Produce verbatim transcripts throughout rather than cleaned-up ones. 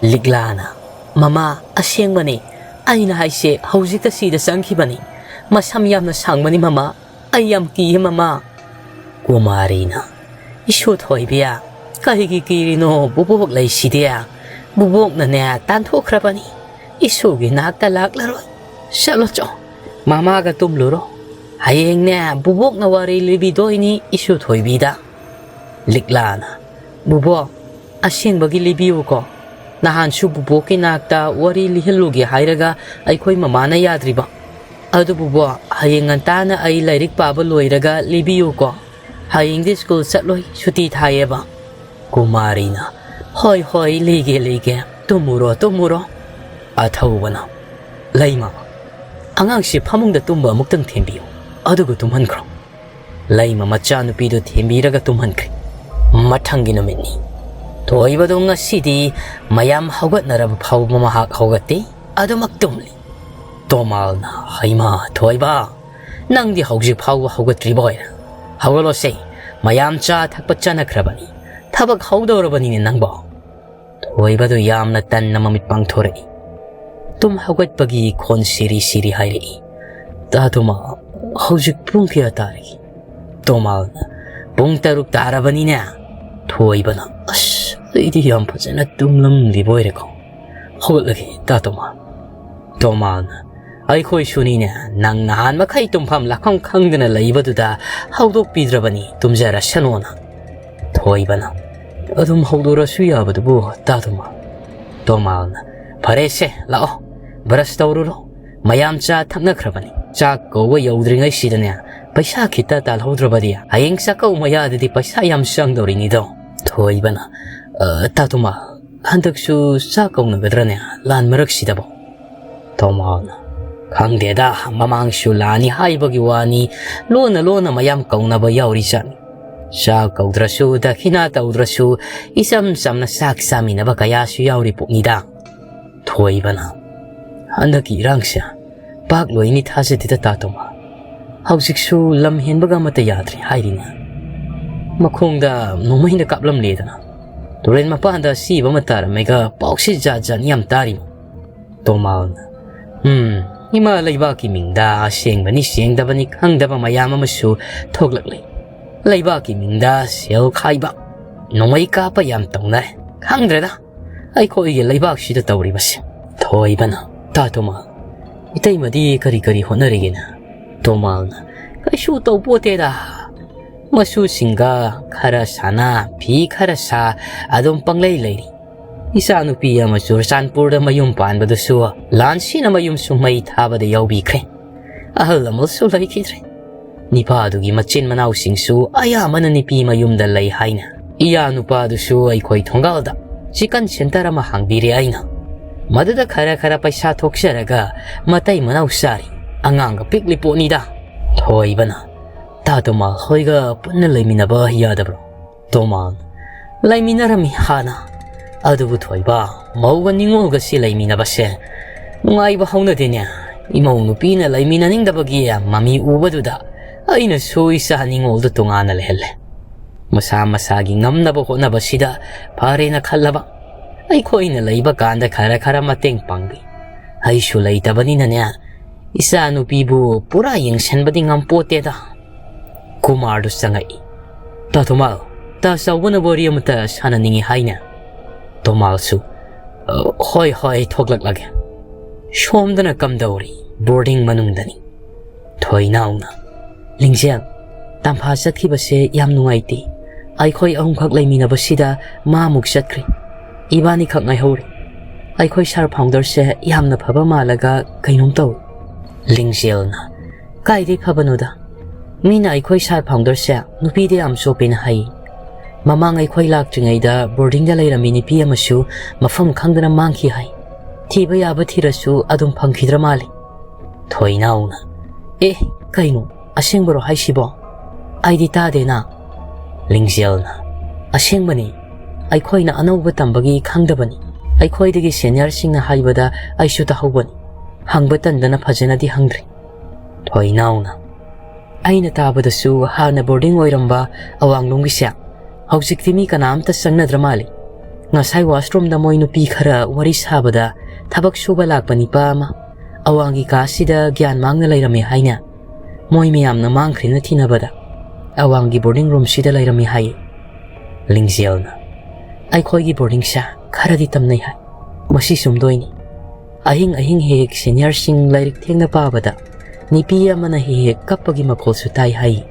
ꯂꯤꯛꯂꯥꯅ, "ꯃꯃꯥ, ꯑꯁꯦꯡꯕꯅꯤ꯫ ꯑꯩꯅ ꯍꯥꯏꯁꯦ ꯍꯧꯖꯤꯛꯇ ꯁꯤꯗ ꯆꯪꯈꯤꯕꯅꯤ꯫ ꯃꯁꯝ ꯌꯥꯝꯅ ꯁꯥꯡꯕꯅꯤ ꯃꯃꯥ꯫ ꯑꯩ ꯌꯥꯝ ꯀꯤꯌꯦ ꯃꯃꯥ"꯫ ꯀꯨꯃꯥꯔꯤꯅ, "ꯏꯁꯨ ꯊꯣꯏꯕꯤ, ꯀꯔꯤꯒꯤ ꯀꯤꯔꯤꯅꯣ? ꯕꯨꯕꯣꯛ ꯂꯩꯁꯤꯗꯤ꯫ ꯕꯨꯕꯣꯛꯅꯅꯦ ꯇꯥꯟꯊꯣꯛꯈ꯭ꯔꯕꯅꯤ꯫ ꯏꯁꯨꯒꯤ ꯅꯥꯛꯇ ꯂꯥꯛꯂꯔꯣꯏ꯫ ꯆꯠꯂꯣ ꯆꯣ꯫ ꯃꯃꯥꯒ ꯇꯨꯝꯂꯨꯔꯣ꯫ ꯍꯌꯦꯡꯅꯦ ꯕꯨꯕꯣꯛꯅ ꯋꯥꯔꯤ ꯂꯤꯕꯤꯗꯣꯏꯅꯤ ꯏꯁꯨ ꯊꯣꯏꯕꯤꯗ"꯫ ꯂꯤꯛꯂꯥꯅ, "ꯕꯨꯕꯣꯛ, ꯑꯁꯦꯡꯕꯒꯤ ꯂꯤꯕꯤꯌꯨꯀꯣ꯫ ꯅꯍꯥꯟꯁꯨ ꯕꯨꯕꯣꯛꯀꯤ ꯅꯥꯛꯇ ꯋꯥꯔꯤ ꯂꯤꯍꯜꯂꯨꯒꯦ ꯍꯥꯏꯔꯒ ꯑꯩꯈꯣꯏ ꯃꯃꯥꯅ ꯌꯥꯗ꯭ꯔꯤꯕ꯫ ꯑꯗꯨ ꯕꯨꯕꯣꯛ, ꯍꯌꯦꯡ ꯉꯟꯇꯥꯅ ꯑꯩ ꯂꯥꯏꯔꯤꯛ ꯄꯥꯕ ꯂꯣꯏꯔꯒ ꯂꯤꯕꯤꯌꯨꯀꯣ꯫ ꯍꯌꯦꯡꯗꯤ ꯁ꯭ꯀꯨꯜ ꯆꯠꯂꯣꯏ, ꯁꯨꯇꯤ ꯊꯥꯏꯌꯦꯕ"꯫ ꯀꯨꯃꯥꯔꯤꯅ, "ꯍꯣꯏ ꯍꯣꯏ, ꯂꯤꯒꯦ ꯂꯤꯒꯦ꯫ ꯇꯨꯝꯃꯨꯔꯣ ꯇꯨꯝꯃꯨꯔꯣ"꯫ ꯑꯊꯧꯕꯅ, "ꯂꯩꯃ, ꯑꯉꯥꯡꯁꯤ ꯐꯃꯨꯡꯗ ꯇꯨꯝꯕ ꯑꯃꯨꯛꯇꯪ ꯊꯦꯝꯕꯤꯌꯨ, ꯑꯗꯨꯒ ꯇꯨꯝꯍꯟꯈ꯭ꯔꯣ"꯫ ꯂꯩꯃ ꯃꯆꯥꯅꯨꯄꯤꯗꯨ ꯊꯦꯝꯕꯤꯔꯒ ꯇꯨꯝꯍꯟꯈ꯭ꯔꯦ꯫ ꯃꯊꯪꯒꯤ ꯅꯨꯃꯤꯠꯅꯤ꯫ ꯊꯣꯏꯕꯗꯣ ꯉꯁꯤꯗꯤ ꯃꯌꯥꯝ ꯍꯧꯒꯠꯅꯔꯕ ꯐꯥꯎꯕ ꯃꯍꯥꯛ ꯍꯧꯒꯠꯇꯦ, ꯑꯗꯨꯃꯛ ꯇꯨꯝꯂꯤ꯫ ꯇꯣꯃꯥꯜꯅ, "ꯍꯩꯃꯥ, ꯊꯣꯏꯕ, ꯅꯪꯗꯤ ꯍꯧꯖꯤꯛ ꯐꯥꯎꯕ ꯍꯧꯒꯠꯇ꯭ꯔꯤꯕ ꯑꯣꯏꯔꯦ? ꯍꯧꯒꯠꯂꯣꯁꯦ, ꯃꯌꯥꯝ ꯆꯥ ꯊꯛꯄ ꯆꯠꯅꯈ꯭ꯔꯕꯅꯤ꯫ ꯊꯕꯛ ꯍꯧꯗꯧꯔꯕꯅꯤꯅꯦ ꯅꯪꯕꯣ"꯫ ꯊꯣꯏꯕꯗꯨ ꯌꯥꯝꯅ ꯇꯟꯅ ꯃꯃꯤꯠ ꯄꯥꯡꯊꯣꯔꯛꯏ꯫ ꯇꯨꯝ ꯍꯧꯒꯠꯄꯒꯤ ꯈꯣꯟ ꯁꯤꯔꯤ ꯁꯤꯔꯤ ꯍꯥꯏꯔꯛꯏ꯫ "ꯇꯥ ꯇꯣꯃꯥ, ꯍꯧꯖꯤꯛ ꯄꯨꯡ ꯀꯌꯥ ꯇꯥꯔꯒꯦ?" ꯇꯣꯃꯥꯜꯅ, "ꯄꯨꯡ ꯇꯔꯨꯛ ꯇꯥꯔꯕꯅꯤꯅꯦ"꯫ ꯊꯣꯏꯕꯅ, "ꯑꯁ, ꯑꯩꯗꯤ ꯌꯥꯝ ꯐꯖꯅ ꯇꯨꯝꯂꯝꯂꯤꯕ ꯑꯣꯏꯔꯦꯀꯣ꯫ ꯍꯧꯒꯠꯂꯒꯦ, ꯇꯥ ꯇꯣꯃꯥ"꯫ ꯇꯣꯃꯥꯜꯅ, "ꯑꯩꯈꯣꯏꯁꯨꯅꯤꯅꯦ, ꯅꯪ ꯅꯍꯥꯟ ꯃꯈꯩ ꯇꯨꯝꯐꯝ ꯂꯥꯛꯐꯝ ꯈꯪꯗꯅ ꯂꯩꯕꯗꯨꯗ ꯍꯧꯗꯣꯛꯄꯤꯗ꯭ꯔꯕꯅꯤ, ꯇꯨꯝꯖꯔꯁꯅꯣꯅ"꯫ ꯊꯣꯏꯕꯅ, "ꯑꯗꯨꯝ ꯍꯧꯗꯣꯔꯁꯨ ꯌꯥꯕꯗꯨꯕꯨ, ꯇꯥ ꯇꯣꯃꯥ"꯫ ꯇꯣꯃꯥꯜꯅ, "ꯐꯔꯦꯁꯦ, ꯂꯥꯛꯑꯣ, ꯕ꯭ꯔꯁ ꯇꯧꯔꯨꯔꯣ꯫ ꯃꯌꯥꯝ ꯆꯥ ꯊꯛꯅꯈ꯭ꯔꯕꯅꯤ꯫ ꯆꯥꯛ ꯀꯧꯕ ꯌꯧꯗ꯭ꯔꯤꯉꯩꯁꯤꯗꯅꯦ, ꯄꯩꯁꯥ ꯈꯤꯇ ꯇꯥꯜꯍꯧꯗ꯭ꯔꯕꯗꯤ ꯍꯌꯦꯡ ꯆꯥꯛꯀꯧ ꯃꯌꯥꯗꯗꯤ ꯄꯩꯁꯥ ꯌꯥꯝ ꯆꯪꯗꯧꯔꯤꯅꯤꯗꯣ"꯫ ꯊꯣꯏꯕꯅ, "ꯑ, ꯇꯥ ꯇꯣꯃꯥ, ꯍꯟꯗꯛꯁꯨ ꯆꯥꯛ ꯀꯧꯅꯒꯗ꯭ꯔꯅꯦ, ꯂꯥꯟ ꯃꯔꯛꯁꯤꯗꯕꯣ?" ꯇꯣꯃꯥꯜꯅ, "ꯈꯪꯗꯦꯗ, ꯃꯃꯥꯡꯁꯨ ꯂꯥꯟꯅꯤ ꯍꯥꯏꯕꯒꯤ ꯋꯥꯅꯤ, ꯂꯣꯟꯅ ꯂꯣꯟꯅ ꯃꯌꯥꯝ ꯀꯧꯅꯕ ꯌꯥꯎꯔꯤꯖꯥꯠꯅꯤ꯫ ꯆꯥꯛ ꯀꯧꯗ꯭ꯔꯁꯨ, ꯗꯈꯤꯅꯥ ꯇꯧꯗ꯭ꯔꯁꯨ, ꯏꯆꯝ ꯆꯝꯅ ꯆꯥꯛ ꯆꯥꯃꯤꯟꯅꯕ ꯀꯌꯥꯁꯨ ꯌꯥꯎꯔꯤ ꯄꯣꯠꯅꯤꯗ"꯫ ꯊꯣꯏꯕꯅ, "ꯍꯟꯗꯛꯀꯤ ꯏꯔꯥꯡꯁꯦ ꯄꯥꯛ ꯂꯣꯏꯅꯤ ꯊꯥꯖꯗꯦꯗ ꯇꯥ ꯇꯣꯃꯥ꯫ ꯍꯧꯖꯤꯛꯁꯨ ꯂꯝ ꯍꯦꯟꯕꯒ ꯑꯃꯠꯇ ꯌꯥꯗ꯭ꯔꯦ ꯍꯥꯏꯔꯤꯅꯦ꯫ ꯃꯈꯣꯡꯗ ꯅꯣꯡꯃꯩꯅ ꯀꯥꯞꯂꯝꯂꯦꯗꯅ"꯫ ꯇꯨꯔꯦꯜ ꯃꯄꯥꯟꯗ ꯑꯁꯤꯕ ꯑꯃ ꯇꯥꯔꯝꯃꯦꯒ ꯄꯥꯎꯁꯤ ꯖꯥꯠ ꯖꯥꯠꯅꯤ ꯌꯥꯝ ꯇꯥꯔꯤꯃꯣ?" ꯇꯣꯃꯥꯜꯅ, "ꯎꯝ, ꯏꯃꯥ ꯂꯩꯕꯥꯛꯀꯤ ꯃꯤꯡꯗ ꯑꯁꯦꯡꯕꯅꯤ ꯁꯦꯡꯗꯕꯅꯤ ꯈꯪꯗꯕ ꯃꯌꯥꯝ ꯑꯃꯁꯨ ꯊꯣꯛꯂꯛꯂꯤ꯫ ꯂꯩꯕꯥꯛꯀꯤ ꯃꯤꯡꯗ ꯁꯦꯜ ꯈꯥꯏꯕ, ꯅꯣꯡꯃꯩ ꯀꯥꯞꯄ ꯌꯥꯝ ꯇꯧꯅꯔꯦ꯫ ꯈꯪꯗ꯭ꯔꯦꯗ ꯑꯩꯈꯣꯏꯒꯤ ꯂꯩꯕꯥꯛꯁꯤꯗ ꯇꯧꯔꯤꯕꯁꯦ꯫" ꯊꯣꯏꯕꯅ, "ꯇꯥ ꯇꯣꯃꯥꯜ, ꯏꯇꯩꯃꯗꯤ ꯀꯔꯤ ꯀꯔꯤ ꯍꯣꯠꯅꯔꯤꯒꯦꯅ?" ꯇꯣꯃꯥꯜꯅ, "ꯀꯩꯁꯨ ꯇꯧꯄꯣꯠꯇꯦꯗ꯫ ꯃꯁꯨꯁꯤꯡꯒ ꯈꯔ ꯁꯥꯟꯅ, ꯐꯤ ꯈꯔ ꯁꯥ, ꯑꯗꯨꯝ ꯄꯪꯂꯩ ꯂꯩꯔꯤ꯫ ꯏꯆꯥꯅꯨꯄꯤ ꯑꯃ ꯆꯨꯔꯆꯥꯟꯄꯨꯔꯗ ꯃꯌꯨꯝ ꯄꯥꯟꯕꯗꯨꯁꯨ ꯂꯥꯟꯁꯤꯅ ꯃꯌꯨꯝꯁꯨ ꯃꯩ ꯊꯥꯕꯗ ꯌꯥꯎꯕꯤꯈ꯭ꯔꯦ꯫ ꯑꯍꯜ ꯑꯃꯁꯨ ꯂꯩꯈꯤꯗ꯭ꯔꯦ꯫ ꯅꯤꯄꯥꯗꯨꯒꯤ ꯃꯆꯤꯟ ꯃꯅꯥꯎꯁꯤꯡꯁꯨ ꯑꯌꯥꯝꯕꯅ ꯅꯨꯄꯤ ꯃꯌꯨꯝꯗ ꯂꯩ ꯍꯥꯏꯅ꯫ ꯏꯌꯥ ꯅꯨꯄꯥꯗꯨꯁꯨ ꯑꯩꯈꯣꯏ ꯊꯣꯡꯒꯥꯜꯗ ꯆꯤꯀꯟ ꯁꯦꯟꯇꯔ ꯑꯃ ꯍꯥꯡꯕꯤꯔꯦ ꯑꯩꯅ꯫ ꯃꯗꯨꯗ ꯈꯔ ꯈꯔ ꯄꯩꯁꯥ ꯊꯣꯛꯆꯔꯒ ꯃꯇꯩ ꯃꯅꯥꯎ ꯆꯥꯔꯤ꯫ ꯑꯉꯥꯡꯒ ꯄꯤꯛꯂꯤ ꯄꯣꯠꯅꯤꯗ꯫" ꯊꯣꯏꯕꯅ, "ꯇꯥ ꯇꯣꯃꯥꯜ ꯍꯣꯏꯒ ꯄꯨꯟꯅ ꯂꯩꯃꯤꯟꯅꯕ ꯌꯥꯗꯕ꯭ꯔꯣ?" ꯇꯣꯃꯥꯜ, "ꯂꯩꯃꯤꯟꯅꯔꯝꯃꯤ ꯍꯥꯟꯅ꯫ ꯑꯗꯨꯕꯨ ꯊꯣꯏꯕ, ꯃꯧꯒ ꯅꯤꯉꯣꯜꯒꯁꯤ ꯂꯩꯃꯤꯟꯅꯕꯁꯦ ꯅꯨꯡꯉꯥꯏꯕ ꯍꯧꯅꯗꯦꯅꯦ꯫ ꯏꯃꯧ ꯅꯨꯄꯤꯅ ꯂꯩꯃꯤꯟꯅꯅꯤꯡꯗꯕꯒꯤ ꯃꯃꯤ ꯎꯕꯗꯨꯗ ꯑꯩꯅꯁꯨ ꯏꯆꯥ ꯅꯤꯉꯣꯜꯗꯨ ꯇꯣꯉꯥꯟꯅ ꯂꯩꯍꯜꯂꯦ꯫ ꯃꯁꯥ ꯃꯁꯥꯒꯤ ꯉꯝꯅꯕ ꯍꯣꯠꯅꯕꯁꯤꯗ ꯐꯔꯦꯅ ꯈꯜꯂꯕ꯫ ꯑꯩꯈꯣꯏꯅ ꯂꯩꯕ ꯀꯥꯟꯗ ꯈꯔ ꯈꯔ ꯃꯇꯦꯡ ꯄꯥꯡꯕꯤ꯫ ꯑꯩꯁꯨ ꯂꯩꯇꯕꯅꯤꯅꯅꯦ, ꯏꯆꯥ ꯅꯨꯄꯤꯕꯨ ꯄꯨꯔꯥ ꯌꯦꯡꯁꯤꯟꯕꯗꯤ ꯉꯝꯄꯣꯠꯇꯦꯗ꯫" ꯀꯨꯃꯥꯔꯗꯨ ꯆꯪꯉꯛꯏ꯫ "ꯇꯥ ꯇꯣꯃꯥꯜ, ꯇꯥ ꯆꯥꯎꯕꯅ ꯋꯥꯔꯤ ꯑꯃꯇ ꯁꯥꯟꯅꯅꯤꯡꯉꯤ ꯍꯥꯏꯅ꯫" ꯇꯣꯃꯥꯜꯁꯨ, "ꯑ, ꯍꯣꯏ, ꯍꯣꯏ, ꯊꯣꯛꯂꯛꯂꯒꯦ꯫" ꯁꯣꯝꯗꯅ ꯀꯝꯗꯧꯔꯤ? ꯕꯣꯔꯗꯤꯡ ꯃꯅꯨꯡꯗꯅꯤ꯫ ꯊꯣꯏꯅꯥꯎꯅ, "ꯂꯤꯡꯖꯦꯜ, ꯇꯝꯐꯥ ꯆꯠꯈꯤꯕꯁꯦ ꯌꯥꯝ ꯅꯨꯡꯉꯥꯏꯇꯦ꯫ ꯑꯩꯈꯣꯏ ꯑꯍꯨꯝꯈꯛ ꯂꯩꯃꯤꯟꯅꯕꯁꯤꯗ ꯃꯥ ꯑꯃꯨꯛ ꯆꯠꯈ꯭ꯔꯦ꯫ ꯏꯕꯥꯅꯤꯈꯛ ꯉꯥꯏꯍꯧꯔꯦ꯫ ꯑꯩꯈꯣꯏ ꯁꯥꯔ ꯐꯥꯎꯟꯗꯔꯁꯦ ꯌꯥꯝꯅ ꯐꯕ ꯃꯥꯜꯂꯒ ꯀꯩꯅꯣꯝ ꯇꯧꯏ꯫" ꯂꯤꯡꯖꯦꯜꯅ, "ꯀꯥꯏꯗꯩ ꯐꯕꯅꯣꯗ? ꯃꯤꯅ ꯑꯩꯈꯣꯏ ꯁꯥꯔ ꯐꯥꯎꯟꯗꯔꯁꯦ ꯅꯨꯄꯤꯗ ꯌꯥꯝ ꯆꯣꯞꯄꯦꯅ ꯍꯥꯏꯌꯦ꯫ ꯃꯃꯥꯡ ꯑꯩꯈꯣꯏ ꯂꯥꯛꯇ꯭ꯔꯤꯉꯩꯗ ꯕꯣꯔꯗꯤꯡꯗ ꯂꯩꯔꯝꯃꯤ ꯅꯨꯄꯤ ꯑꯃꯁꯨ ꯃꯐꯝ ꯈꯪꯗꯅ ꯃꯥꯡꯈꯤ ꯍꯥꯏ꯫ ꯊꯤꯕ ꯌꯥꯕ ꯊꯤꯔꯁꯨ ꯑꯗꯨꯝ ꯐꯪꯈꯤꯗ꯭ꯔ ꯃꯥꯜꯂꯦ꯫" ꯊꯣꯏꯅꯥꯎꯅ, "ꯑꯦ, ꯀꯩꯅꯣ, ꯑꯁꯦꯡꯕꯔꯣ ꯍꯥꯏꯁꯤꯕꯣ? ꯑꯩꯗꯤ ꯇꯥꯗꯦꯅ꯫" ꯂꯤꯡꯖꯦꯜꯅ, "ꯑꯁꯦꯡꯕꯅꯤ꯫ ꯑꯩꯈꯣꯏꯅ ꯑꯅꯧꯕ ꯇꯝꯕꯒꯤ ꯈꯪꯗꯕꯅꯤ꯫ ꯑꯩꯈꯣꯏꯗꯒꯤ ꯁꯦꯅꯤꯌꯔꯁꯤꯡꯅ ꯍꯥꯏꯕꯗ ꯑꯩꯁꯨ ꯇꯥꯍꯧꯕꯅꯤ꯫ ꯍꯪꯕ ꯇꯟꯗꯅ ꯐꯖꯅꯗꯤ ꯍꯪꯗ꯭ꯔꯤ꯫" ꯊꯣꯏꯅꯥꯎꯅ, "ꯑꯩꯅ ꯇꯥꯕꯗꯁꯨ ꯍꯥꯟꯅ ꯕꯣꯔꯗꯤꯡ ꯑꯣꯏꯔꯝꯕ ꯑꯋꯥꯡꯂꯣꯝꯒꯤꯁꯦ ꯍꯧꯖꯤꯛꯇꯤ ꯃꯤ ꯀꯅꯥꯝꯇ ꯆꯪꯅꯗ꯭ꯔ ꯃꯥꯜꯂꯤ꯫ ꯉꯁꯥꯏ washroomꯗ ꯃꯣꯏ ꯅꯨꯄꯤ ꯈꯔ ꯋꯥꯔꯤ ꯁꯥꯕꯗ ꯊꯕꯛ ꯁꯨꯕ ꯂꯥꯛꯄ ꯅꯤꯄꯥ ꯑꯃ ꯑꯋꯥꯡꯒꯤ ꯀꯥꯁꯤꯗ ꯒ꯭ꯌꯥꯟ ꯃꯥꯡꯅ ꯂꯩꯔꯝꯃꯦ ꯍꯥꯏꯅ꯫ ꯃꯣꯏ ꯃꯌꯥꯝꯅ ꯃꯥꯡꯈ꯭ꯔꯦꯅ ꯊꯤꯅꯕꯗ ꯑꯋꯥꯡꯒꯤ boarding roomꯁꯤꯗ ꯂꯩꯔꯝꯃꯤ ꯍꯥꯏꯌꯦ꯫ ꯂꯤꯡꯖꯦꯜꯅ, "ꯑꯩꯈꯣꯏꯒꯤ boardingꯁꯦ ꯈꯔꯗꯤ ꯇꯝꯅꯩ ꯍꯥꯏ꯫ ꯃꯁꯤ ꯆꯨꯝꯗꯣꯏꯅꯤ꯫ ꯑꯍꯤꯡ ꯑꯍꯤꯡ ꯍꯦꯛ ꯍꯦꯛ seniorꯁꯤꯡ ꯂꯥꯏꯔꯤꯛ ꯊꯦꯡꯅ ꯄꯥꯕꯗ ꯅꯤꯄꯤ ꯑꯃꯅ ꯍꯦꯛ ꯍꯦꯛ ꯀꯞꯄꯒꯤ ꯃꯈꯣꯜꯁꯨ ꯇꯥꯏ ꯍꯥꯏ꯫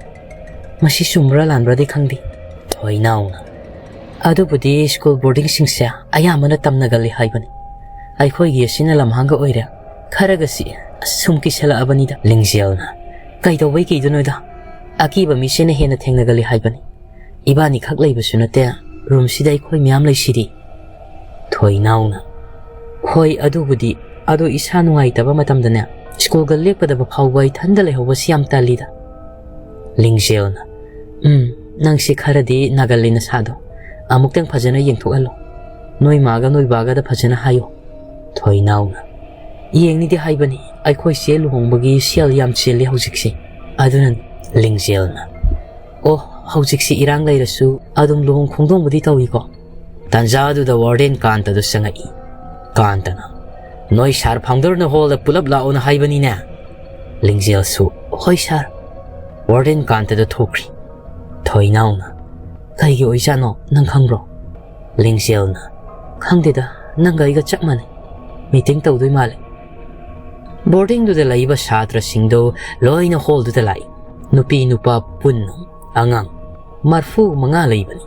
ꯃꯁꯤ ꯆꯨꯝꯕ꯭ꯔꯥ ꯂꯥꯟꯕ꯭ꯔꯥꯗꯤ ꯈꯪꯗꯦ꯫" ꯊꯣꯏꯅꯥꯎꯅ, "ꯑꯗꯨꯕꯨꯗꯤ school boardingꯁꯤꯡꯁꯦ ꯑꯌꯥꯝꯕꯅ ꯇꯝꯅꯒꯜꯂꯤ ꯍꯥꯏꯕꯅꯤ꯫ ꯑꯩꯈꯣꯏꯒꯤ ꯑꯁꯤꯅ ꯂꯝꯍꯥꯡꯒ ꯑꯣꯏꯔꯦ꯫ ꯈꯔꯒꯁꯤ ꯁꯨꯝ ꯀꯤꯁꯜꯂꯛꯑꯕꯅꯤꯗ꯫" ꯂꯤꯡꯖꯦꯜꯅ, "ꯀꯩꯗꯧꯕꯩ ꯀꯤꯗꯣꯏꯅꯣꯗ? ꯑꯀꯤꯕ ꯃꯤꯁꯤꯅ ꯍꯦꯟꯅ ꯊꯦꯡꯅꯒꯜꯂꯤ ꯍꯥꯏꯕꯅꯤ꯫ ꯏꯕꯥꯅꯤꯈꯛ ꯂꯩꯕꯁꯨ ꯅꯠꯇꯦ, roomꯁꯤꯗ ꯑꯩꯈꯣꯏ ꯃꯌꯥꯝ ꯂꯩꯁꯤꯗꯤ꯫" ꯊꯣꯏꯅꯥꯎꯅ, "ꯍꯣꯏ, ꯑꯗꯨꯕꯨꯗꯤ꯫ ꯑꯗꯣ ꯏꯁꯥ ꯅꯨꯡꯉꯥꯏꯇꯕ ꯃꯇꯝꯗꯅꯦ, schoolꯒ ꯂꯦꯞꯀꯗꯕ ꯐꯥꯎꯕ ꯏꯊꯟꯗ ꯂꯩꯍꯧꯕꯁꯤ ꯌꯥꯝ ꯇꯜꯂꯤꯗ꯫" ꯂꯤꯡꯖꯦꯜꯅ, "ꯎꯝ, ꯅꯪꯁꯤ ꯈꯔꯗꯤ ꯅꯥꯒꯜꯂꯤ ꯅꯁꯥꯗꯣ꯫ ꯑꯃꯨꯛꯇꯪ ꯐꯖꯅ ꯌꯦꯡꯊꯣꯛꯍꯜꯂꯣ꯫ ꯅꯣꯏ ꯃꯥꯒ ꯅꯣꯏ ꯕꯥꯒꯗ ꯐꯖꯅ ꯍꯥꯏꯌꯣ꯫" ꯊꯣꯏꯅꯥꯎꯅ, "ꯌꯦꯡꯅꯤꯗꯤ ꯍꯥꯏꯕꯅꯤ, ꯑꯩꯈꯣꯏ ꯆꯦ ꯂꯨꯍꯣꯡꯕꯒꯤ ꯁꯦꯜ ꯌꯥꯝ ꯆꯤꯜꯂꯤ ꯍꯧꯖꯤꯛꯁꯦ꯫ ꯑꯗꯨꯅꯅꯤ꯫" ꯂꯤꯡꯖꯦꯜꯅ, "ꯑꯣ, ꯍꯧꯖꯤꯛꯁꯤ ꯏꯔꯥꯡ ꯂꯩꯔꯁꯨ ꯑꯗꯨꯝ ꯂꯨꯍꯣꯡ ꯈꯣꯡꯗꯣꯡꯕꯗꯤ ꯇꯧꯏꯀꯣ?" ꯇꯥꯟꯖꯥꯗꯨꯗ warden ꯀꯥꯟꯇꯗꯨ ꯆꯪꯉꯛꯏ꯫ ꯀꯥꯟꯇꯅ, "ꯅꯣꯏ sir founderꯅ hallꯗ ꯄꯨꯂꯞ ꯂꯥꯛꯑꯣꯅ ꯍꯥꯏꯕꯅꯤꯅꯦ?" ꯂꯤꯡꯖꯦꯜꯁꯨ, "ꯍꯣꯏ sir꯫" Warden ꯀꯥꯟꯇꯗ ꯊꯣꯛꯈ꯭ꯔꯤ꯫ ꯊꯣꯏꯅꯥꯎꯅ, "ꯀꯩꯒꯤ ꯑꯣꯏꯖꯥꯠꯅꯣ, ꯅꯪ ꯈꯪꯕ꯭ꯔꯣ?" ꯂꯤꯡꯖꯦꯜꯅ, "ꯈꯪꯗꯦꯗ, ꯅꯪꯒ ꯑꯩꯒ ꯆꯞ ꯃꯥꯟꯅꯩ꯫ Meeting ꯇꯧꯗꯣꯏ ꯃꯥꯜꯂꯦ꯫" Boardingꯗꯨꯗ ꯂꯩꯕ ꯁꯥꯇ꯭ꯔꯁꯤꯡꯗꯣ ꯂꯣꯏꯅ hallꯗꯨꯗ ꯂꯥꯛꯏ꯫ ꯅꯨꯄꯤ ꯅꯨꯄꯥ ꯄꯨꯟꯅ ꯑꯉꯥꯡ ꯃꯔꯐꯨ ꯃꯉꯥ ꯂꯩꯕꯅꯤ꯫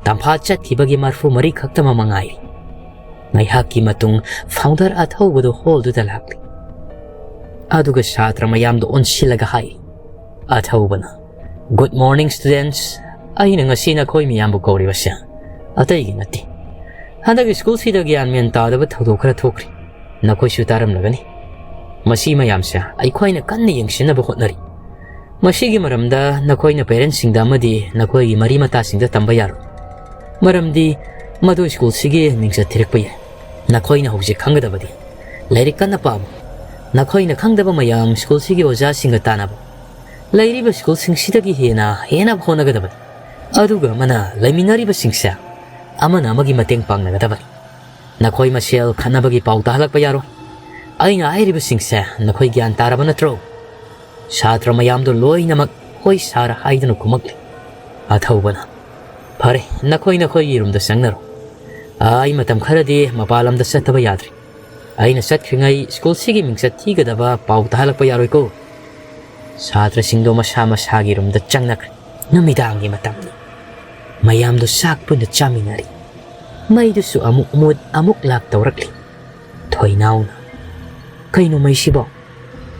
ꯇꯝꯐꯥ ꯆꯠꯈꯤꯕꯒꯤ ꯃꯔꯐꯨ ꯃꯔꯤ ꯈꯛꯇꯃꯛ ꯃꯉꯥꯏꯔꯤ꯫ ꯉꯥꯏꯍꯥꯛꯀꯤ ꯃꯇꯨꯡ founder ꯑꯊꯧꯕꯗꯨ hallꯗꯨꯗ ꯂꯥꯛꯂꯤ꯫ ꯑꯗꯨꯒ ꯁꯥꯇ꯭ꯔ ꯃꯌꯥꯝꯗꯨ ꯑꯣꯟꯁꯤꯜꯂꯒ ꯍꯥꯏ꯫ ꯑꯊꯧꯕꯅ, "Good morning, students꯫ ꯑꯩꯅ ꯉꯁꯤ ꯅꯈꯣꯏ ꯃꯤꯌꯥꯝꯕꯨ ꯀꯧꯔꯤꯕꯁꯦ ꯑꯇꯩꯒꯤ ꯅꯠꯇꯦ꯫ ꯍꯟꯗꯛ schoolꯁꯤꯗ ꯒ꯭ꯌꯥꯟ ꯃꯦꯟ ꯇꯥꯗꯕ ꯊꯧꯗꯣꯛ ꯈꯔ ꯊꯣꯛꯈ꯭ꯔꯤ꯫ ꯅꯈꯣꯏꯁꯨ ꯇꯥꯔꯝꯂꯒꯅꯤ꯫ ꯃꯁꯤ ꯃꯌꯥꯝꯁꯦ ꯑꯩꯈꯣꯏꯅ ꯀꯟꯅ ꯌꯦꯡꯁꯤꯟꯅꯕ ꯍꯣꯠꯅꯔꯤ꯫ ꯃꯁꯤꯒꯤ ꯃꯔꯝꯗ ꯅꯈꯣꯏꯅ parentsꯁꯤꯡꯗ ꯑꯃꯗꯤ ꯅꯈꯣꯏꯒꯤ ꯃꯔꯤ ꯃꯇꯥꯁꯤꯡꯗ ꯇꯝꯕ ꯌꯥꯔꯣꯏ꯫ ꯃꯔꯝꯗꯤ ꯃꯗꯨ schoolꯁꯤꯒꯤ ꯃꯤꯡꯆꯠ ꯊꯤꯔꯛꯄ ꯌꯥꯏ꯫ ꯅꯈꯣꯏꯅ ꯍꯧꯖꯤꯛ ꯈꯪꯒꯗꯕꯗꯤ ꯂꯥꯏꯔꯤꯛ ꯀꯟꯅ ꯄꯥꯕ, ꯅꯈꯣꯏꯅ ꯈꯪꯗꯕ ꯃꯌꯥꯝ schoolꯁꯤꯒꯤ ꯑꯣꯖꯥꯁꯤꯡꯒ ꯇꯥꯟꯅꯕ, ꯂꯩꯔꯤꯕ schoolꯁꯤꯡꯁꯤꯗꯒꯤ ꯍꯦꯟꯅ ꯍꯦꯟꯅꯕ ꯍꯣꯠꯅꯒꯗꯕꯅꯤ꯫ ꯑꯗꯨꯒ ꯑꯃꯅ ꯂꯩꯃꯤꯟꯅꯔꯤꯕꯁꯤꯡꯁꯦ ꯑꯃꯅ ꯑꯃꯒꯤ ꯃꯇꯦꯡ ꯄꯥꯡꯅꯒꯗꯕꯅꯤ꯫ ꯅꯈꯣꯏ ꯃꯁꯦꯜ ꯈꯠꯅꯕꯒꯤ ꯄꯥꯎ ꯇꯥꯍꯜꯂꯛꯄ ꯌꯥꯔꯣꯏ꯫ ꯑꯩꯅ ꯍꯥꯏꯔꯤꯕꯁꯤꯡꯁꯦ ꯅꯈꯣꯏ ꯒ꯭ꯌꯥꯟ ꯇꯥꯔꯕ ꯅꯠꯇ꯭ꯔꯣ? ꯁꯥꯇ꯭ꯔ ꯃꯌꯥꯝꯗꯨ ꯂꯣꯏꯅꯃꯛ "ꯍꯣꯏ ꯁꯥꯔ" ꯍꯥꯏꯗꯨꯅ ꯈꯨꯝꯃꯛꯂꯤ꯫ ꯑꯊꯧꯕꯅ, "ꯐꯔꯦ, ꯅꯈꯣꯏ ꯅꯈꯣꯏꯒꯤ ꯔꯨꯝꯗ ꯆꯪꯅꯔꯣ꯫ ꯑꯩ ꯃꯇꯝ ꯈꯔꯗꯤ ꯃꯄꯥꯟ ꯂꯝꯗ ꯆꯠꯇꯕ ꯌꯥꯗ꯭ꯔꯤ꯫ ꯑꯩꯅ ꯆꯠꯈ꯭ꯔꯤꯉꯩ ꯁ꯭ꯀꯨꯜꯁꯤꯒꯤ ꯃꯤꯡꯆꯠ ꯊꯤꯒꯗꯕ ꯄꯥꯎ ꯇꯥꯍꯜꯂꯛꯄ ꯌꯥꯔꯣꯏꯀꯣ?" ꯁꯥꯇ꯭ꯔꯁꯤꯡꯗꯣ ꯃꯁꯥ ꯃꯁꯥꯒꯤ ꯔꯨꯝꯗ ꯆꯪꯅꯈ꯭ꯔꯦ꯫ ꯅꯨꯃꯤꯗꯥꯡꯒꯤ ꯃꯇꯝꯅꯤ꯫ ꯃꯌꯥꯝꯗꯣ ꯆꯥꯛ ꯄꯨꯟꯅ ꯆꯥꯃꯤꯟꯅꯔꯤ꯫ ꯃꯩꯗꯨꯁꯨ ꯑꯃꯨꯛ ꯃꯨꯠ ꯑꯃꯨꯛ ꯂꯥꯛ ꯇꯧꯔꯛꯂꯤ꯫ ꯊꯣꯏꯅꯥꯎꯅ, "ꯀꯩꯅꯣ ꯃꯩꯁꯤꯕꯣ?"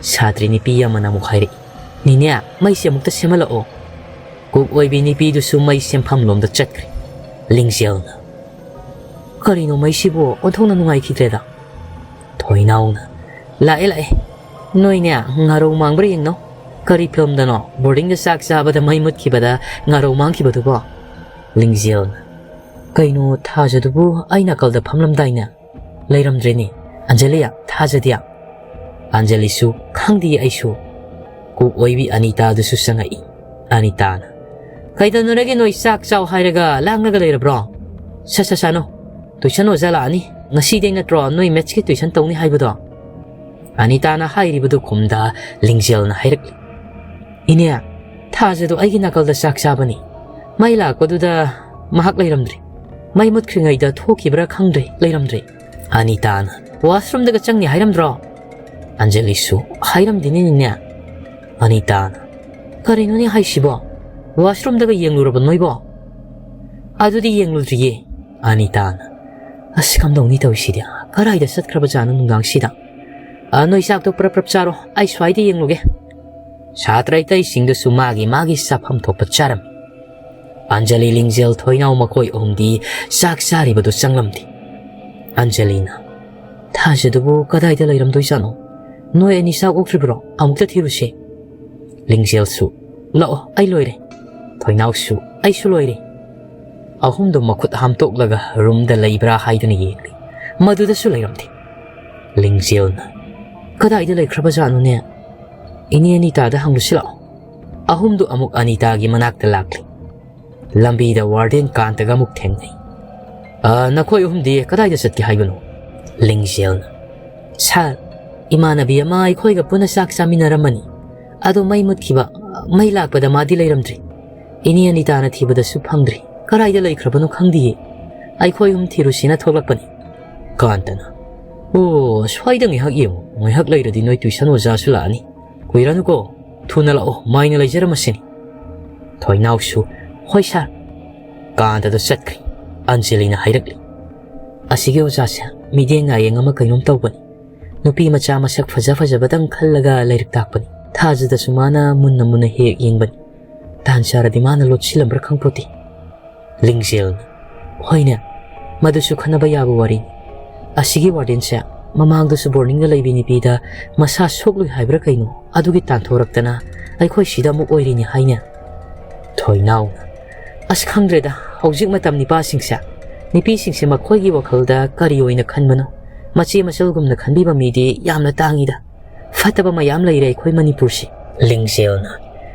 ꯁꯥꯇ꯭ꯔꯤ ꯅꯨꯄꯤ ꯑꯃꯅ ꯑꯃꯨꯛ ꯍꯥꯏꯔꯛꯏ, "ꯅꯤꯅꯦ, ꯃꯩꯁꯦ ꯑꯃꯨꯛꯇ ꯁꯦꯝꯍꯜꯂꯛꯑꯣ꯫" ꯀꯨꯛ ꯑꯣꯏꯕꯤ ꯅꯨꯄꯤꯗꯨꯁꯨ ꯃꯩ ꯁꯦꯝꯐꯝ ꯂꯣꯝꯗ ꯆꯠꯈ꯭ꯔꯦ꯫ ꯂꯤꯡꯖꯦꯜꯅ, "ꯀꯔꯤꯅꯣ ꯃꯩꯁꯤꯕꯣ? ꯑꯣꯟꯊꯣꯛꯅ ꯅꯨꯡꯉꯥꯏꯈꯤꯗ꯭ꯔꯦꯗ꯫" ꯊꯣꯏꯅꯥꯎꯅ, "ꯂꯥꯛꯑꯦ, ꯂꯥꯛꯑꯦ꯫ ꯅꯣꯏꯅꯦ, ꯉꯥꯔꯧ ꯃꯥꯡꯕ꯭ꯔꯥ ꯌꯦꯡꯅꯧ꯫ ꯀꯔꯤ ꯐꯤꯂꯝꯗꯅꯣ ꯕꯣꯔꯗꯤꯡꯗ ꯆꯥꯛ ꯆꯥꯕꯗ ꯃꯩ ꯃꯨꯠꯈꯤꯕꯗ ꯉꯥꯔꯧ ꯃꯥꯡꯈꯤꯕꯗꯨꯕꯣ?" ꯂꯤꯡꯖꯦꯜꯅ, "ꯀꯩꯅꯣ, ꯊꯥꯖꯗꯨꯕꯨ ꯑꯩ ꯅꯥꯀꯜꯗ ꯐꯝꯂꯝꯗꯥꯏꯅꯦ? ꯂꯩꯔꯝꯗ꯭ꯔꯦꯅꯦ꯫ ꯑꯟꯖꯂꯤ, ꯊꯥꯖꯗꯤ?" ꯑꯟꯖꯂꯤꯁꯨ, "ꯈꯪꯗꯦ ꯑꯩꯁꯨ꯫" ꯀꯨꯛ ꯑꯣꯏꯕꯤ ꯑꯅꯤꯇꯥꯗꯨꯁꯨ ꯆꯪꯉꯛꯏ꯫ ꯑꯅꯤꯇꯥꯅ, "ꯀꯩꯗꯧꯅꯔꯒꯦ? ꯅꯣꯏ ꯆꯥꯛ ꯆꯥꯎ ꯍꯥꯏꯔꯒ ꯂꯥꯡꯂꯒ ꯂꯩꯔꯕ꯭ꯔꯣ? ꯁꯠ ꯁꯠ ꯆꯥꯅꯣ꯫ ꯇꯨꯏꯁꯟ ꯑꯣꯖꯥ ꯂꯥꯛꯑꯅꯤ꯫ ꯉꯁꯤꯗꯩ ꯅꯠꯇ꯭ꯔꯣ ꯅꯣꯏ ꯃꯦꯠꯁꯀꯤ ꯇꯨꯏꯁꯟ ꯇꯧꯅꯤ ꯍꯥꯏꯕꯗꯣ?" ꯑꯅꯤꯇꯥꯅ ꯍꯥꯏꯔꯤꯕꯗꯨ ꯈꯨꯝꯗ ꯂꯤꯡꯖꯦꯜꯅ ꯍꯥꯏꯔꯛꯂꯤ, "ꯏꯅꯦ, ꯊꯥꯖꯗꯣ ꯑꯩꯒꯤ ꯅꯥꯀꯜꯗ ꯆꯥꯛ ꯆꯥꯕꯅꯤ꯫ ꯃꯩ ꯂꯥꯛꯄꯗꯨꯗ ꯃꯍꯥꯛ ꯂꯩꯔꯝꯗ꯭ꯔꯦ꯫ ꯃꯩ ꯃꯨꯠꯈ꯭ꯔꯤꯉꯩꯗ ꯊꯣꯛꯈꯤꯕ꯭ꯔꯥ ꯈꯪꯗ꯭ꯔꯦ, ꯂꯩꯔꯝꯗ꯭ꯔꯦ꯫" ꯑꯅꯤꯇꯥꯅ, "ꯋꯥꯁꯔꯨꯝꯗꯒ ꯆꯪꯅꯤ ꯍꯥꯏꯔꯝꯗ꯭ꯔꯣ?" ꯑꯟꯖꯂꯤꯁꯨ, "ꯍꯥꯏꯔꯝꯗꯦꯅꯦ ꯅꯤꯅꯦ꯫" ꯑꯅꯤꯇꯥꯅ, "ꯀꯔꯤꯅꯣꯅꯦ ꯍꯥꯏꯁꯤꯕꯣ? ꯋꯥꯁꯔꯨꯝꯗꯒ ꯌꯦꯡꯂꯨꯔꯕ ꯅꯣꯏꯕꯣ?" "ꯑꯗꯨꯗꯤ ꯌꯦꯡꯂꯨꯗ꯭ꯔꯤꯌꯦ꯫" ꯑꯅꯤꯇꯥꯅ, "ꯑꯁ, ꯀꯝꯗꯧꯅꯤ ꯇꯧꯔꯤꯁꯤꯗꯤ? ꯀꯔꯥꯏꯗ ꯆꯠꯈ꯭ꯔꯕꯖꯥꯠꯅꯣ ꯅꯨꯡꯗꯥꯡꯁꯤꯗ? ꯑ, ꯅꯣꯏ ꯆꯥꯛꯇꯣ ꯄ꯭ꯔꯞ ꯄ꯭ꯔꯞ ꯆꯥꯔꯣ, ꯑꯩ ꯁ꯭ꯋꯥꯏꯗ ꯌꯦꯡꯂꯨꯒꯦ꯫" ꯁꯥꯇ꯭ꯔ ꯑꯇꯩꯁꯤꯡꯗꯨꯁꯨ ꯃꯥꯒꯤ ꯃꯥꯒꯤ ꯆꯥꯐꯝ ꯊꯣꯛꯄ ꯆꯥꯔꯝꯃꯤ꯫ ꯑꯟꯖꯂꯤ, ꯂꯤꯡꯖꯦꯜ, ꯊꯣꯏꯅꯥꯎ ꯃꯈꯣꯏ ꯑꯍꯨꯝꯗꯤ ꯆꯥꯛ ꯆꯥꯔꯤꯕꯗꯨ ꯆꯪꯂꯝꯗꯦ꯫ ꯑꯟꯖꯂꯤꯅ, "ꯊꯥꯖꯗꯨꯕꯨ ꯀꯗꯥꯏꯗ ꯂꯩꯔꯝꯗꯣꯏꯖꯥꯠꯅꯣ? ꯅꯣꯏ ꯑꯅꯤ ꯆꯥꯛ ꯑꯣꯛꯇ꯭ꯔꯤꯕ꯭ꯔꯣ? ꯑꯃꯨꯛꯇ ꯊꯤꯔꯨꯁꯦ꯫" ꯂꯤꯡꯖꯦꯜꯁꯨ, "ꯂꯥꯛꯑꯣ, ꯑꯩ ꯂꯣꯏꯔꯦ꯫" ꯊꯣꯏꯅꯥꯎꯁꯨ, "ꯑꯩꯁꯨ ꯂꯣꯏꯔꯦ꯫" ꯑꯍꯨꯝꯗꯨ ꯃꯈꯨꯠ ꯍꯥꯝꯇꯣꯛꯂꯒ ꯔꯨꯝꯗ ꯂꯩꯕ꯭ꯔꯥ ꯍꯥꯏꯗꯨꯅ ꯌꯦꯡꯂꯤ꯫ ꯃꯗꯨꯗꯁꯨ ꯂꯩꯔꯝꯗꯦ꯫ ꯂꯤꯡꯖꯦꯜꯅ, "ꯀꯗꯥꯏꯗ ꯂꯩꯈ꯭ꯔꯕꯖꯥꯠꯅꯣꯅꯦ? ꯏꯅꯦ ꯑꯅꯤꯇꯥꯗ ꯍꯪꯂꯨꯁꯤ ꯂꯥꯛꯑꯣ꯫" ꯑꯍꯨꯝꯗꯨ ꯑꯃꯨꯛ ꯑꯅꯤꯇꯥꯒꯤ ꯃꯅꯥꯛꯇ ꯂꯥꯛꯂꯤ꯫ ꯂꯝꯕꯤꯗ ꯋꯥꯔꯗꯦꯟ ꯀꯥꯟꯇꯒ ꯑꯃꯨꯛ ꯊꯦꯡꯅꯩ꯫ "ꯑ, ꯅꯈꯣꯏ ꯑꯍꯨꯝꯗꯤ ꯀꯗꯥꯏꯗ ꯆꯠꯀꯦ ꯍꯥꯏꯕꯅꯣ?" ꯂꯤꯡꯖꯦꯜꯅ, "ꯁꯥꯔ, ꯏꯃꯥꯟꯅꯕꯤ ꯑꯃ ꯑꯩꯈꯣꯏꯒ ꯄꯨꯟꯅ ꯆꯥꯛ ꯆꯥꯃꯤꯟꯅꯔꯝꯕꯅꯤ꯫ ꯑꯗꯣ ꯃꯩ ꯃꯨꯠꯈꯤꯕ, ꯃꯩ ꯂꯥꯛꯄꯗ ꯃꯥꯗꯤ ꯂꯩꯔꯝꯗ꯭ꯔꯦ꯫ ꯏꯅꯦ ꯑꯅꯤꯇꯥꯅ ꯊꯤꯕꯗꯁꯨ ꯐꯪꯗ꯭ꯔꯦ꯫ ꯀꯗꯥꯏꯗ ꯂꯩꯈ꯭ꯔꯕꯅꯣ ꯈꯪꯗꯤꯌꯦ꯫ ꯑꯩꯈꯣꯏ ꯑꯍꯨꯝ ꯊꯤꯔꯨꯁꯤꯅ ꯊꯣꯛꯂꯛꯄꯅꯤ꯫" ꯀꯥꯟꯇꯅ, "ꯑꯣ, ꯁ꯭ꯋꯥꯏꯗ ꯉꯥꯏꯍꯥꯛ ꯌꯦꯡꯉꯨ꯫ ꯉꯥꯏꯍꯥꯛ ꯂꯩꯔꯗꯤ ꯅꯣꯏ ꯇ꯭ꯌꯨꯁꯟ ꯑꯣꯖꯥꯁꯨ ꯂꯥꯛꯑꯅꯤ꯫ ꯀꯨꯏꯔꯅꯨꯀꯣ, ꯊꯨꯅ ꯂꯥꯛꯑꯣ, ꯃꯥꯏꯅ ꯂꯩꯖꯔꯝꯃꯁꯤꯅꯤ꯫" ꯊꯣꯏꯅꯥꯎꯁꯨ, "ꯍꯣꯏ ꯁꯥꯔ꯫" ꯀꯥꯟꯇꯗꯣ ꯆꯠꯈ꯭ꯔꯦ꯫ ꯑꯟꯖꯂꯤꯅ ꯍꯥꯏꯔꯛꯂꯤ, "ꯑꯁꯤꯒꯤ ꯑꯣꯖꯥꯁꯦ ꯃꯤꯠꯌꯦꯡ ꯅꯥꯌꯦꯡ ꯑꯃ ꯀꯩꯅꯣꯝ ꯇꯧꯕꯅꯤ꯫ ꯅꯨꯄꯤ ꯃꯆꯥ ꯃꯁꯛ ꯐꯖ ꯐꯖꯕꯗꯪ ꯈꯜꯂꯒ ꯂꯥꯏꯔꯤꯛ ꯇꯥꯛꯄꯅꯤ꯫ ꯊꯥꯖꯗꯁꯨ ꯃꯥꯅ ꯃꯨꯟꯅ ꯃꯨꯟꯅ ꯍꯦꯛ ꯌꯦꯡꯕꯅꯤ꯫ ꯇꯥꯟ ꯆꯥꯔꯗꯤ ꯃꯥꯅ ꯂꯣꯠꯁꯤꯜꯂꯝꯕ꯭ꯔꯥ ꯈꯪꯄꯣꯠꯇꯦ꯫" ꯂꯤꯡꯖꯦꯜꯅ, "ꯍꯣꯏꯅꯦ, ꯃꯗꯨꯁꯨ ꯈꯟꯅꯕ ꯌꯥꯕ ꯋꯥꯔꯤꯅꯤ꯫ ꯑꯁꯤꯒꯤ ꯋꯥꯔꯗꯦꯟꯁꯦ ꯃꯃꯥꯡꯗꯁꯨ ꯕꯣꯔꯗꯤꯡꯗ ꯂꯩꯕꯤ ꯅꯨꯄꯤꯗ ꯃꯁꯥ ꯁꯣꯛꯂꯨꯏ ꯍꯥꯏꯕ꯭ꯔꯥ ꯀꯩꯅꯣ, ꯑꯗꯨꯒꯤ ꯇꯥꯟꯊꯣꯔꯛꯇꯅ ꯑꯩꯈꯣꯏ ꯁꯤꯗ ꯑꯃꯨꯛ ꯑꯣꯏꯔꯤꯅꯤ ꯍꯥꯏꯅꯦ꯫" ꯊꯣꯏꯅꯥꯎꯅ, "ꯑꯁ, ꯈꯪꯗ꯭ꯔꯦꯗ, ꯍꯧꯖꯤꯛ ꯃꯇꯝ ꯅꯤꯄꯥꯁꯤꯡꯁꯦ, ꯅꯨꯄꯤꯁꯤꯡꯁꯦ ꯃꯈꯣꯏꯒꯤ ꯋꯥꯈꯜꯗ ꯀꯔꯤ ꯑꯣꯏꯅ ꯈꯟꯕꯅꯣ? ꯃꯆꯦ ꯃꯆꯜꯒꯨꯝꯅ ꯈꯟꯕꯤꯕ ꯃꯤꯗꯤ ꯌꯥꯝꯅ ꯇꯥꯡꯉꯤꯗ꯫ ꯐꯠꯇꯕ ꯃꯌꯥꯝ ꯂꯩꯔꯦ ꯑꯩꯈꯣꯏ ꯃꯅꯤꯄꯨꯔꯁꯤ꯫" ꯂꯤꯡꯖꯦꯜꯅ,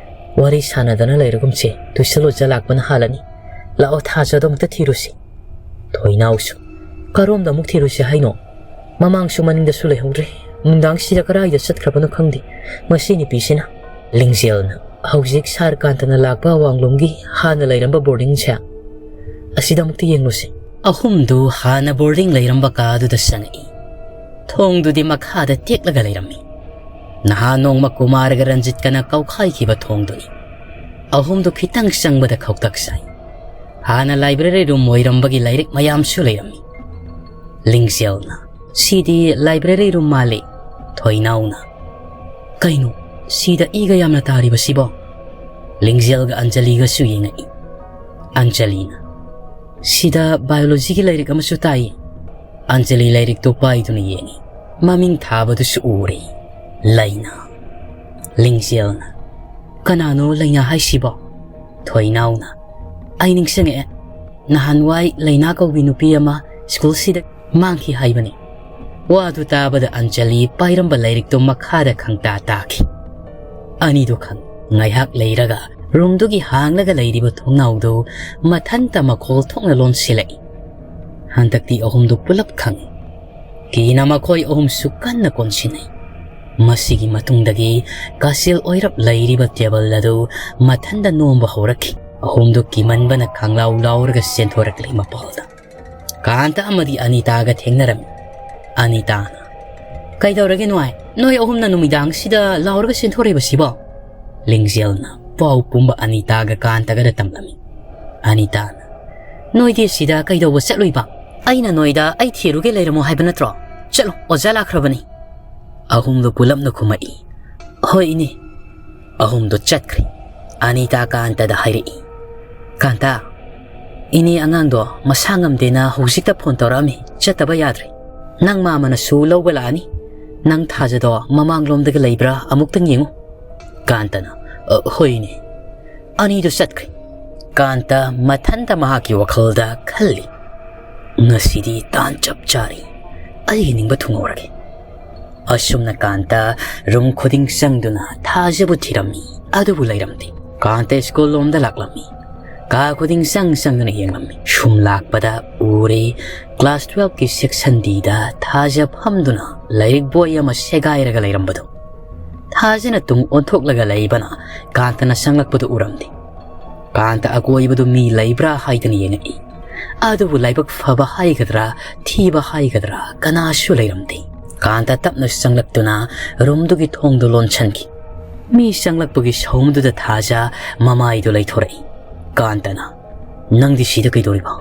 "ꯋꯥꯔꯤ ꯁꯥꯟꯅꯗꯅ ꯂꯩꯔꯒꯨꯝꯁꯦ, ꯇꯨꯏꯁꯟ ꯑꯣꯖꯥ ꯂꯥꯛꯄꯅ ꯍꯥꯜꯂꯅꯤ꯫ ꯂꯥꯛꯑꯣ, ꯊꯥꯖꯗꯣ ꯑꯃꯨꯛꯇ ꯊꯤꯔꯨꯁꯤ꯫" ꯊꯣꯏꯅꯥꯎꯁꯨ, "ꯀꯔꯣꯝꯗ ꯑꯃꯨꯛ ꯊꯤꯔꯨꯁꯤ ꯍꯥꯏꯅꯣ? ꯃꯃꯥꯡꯁꯨ ꯃꯅꯤꯡꯗꯁꯨ ꯂꯩꯍꯧꯗ꯭ꯔꯦ꯫ ꯅꯨꯡꯗꯥꯡꯁꯤꯗ ꯀꯗꯥꯏꯗ ꯆꯠꯈ꯭ꯔꯕꯅꯣ ꯈꯪꯗꯦ ꯃꯁꯤ ꯅꯨꯄꯤꯁꯤꯅ꯫" ꯂꯤꯡꯖꯦꯜꯅ, "ꯍꯧꯖꯤꯛ ꯁꯥꯔ ꯀꯥꯟꯇꯅ ꯂꯥꯛꯄ ꯑꯋꯥꯡꯂꯣꯝꯒꯤ ꯍꯥꯟꯅ ꯂꯩꯔꯝꯕ ꯕꯣꯔꯗꯤꯡꯁꯦ, ꯑꯁꯤꯗ ꯑꯃꯨꯛꯇ ꯌꯦꯡꯂꯨꯁꯤ꯫" ꯑꯍꯨꯝꯗꯨ ꯍꯥꯟꯅ ꯕꯣꯔꯗꯤꯡ ꯂꯩꯔꯝꯕ ꯀꯥꯗꯨꯗ ꯆꯪꯉꯛꯏ꯫ ꯊꯣꯡꯗꯨꯗꯤ ꯃꯈꯥꯗ ꯇꯦꯛꯂꯒ ꯂꯩꯔꯝꯃꯤ꯫ ꯅꯍꯥꯟ ꯅꯣꯡꯃ ꯀꯨꯃꯥꯔꯒ ꯔꯟꯖꯤꯠꯀꯅ ꯀꯧꯈꯥꯏꯈꯤꯕ ꯊꯣꯡꯗꯨꯅꯤ꯫ ꯑꯍꯨꯝꯗꯨ ꯈꯤꯇꯪ ꯆꯪꯕꯗ ꯈꯧꯇꯛ ꯆꯥꯏ꯫ ꯍꯥꯟꯅ ꯂꯥꯏꯕ꯭ꯔꯦꯔꯤ ꯔꯨꯝ ꯑꯣꯏꯔꯝꯕꯒꯤ ꯂꯥꯏꯔꯤꯛ ꯃꯌꯥꯝꯁꯨ ꯂꯩꯔꯝꯃꯤ꯫ ꯂꯤꯡꯖꯦꯜꯅ, "ꯁꯤꯗꯤ ꯂꯥꯏꯕ꯭ꯔꯦꯔꯤ ꯔꯨꯝ ꯃꯥꯜꯂꯤ꯫" ꯊꯣꯏꯅꯥꯎꯅ, "ꯀꯩꯅꯣ, ꯁꯤꯗ ꯏꯒ ꯌꯥꯝꯅ ꯇꯥꯔꯤꯕꯁꯤꯕꯣ?" ꯂꯤꯡꯖꯦꯜꯒ ꯑꯟꯖꯂꯤꯒꯁꯨ ꯌꯦꯡꯉꯛꯏ꯫ ꯑꯟꯖꯂꯤꯅ, "ꯁꯤꯗ ꯕꯥꯏꯑꯣꯂꯣꯖꯤꯒꯤ ꯂꯥꯏꯔꯤꯛ ꯑꯃꯁꯨ ꯇꯥꯏ꯫" ꯑꯟꯖꯂꯤ ꯂꯥꯏꯔꯤꯛꯇꯨ ꯄꯥꯏꯗꯨꯅ ꯌꯦꯡꯉꯤ꯫ ꯃꯃꯤꯡ ꯊꯥꯕꯗꯨꯁꯨ ꯎꯔꯦ, ꯂꯩꯅꯥ꯫ ꯂꯤꯡꯖꯦꯜꯅ, "ꯀꯅꯥꯅꯣ ꯂꯩꯅꯥ ꯍꯥꯏꯁꯤꯕꯣ?" ꯊꯣꯏꯅꯥꯎꯅ, "ꯑꯩ ꯅꯤꯡꯁꯤꯡꯉꯛꯑꯦ꯫ ꯅꯍꯥꯟꯋꯥꯏ ꯂꯩꯅꯥ ꯀꯧꯕꯤ ꯅꯨꯄꯤ ꯑꯃ ꯁ꯭ꯀꯨꯜꯁꯤꯗ ꯃꯥꯡꯈꯤ ꯍꯥꯏꯕꯅꯤ꯫" ꯋꯥꯗꯨ ꯇꯥꯕꯗ ꯑꯟꯖꯂꯤ ꯄꯥꯏꯔꯝꯕ ꯂꯥꯏꯔꯤꯛꯇꯨ ꯃꯈꯥꯗ ꯈꯪꯇꯥ ꯇꯥꯈꯤ꯫ ꯑꯅꯤꯗꯨ ꯈꯪ ꯉꯥꯏꯍꯥꯛ ꯂꯩꯔꯒ ꯔꯨꯝꯗꯨꯒꯤ ꯍꯥꯡꯂꯒ ꯂꯩꯔꯤꯕ ꯊꯣꯡꯅꯥꯎꯗꯨ ꯃꯊꯟꯇ ꯃꯈꯣꯜ ꯊꯣꯛꯅ ꯂꯣꯟꯁꯤꯜꯂꯛꯏ꯫ ꯍꯟꯗꯛꯇꯤ ꯑꯍꯨꯝꯗꯨ ꯄꯨꯂꯞ ꯈꯪꯏ꯫ ꯀꯤꯅ ꯃꯈꯣꯏ ꯑꯍꯨꯝꯁꯨ ꯀꯟꯅ ꯀꯣꯟꯁꯤꯟꯅꯩ꯫ ꯃꯁꯤꯒꯤ ꯃꯇꯨꯡꯗꯒꯤ ꯀꯥꯁꯤꯜ ꯑꯣꯏꯔꯞ ꯂꯩꯔꯤꯕ ꯇꯦꯕꯜ ꯑꯗꯨ ꯃꯊꯟꯇ ꯅꯣꯝꯕ ꯍꯧꯔꯛꯈꯤ꯫ ꯑꯍꯨꯝꯗꯨ ꯀꯤꯃꯟꯕꯅ ꯈꯪꯂꯥꯎ ꯂꯥꯎꯔꯒ ꯆꯦꯟꯊꯣꯔꯛꯂꯤ ꯃꯄꯥꯜꯗ꯫ ꯀꯥꯟꯇ ꯑꯃꯗꯤ ꯑꯅꯤꯇꯥꯒ ꯊꯦꯡꯅꯔꯝꯃꯤ꯫ ꯑꯅꯤꯇꯥꯅ, "ꯀꯩꯗꯧꯔꯒꯦ ꯅꯨꯡꯉꯥꯏ? ꯅꯣꯏ ꯑꯍꯨꯝꯅ ꯅꯨꯃꯤꯗꯥꯡꯁꯤꯗ ꯂꯥꯎꯔꯒ ꯆꯦꯟꯊꯣꯔꯛꯏꯕꯁꯤꯕꯣ?" ꯂꯤꯡꯖꯦꯜꯅ ꯄꯥꯎ ꯄꯨꯝꯕ ꯑꯅꯤꯇꯥꯒ ꯀꯥꯟꯇꯒꯗ ꯇꯝꯂꯝꯃꯤ꯫ ꯑꯅꯤꯇꯥꯅ, "ꯅꯣꯏꯗꯤ ꯁꯤꯗ ꯀꯩꯗꯧꯕ ꯆꯠꯂꯨꯏꯕ? ꯑꯩꯅ ꯅꯣꯏꯗ ꯑꯩ ꯊꯤꯔꯨꯒꯦ ꯂꯩꯔꯝꯃꯣ ꯍꯥꯏꯕ ꯅꯠꯇ꯭ꯔꯣ? ꯆꯠꯂꯣ, ꯑꯣꯖꯥ ꯂꯥꯛꯈ꯭ꯔꯕꯅꯤ꯫" ꯑꯍꯨꯝꯗꯨ ꯄꯨꯂꯞꯅ ꯈꯨꯝꯃꯛꯏ, "ꯍꯣꯏ ꯏꯅꯦ꯫" ꯑꯍꯨꯝꯗꯨ ꯆꯠꯈ꯭ꯔꯦ꯫ ꯑꯅꯤꯇꯥ ꯀꯥꯟꯇꯗ ꯍꯥꯏꯔꯛꯏ, "ꯀꯥꯟꯇ, ꯏꯅꯦ ꯑꯉꯥꯡꯗꯣ ꯃꯁꯥ ꯉꯝꯗꯦꯅ ꯍꯧꯖꯤꯛꯇ ꯐꯣꯟ ꯇꯧꯔꯛꯑꯝꯃꯤ, ꯆꯠꯇꯕ ꯌꯥꯗ꯭ꯔꯦ꯫ ꯅꯪ ꯃꯥꯃꯅꯁꯨ ꯂꯧꯕ ꯂꯥꯛꯑꯅꯤ꯫ ꯅꯪ ꯊꯥꯖꯗꯣ ꯃꯃꯥꯡꯂꯣꯝꯗꯒ ꯂꯩꯕ꯭ꯔꯥ ꯑꯃꯨꯛꯇꯪ ꯌꯦꯡꯉꯨ꯫" ꯀꯥꯟꯇꯅ, "ꯑ, ꯍꯣꯏꯅꯦ꯫" ꯑꯅꯤꯗꯨ ꯆꯠꯈ꯭ꯔꯦ꯫ ꯀꯥꯟꯇ ꯃꯊꯟꯇ ꯃꯍꯥꯛꯀꯤ ꯋꯥꯈꯜꯗ ꯈꯜꯂꯤ, "ꯉꯁꯤꯗꯤ ꯇꯥꯟ ꯆꯞ ꯆꯥꯔꯤ꯫ ꯑꯩꯒꯤ ꯅꯤꯡꯕ ꯊꯨꯡꯍꯧꯔꯒꯦ꯫" ꯑꯁꯨꯝꯅ ꯀꯥꯟꯇ ꯔꯨꯝ ꯈꯨꯗꯤꯡ ꯆꯪꯗꯨꯅ ꯊꯥꯖꯕꯨ ꯊꯤꯔꯝꯃꯤ, ꯑꯗꯨꯕꯨ ꯂꯩꯔꯝꯗꯦ꯫ ꯀꯥꯟꯇ ꯁ꯭ꯀꯨꯜ ꯂꯣꯝꯗ ꯂꯥꯛꯂꯝꯃꯤ꯫ ꯀꯥ ꯈꯨꯗꯤꯡ ꯆꯪ ꯆꯪꯗꯨꯅ ꯌꯦꯡꯂꯝꯃꯤ꯫ ꯁꯨꯝ ꯂꯥꯛꯄꯗ ꯎꯔꯦ, ꯀ꯭ꯂꯥꯁ ꯇꯨꯋꯦꯜꯐꯀꯤ ꯁꯦꯛꯁꯟ ꯗꯤꯗ ꯊꯥꯖ ꯐꯝꯗꯨꯅ ꯂꯥꯏꯔꯤꯛ ꯕꯣꯏ ꯑꯃ ꯁꯦꯒꯥꯏꯔꯒ ꯂꯩꯔꯝꯕꯗꯨ꯫ ꯊꯥꯖꯅ ꯇꯨꯡ ꯑꯣꯟꯊꯣꯛꯂꯒ ꯂꯩꯕꯅ ꯀꯥꯟꯇꯅ ꯆꯪꯂꯛꯄꯗꯨ ꯎꯔꯝꯗꯦ꯫ ꯀꯥꯟꯇ ꯑꯀꯣꯏꯕꯗꯨ ꯃꯤ ꯂꯩꯕ꯭ꯔꯥ ꯍꯥꯏꯗꯅ ꯌꯦꯡꯉꯛꯏ꯫ ꯑꯗꯨꯕꯨ ꯂꯥꯏꯕꯛ ꯐꯕ ꯍꯥꯏꯒꯗ꯭ꯔꯥ, ꯊꯤꯕ ꯍꯥꯏꯒꯗ꯭ꯔꯥ, ꯀꯅꯥꯁꯨ ꯂꯩꯔꯝꯗꯦ꯫ ꯀꯥꯟꯇ ꯇꯞꯅ ꯆꯪꯂꯛꯇꯨꯅ ꯔꯨꯝꯗꯨꯒꯤ ꯊꯣꯡꯗꯨ ꯂꯣꯟꯁꯤꯟꯈꯤ꯫ ꯃꯤ ꯆꯪꯂꯛꯄꯒꯤ ꯁꯥꯎꯝꯗꯨꯗ ꯊꯥꯖ ꯃꯃꯥꯏꯗꯨ ꯂꯩꯊꯣꯔꯛꯏ꯫ ꯀꯥꯟꯇꯅ, "ꯅꯪꯗꯤ ꯁꯤꯗ ꯀꯩꯗꯧꯔꯤꯕ?"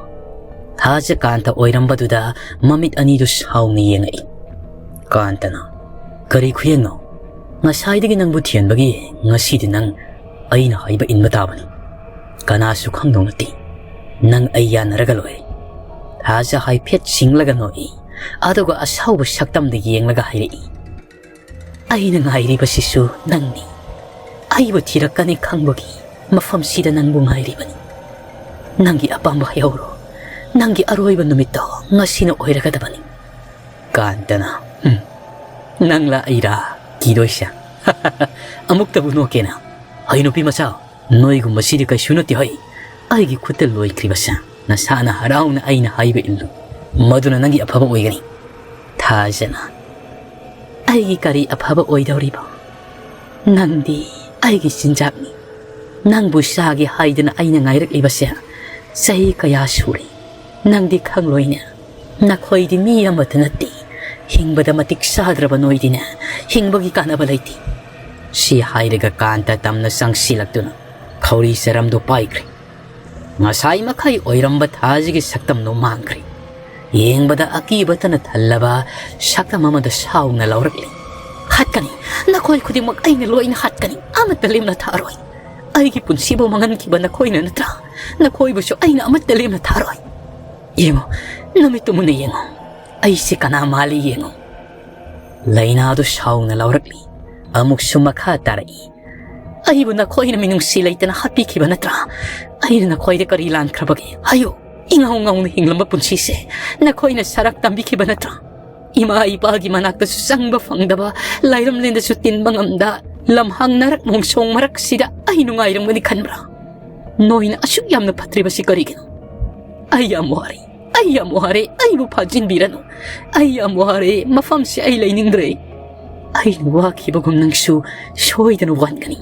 ꯊꯥꯖ ꯀꯥꯟꯇ ꯑꯣꯏꯔꯝꯕꯗꯨꯗ ꯃꯃꯤꯠ ꯑꯅꯤꯗꯨ ꯁꯥꯎꯅ ꯌꯦꯡꯉꯛꯏ꯫ ꯀꯥꯟꯇꯅ, "ꯀꯔꯤ ꯈꯨꯌꯦꯡꯅꯣ? ꯉꯁꯥꯏꯗꯒꯤ ꯅꯪꯕꯨ ꯊꯤꯍꯟꯕꯒꯤ ꯉꯁꯤꯗꯤ ꯅꯪ ꯑꯩꯅ ꯍꯥꯏꯕ ꯏꯟꯕ ꯇꯥꯕꯅꯤ꯫ ꯀꯅꯥꯁꯨ ꯈꯪꯗꯧ ꯅꯠꯇꯦ꯫ ꯅꯪ ꯑꯩ ꯌꯥꯅꯔꯒ ꯂꯣꯏꯔꯦ꯫" ꯊꯥꯖ ꯍꯥꯏꯐꯦꯠ ꯁꯤꯡꯂꯒ ꯅꯣꯛꯏ, ꯑꯗꯨꯒ ꯑꯁꯥꯎꯕ ꯁꯛꯇꯝꯗ ꯌꯦꯡꯂꯒ ꯍꯥꯏꯔꯛꯏ, "ꯑꯩꯅ ꯉꯥꯏꯔꯤꯕꯁꯤꯁꯨ ꯅꯪꯅꯤ꯫ ꯑꯩꯕꯨ ꯊꯤꯔꯛꯀꯅꯤ ꯈꯪꯕꯒꯤ ꯃꯐꯝꯁꯤꯗ ꯅꯪꯕꯨ ꯉꯥꯏꯔꯤꯕꯅꯤ꯫ ꯅꯪꯒꯤ ꯑꯄꯥꯝꯕ ꯍꯥꯏꯍꯧꯔꯣ꯫ ꯅꯪꯒꯤ ꯑꯔꯣꯏꯕ ꯅꯨꯃꯤꯠꯇꯣ ꯉꯁꯤꯅ ꯑꯣꯏꯔꯒꯗꯕꯅꯤ꯫" ꯀꯥꯟꯇꯅ, "ꯎꯝ, ꯅꯪꯂꯥ ꯑꯩꯔꯥ ꯀꯤꯗꯣꯏꯁꯦ? ꯑꯃꯨꯛꯇꯕꯨ ꯅꯣꯛꯀꯦꯅ꯫ ꯍꯩ ꯅꯨꯄꯤ ꯃꯆꯥ, ꯅꯣꯏꯒꯨꯝꯕꯁꯤꯗꯤ ꯀꯩꯁꯨ ꯅꯠꯇꯦ ꯍꯣꯏ꯫ ꯑꯩꯒꯤ ꯈꯨꯠꯇ ꯂꯣꯏꯈ꯭ꯔꯤꯕꯁꯦ ꯅꯁꯥꯅ ꯍꯔꯥꯎꯅ ꯑꯩꯅ ꯍꯥꯏꯕ ꯏꯜꯂꯨ꯫ ꯃꯗꯨꯅ ꯅꯪꯒꯤ ꯑꯐꯕ ꯑꯣꯏꯒꯅꯤ꯫ ꯊꯥꯖꯅ꯫ ꯑꯩꯒꯤ ꯀꯔꯤ ꯑꯐꯕ ꯑꯣꯏꯗꯧꯔꯤꯕ? ꯅꯪꯗꯤ ꯑꯩꯒꯤ ꯆꯤꯟꯖꯥꯛꯅꯤ꯫ ꯅꯪꯕꯨ ꯆꯥꯒꯦ ꯍꯥꯏꯗꯅ ꯑꯩꯅ ꯉꯥꯏꯔꯛꯂꯤꯕꯁꯦ ꯆꯍꯤ ꯀꯌꯥ ꯁꯨꯔꯦ꯫ ꯅꯪꯗꯤ ꯈꯪꯂꯣꯏꯅꯦ꯫ ꯅꯈꯣꯏꯗꯤ ꯃꯤ ꯑꯃꯠꯇ ꯅꯠꯇꯦ꯫ ꯍꯤꯡꯕꯗ ꯃꯇꯤꯛ ꯆꯥꯗ꯭ꯔꯕ ꯅꯣꯏꯗꯤꯅꯦ, ꯍꯤꯡꯕꯒꯤ ꯀꯥꯟꯅꯕ ꯂꯩꯇꯦ꯫ ꯁꯤ ꯍꯥꯏꯔꯒ ꯀꯥꯟꯇ ꯇꯝꯅ ꯆꯪꯁꯤꯜꯂꯛꯇꯨꯅ ꯈꯧꯔꯤ ꯆꯔꯝꯗꯨ ꯄꯥꯏꯈ꯭ꯔꯦ꯫ ꯉꯁꯥꯏ ꯃꯈꯩ ꯑꯣꯏꯔꯝꯕ ꯊꯥꯖꯒꯤ ꯁꯛꯇꯝꯗꯨ ꯃꯥꯡꯈ꯭ꯔꯦ꯫ ꯌꯦꯡꯕꯗ ꯑꯀꯤꯕꯇꯅ ꯊꯜꯂꯕ ꯁꯛꯇꯝ ꯑꯃꯗ ꯁꯥꯎꯅ ꯂꯧꯔꯛꯂꯤ꯫ "ꯍꯥꯠꯀꯅꯤ, ꯅꯈꯣꯏ ꯈꯨꯗꯤꯡꯃꯛ ꯑꯩꯅ ꯂꯣꯏꯅ ꯍꯥꯠꯀꯅꯤ, ꯑꯃꯠꯇ ꯂꯦꯝꯅ ꯊꯥꯔꯣꯏ꯫ ꯑꯩꯒꯤ ꯄꯨꯟꯁꯤꯕꯨ ꯃꯥꯡꯍꯟꯈꯤꯕ ꯅꯈꯣꯏꯅ ꯅꯠꯇ꯭ꯔꯥ? ꯅꯈꯣꯏꯕꯨꯁꯨ ꯑꯩꯅ ꯑꯃꯠꯇ ꯂꯦꯝꯅ ꯊꯥꯔꯣꯏ꯫ ꯌꯦꯡꯉꯨ, ꯅꯃꯤꯠꯇꯨ ꯃꯨꯟꯅ ꯌꯦꯡꯉꯨ꯫ ꯑꯩꯁꯦ ꯀꯅꯥ ꯃꯥꯜꯂꯤ ꯌꯦꯡꯉꯨ꯫" ꯂꯥꯏꯅꯥꯗꯨ ꯁꯥꯎꯅ ꯂꯧꯔꯛꯂꯤ꯫ ꯑꯃꯨꯛꯁꯨ ꯃꯈꯥ ꯇꯥꯔꯛꯏ꯫ "ꯑꯩꯕꯨ ꯅꯈꯣꯏꯅ ꯃꯤꯅꯨꯡꯁꯤ ꯂꯩꯇꯅ ꯍꯥꯠꯄꯤꯈꯤꯕ ꯅꯠꯇ꯭ꯔꯥ? ꯑꯩꯅ ꯅꯈꯣꯏꯗ ꯀꯔꯤ ꯂꯥꯟꯈ꯭ꯔꯕꯒꯦ? ꯍꯥꯏꯌꯨ, ꯏꯉꯥꯎ ꯉꯥꯎꯅ ꯍꯤꯡꯂꯝꯕ ꯄꯨꯟꯁꯤꯁꯦ ꯅꯈꯣꯏꯅ ꯁꯔꯥꯛ ꯇꯝꯕꯤꯈꯤꯕ ꯅꯠꯇ꯭ꯔꯥ? ꯏꯃꯥ ꯏꯄꯥꯒꯤ ꯃꯅꯥꯛꯇꯁꯨ ꯆꯪꯕ ꯐꯪꯗꯕ, ꯂꯥꯏꯔꯝꯂꯦꯟꯗꯁꯨ ꯇꯤꯟꯕ ꯉꯝꯗ, ꯂꯝꯍꯥꯡ ꯅꯔꯛ ꯃꯣꯡꯁꯣꯡ ꯃꯔꯛꯁꯤꯗ ꯑꯩ ꯅꯨꯡꯉꯥꯏꯔꯝꯒꯅꯤ ꯈꯟꯕ꯭ꯔꯥ? ꯅꯣꯏꯅ ꯑꯁꯨꯛ ꯌꯥꯝꯅ ꯐꯠꯇ꯭ꯔꯤꯕꯁꯤ ꯀꯔꯤꯒꯤꯅꯣ? ꯑꯩ ꯌꯥꯝ ꯋꯥꯔꯦ, ꯑꯩ ꯌꯥꯝ ꯋꯥꯔꯦ, ꯑꯩꯕꯨ ꯐꯥꯖꯤꯟꯕꯤꯔꯅꯨ꯫ ꯑꯩ ꯌꯥꯝ ꯋꯥꯔꯦ, ꯃꯐꯝꯁꯦ ꯑꯩ ꯂꯩꯅꯤꯡꯗ꯭ꯔꯦ꯫ ꯑꯩꯅ ꯋꯥꯈꯤꯕꯒꯨꯝ ꯅꯪꯁꯨ ꯁꯣꯏꯗꯅ ꯋꯥꯟꯒꯅꯤ꯫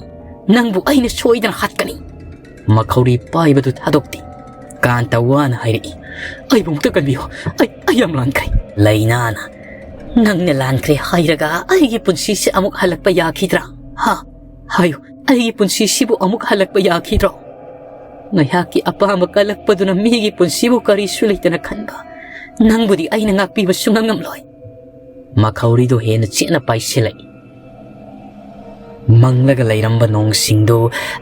ꯅꯪꯕꯨ ꯑꯩꯅ ꯁꯣꯏꯗꯅ ꯍꯥꯠꯀꯅꯤ꯫" ꯃꯈꯧꯔꯤ ꯄꯥꯏꯕꯗꯨ ꯊꯥꯗꯣꯛꯇꯦ꯫ ꯀꯥꯟꯇ ꯋꯥꯅ ꯍꯥꯏꯔꯛꯏ꯫ "ꯑꯩꯕꯨ ꯑꯃꯨꯛꯇ ꯀꯟꯕꯤꯌꯨ, ꯑꯩ, ꯑꯩ ꯌꯥꯝ ꯂꯥꯟꯈ꯭ꯔꯦ꯫" ꯂꯥꯏꯅꯥꯅ, "ꯅꯪꯅ ꯂꯥꯟꯈ꯭ꯔꯦ ꯍꯥꯏꯔꯒ ꯑꯩꯒꯤ ꯄꯨꯟꯁꯤꯁꯦ ꯑꯃꯨꯛ ꯍꯜꯂꯛꯄ ꯌꯥꯈꯤꯗ꯭ꯔꯥ? ꯍꯥ? ꯍꯥꯏꯌꯨ, ꯑꯩꯒꯤ ꯄꯨꯟꯁꯤꯁꯤꯕꯨ ꯑꯃꯨꯛ ꯍꯜꯂꯛꯄ ꯌꯥꯈꯤꯗ꯭ꯔꯣ? ꯉꯥꯏꯍꯥꯛꯀꯤ ꯑꯄꯥꯝꯕ ꯀꯜꯂꯛꯄꯗꯨꯅ ꯃꯤꯒꯤ ꯄꯨꯟꯁꯤꯕꯨ ꯀꯔꯤꯁꯨ ꯂꯩꯇꯅ ꯈꯟꯕ ꯅꯪꯕꯨꯗꯤ ꯑꯩꯅ ꯉꯥꯛꯄꯤꯕ ꯁꯨꯡꯉꯝ ꯉꯝꯂꯣꯏ꯫" ꯃꯈꯧꯔꯤꯗꯨ ꯍꯦꯟꯅ ꯆꯦꯠꯅ ꯄꯥꯏꯁꯤꯜꯂꯛꯏ꯫ ꯃꯪꯂꯒ ꯂꯩꯔꯝꯕ ꯅꯣꯡꯁꯤꯡꯗꯨ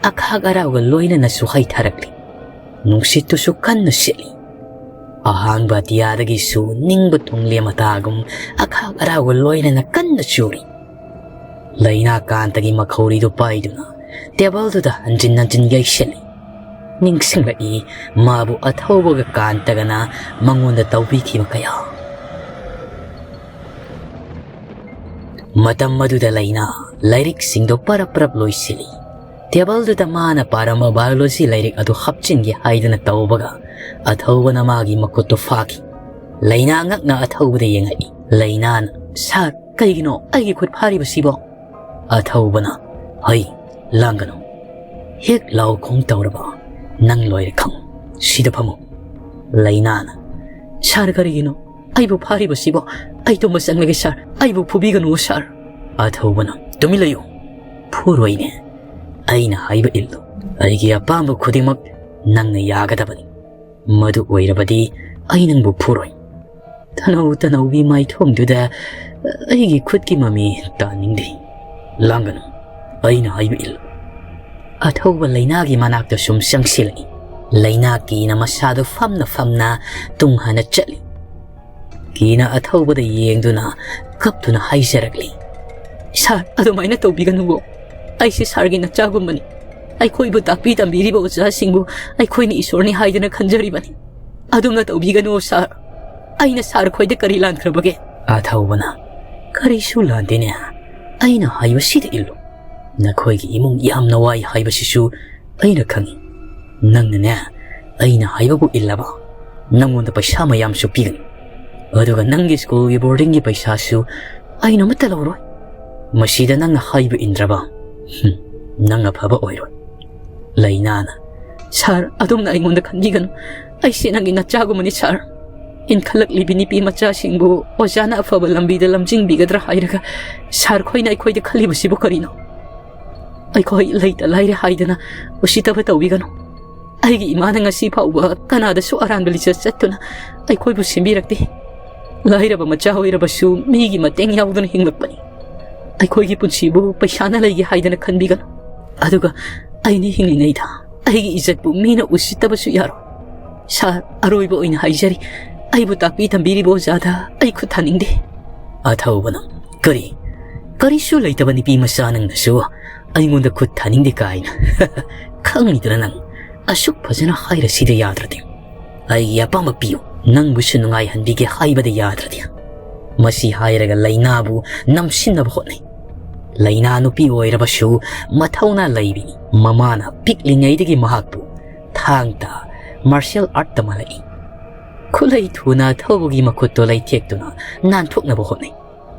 ꯑꯈꯥꯛ ꯑꯔꯥꯎꯒ ꯂꯣꯏꯅꯅꯁꯨ ꯍꯩꯊꯔꯛꯂꯤ꯫ ꯅꯨꯡꯁꯤꯠꯇꯨꯁꯨ ꯀꯟꯅ ꯁꯤꯠꯂꯤ꯫ ꯑꯍꯥꯡꯕ ꯑꯇꯤꯌꯥꯗꯒꯤꯁꯨ ꯅꯤꯡꯕ ꯊꯨꯡꯂꯦ ꯃꯇꯥꯒꯨꯝ ꯑꯈꯥꯛ ꯑꯔꯥꯎꯒ ꯂꯣꯏꯅꯅ ꯀꯟꯅ ꯆꯨꯔꯤ꯫ ꯂꯥꯏꯅꯥ ꯀꯥꯟꯇꯒꯤ ꯃꯈꯧꯔꯤꯗꯨ ꯄꯥꯏꯗꯨꯅ ꯇꯦꯕꯜꯗꯨꯗ ꯍꯟꯖꯤꯟ ꯍꯟꯖꯤꯟ ꯌꯩꯁꯤꯜꯂꯤ꯫ ꯅꯤꯡꯁꯤꯡꯂꯛꯏ ꯃꯥꯕꯨ ꯑꯊꯧꯕꯒ ꯀꯥꯟꯇꯒꯅ ꯃꯉꯣꯟꯗ ꯇꯧꯕꯤꯈꯤꯕ ꯀꯌꯥ꯫ ꯃꯇꯝ ꯑꯗꯨꯗ ꯂꯥꯏꯅꯥ ꯂꯥꯏꯔꯤꯛꯁꯤꯡꯗꯣ ꯄꯔꯞ ꯄꯔꯞ ꯂꯣꯏꯁꯤꯜꯂꯤ꯫ ꯇꯦꯕꯜꯗꯨꯗ ꯃꯥꯅ ꯄꯥꯔꯝꯕ ꯕꯥꯏꯑꯣꯂꯣꯖꯤ ꯂꯥꯏꯔꯤꯛ ꯑꯗꯨ ꯍꯥꯞꯆꯤꯟꯒꯦ ꯍꯥꯏꯗꯅ ꯇꯧꯕꯒ ꯑꯊꯧꯕꯅ ꯃꯥꯒꯤ ꯃꯈꯨꯠꯇꯨ ꯐꯥꯈꯤ꯫ ꯂꯩꯅꯥ ꯉꯛꯅ ꯑꯊꯧꯕꯗ ꯌꯦꯡꯉꯛꯏ꯫ ꯂꯩꯅꯥꯅ, "ꯁꯥꯔ, ꯀꯩꯒꯤꯅꯣ ꯑꯩꯒꯤ ꯈꯨꯠ ꯐꯥꯔꯤꯕꯁꯤꯕꯣ?" ꯑꯊꯧꯕꯅ, "ꯍꯩ, ꯂꯥꯡꯒꯅꯨ꯫ ꯍꯦꯛ ꯂꯥꯎ ꯈꯣꯡ ꯇꯧꯔꯕ ꯅꯪ ꯂꯣꯏꯔꯦ ꯈꯪꯉꯨ꯫ ꯁꯤꯗ ꯐꯝꯃꯨ꯫" ꯂꯩꯅꯥꯅ, "ꯁꯥꯔ, ꯀꯔꯤꯒꯤꯅꯣ ꯑꯩꯕꯨ ꯐꯥꯔꯤꯕꯁꯤꯕꯣ? ꯑꯩ ꯇꯨꯝꯕ ꯆꯪꯂꯒꯦ ꯁꯥꯔ, ꯑꯩꯕꯨ ꯐꯨꯕꯤꯒꯅꯨ ꯁꯥꯔ꯫" ꯑꯊꯧꯕꯅ, "ꯇꯨꯃꯤꯟ ꯂꯩꯌꯨ꯫ ꯐꯨꯔꯣꯏꯅꯦ꯫ ꯑꯩꯅ ꯍꯥꯏꯕ ꯏꯜꯂꯨ꯫ ꯑꯩꯒꯤ ꯑꯄꯥꯝꯕ ꯈꯨꯗꯤꯡꯃꯛ ꯅꯪꯅ ꯌꯥꯒꯗꯕꯅꯤ꯫ ꯃꯗꯨ ꯑꯣꯏꯔꯕꯗꯤ ꯑꯩ ꯅꯪꯕꯨ ꯐꯨꯔꯣꯏ꯫ ꯇꯅꯧ ꯇꯅꯧꯒꯤ ꯃꯥꯏꯊꯣꯡꯗꯨꯗ ꯑꯩꯒꯤ ꯈꯨꯠꯀꯤ ꯃꯃꯤ ꯇꯥꯅꯤꯡꯗꯦ꯫ ꯂꯥꯡꯒꯅꯨ꯫ ꯑꯩꯅ ꯍꯥꯏꯕ ꯏꯜꯂꯨ꯫" ꯑꯊꯧꯕ ꯂꯩꯅꯥꯒꯤ ꯃꯅꯥꯛꯇ ꯁꯨꯝ ꯆꯪꯁꯤꯜꯂꯛꯏ꯫ ꯂꯩꯅꯥ ꯀꯤꯅ ꯃꯁꯥꯗꯨ ꯐꯝꯅ ꯐꯝꯅ ꯇꯨꯡ ꯍꯟꯅ ꯆꯠꯂꯤ꯫ ꯀꯤꯅ ꯑꯊꯧꯕꯗ ꯌꯦꯡꯗꯨꯅ ꯀꯞꯇꯨꯅ ꯍꯥꯏꯖꯔꯛꯂꯤ, "ꯁꯥꯔ, ꯑꯗꯨꯃꯥꯏꯅ ꯇꯧꯕꯤꯒꯅꯨꯋꯣ꯫ ꯑꯩꯁꯦ ꯁꯥꯔꯒꯤ ꯅꯆꯥꯒꯨꯝꯕꯅꯤ꯫ ꯑꯩꯈꯣꯏꯕꯨ ꯇꯥꯛꯄꯤ ꯇꯝꯕꯤꯔꯤꯕ ꯑꯣꯖꯥꯁꯤꯡꯕꯨ ꯑꯩꯈꯣꯏꯅ ꯏꯁꯣꯔꯅꯤ ꯍꯥꯏꯗꯨꯅ ꯈꯟꯖꯔꯤꯕꯅꯤ꯫ ꯑꯗꯨꯝꯅ ꯇꯧꯕꯤꯒꯅꯨ ꯁꯥꯔ꯫ ꯑꯩꯅ ꯁꯥꯔ ꯈꯣꯏꯗ ꯀꯔꯤ ꯂꯥꯟꯈ꯭ꯔꯕꯒꯦ?" ꯑꯊꯧꯕꯅ, "ꯀꯔꯤꯁꯨ ꯂꯥꯟꯗꯦꯅꯦ꯫ ꯑꯩꯅ ꯍꯥꯏꯕꯁꯤꯗ ꯏꯜꯂꯨ꯫ ꯅꯈꯣꯏꯒꯤ ꯏꯃꯨꯡ ꯌꯥꯝꯅ ꯋꯥꯏ ꯍꯥꯏꯕꯁꯤꯁꯨ ꯑꯩꯅ ꯈꯪꯏ꯫ ꯅꯪꯅꯅꯦ, ꯑꯩꯅ ꯍꯥꯏꯕꯕꯨ ꯏꯜꯂꯕ, ꯅꯪꯉꯣꯟꯗ ꯄꯩꯁꯥ ꯃꯌꯥꯝꯁꯨ ꯄꯤꯒꯅꯤ꯫ ꯑꯗꯨꯒ ꯅꯪꯒꯤ ꯁ꯭ꯀꯨꯜꯒꯤ ꯕꯣꯔꯗꯤꯡꯒꯤ ꯄꯩꯁꯥꯁꯨ ꯑꯩꯅ ꯑꯃꯠꯇ ꯂꯧꯔꯣꯏ꯫ ꯃꯁꯤꯗ ꯅꯪꯅ ꯍꯥꯏꯕ ꯏꯟꯗ꯭ꯔꯕ, ꯍꯨꯝ, ꯅꯪ ꯑꯐꯕ ꯑꯣꯏꯔꯣꯏ꯫" ꯂꯩꯅꯥꯅ, "ꯁꯥꯔ, ꯑꯗꯣꯝꯅ ꯑꯩꯉꯣꯟꯗ ꯈꯟꯕꯤꯒꯅꯨ꯫ ꯑꯩꯁꯦ ꯅꯪꯒꯤ ꯅꯆꯥꯒꯨꯝꯕꯅꯤ ꯁꯥꯔ꯫ ꯏꯟꯈꯠꯂꯛꯂꯤꯕꯤ ꯅꯨꯄꯤ ꯃꯆꯥꯁꯤꯡꯕꯨ ꯑꯣꯖꯥꯅ ꯑꯐꯕ ꯂꯝꯕꯤꯗ ꯂꯝꯖꯤꯡꯕꯤꯒꯗ꯭ꯔꯥ ꯍꯥꯏꯔꯒ ꯁꯥꯔ ꯈꯣꯏꯅ ꯑꯩꯈꯣꯏꯗ ꯈꯜꯂꯤꯕꯁꯤꯕꯨ ꯀꯔꯤꯅꯣ? ꯑꯩꯈꯣꯏ ꯂꯩꯇ ꯂꯥꯏꯔꯦ ꯍꯥꯏꯗꯅ ꯎꯁꯤꯠꯇꯕ ꯇꯧꯕꯤꯒꯅꯨ꯫ ꯑꯩꯒꯤ ꯏꯃꯥꯅ ꯉꯁꯤ ꯐꯥꯎꯕ ꯀꯅꯥꯗꯁꯨ ꯑꯔꯥꯟꯕ ꯂꯤꯆꯠ ꯆꯠꯇꯨꯅ ꯑꯩꯈꯣꯏꯕꯨ ꯁꯦꯝꯕꯤꯔꯛꯇꯦ꯫ ꯂꯥꯏꯔꯕ ꯃꯆꯥ ꯑꯣꯏꯔꯕꯁꯨ ꯃꯤꯒꯤ ꯃꯇꯦꯡ ꯌꯥꯎꯗꯨꯅ ꯍꯤꯡꯂꯛꯄꯅꯤ꯫ ꯑꯩꯈꯣꯏꯒꯤ ꯄꯨꯟꯁꯤꯕꯨ ꯄꯩꯁꯥꯅ ꯂꯩꯒꯦ ꯍꯥꯏꯗꯅ ꯈꯟꯕꯤꯒꯅꯨ꯫ ꯑꯗꯨꯒ ꯑꯩꯅ ꯍꯤꯡꯂꯤꯉꯩꯗ ꯑꯩꯒꯤ ꯏꯖꯠꯄꯨ ꯃꯤꯅ ꯎꯁꯤꯠꯇꯕꯁꯨ ꯌꯥꯔꯣꯏ꯫ ꯁꯥꯔ, ꯑꯔꯣꯏꯕ ꯑꯣꯏꯅ ꯍꯥꯏꯖꯔꯤ, ꯑꯩꯕꯨ ꯇꯥꯛꯄꯤ ꯇꯝꯕꯤꯔꯤꯕ ꯑꯣꯖꯥꯗ ꯑꯩ ꯈꯨꯠ ꯊꯥꯅꯤꯡꯗꯦ꯫" ꯑꯊꯧꯕꯅ, "ꯀꯔꯤ? ꯀꯔꯤꯁꯨ ꯂꯩꯇꯕ ꯅꯨꯄꯤ ꯃꯆꯥ ꯅꯪꯅꯁꯨ ꯑꯩꯉꯣꯟꯗ ꯈꯨꯠ ꯊꯥꯅꯤꯡꯗꯦ ꯀꯥꯏꯅ? ꯈꯪꯉꯤꯗꯅ ꯅꯪ꯫ ꯑꯁꯨꯛ ꯐꯖꯅ ꯍꯥꯏꯔꯁꯤꯗ ꯌꯥꯗ꯭ꯔꯗꯤ? ꯑꯩꯒꯤ ꯑꯄꯥꯝꯕ ꯄꯤꯌꯨ, ꯅꯪꯕꯨꯁꯨ ꯅꯨꯡꯉꯥꯏꯍꯟꯕꯤꯒꯦ ꯍꯥꯏꯕꯗ ꯌꯥꯗ꯭ꯔꯗꯤ?" ꯃꯁꯤ ꯍꯥꯏꯔꯒ ꯂꯩꯅꯥꯕꯨ ꯅꯝꯁꯤꯟꯅꯕ ꯍꯣꯠꯅꯩ꯫ ꯂꯩꯅꯥ ꯅꯨꯄꯤ ꯑꯣꯏꯔꯕꯁꯨ ꯃꯊꯧꯅꯥ ꯂꯩꯕꯤꯅꯤ꯫ ꯃꯃꯥꯅ ꯄꯤꯛꯂꯤꯉꯩꯗꯒꯤ ꯃꯍꯥꯛꯄꯨ ꯊꯥꯡ ꯇꯥ ꯃꯥꯔꯁꯤꯌꯦꯜ ꯑꯥꯔꯠ ꯇꯝꯍꯜꯂꯛꯏ꯫ ꯈꯨꯠꯂꯩ ꯊꯨꯅ ꯑꯊꯧꯕꯒꯤ ꯃꯈꯨꯠꯇꯣ ꯂꯩꯊꯦꯛꯇꯨꯅ ꯅꯥꯟꯊꯣꯛꯅꯕ ꯍꯣꯠꯅꯩ꯫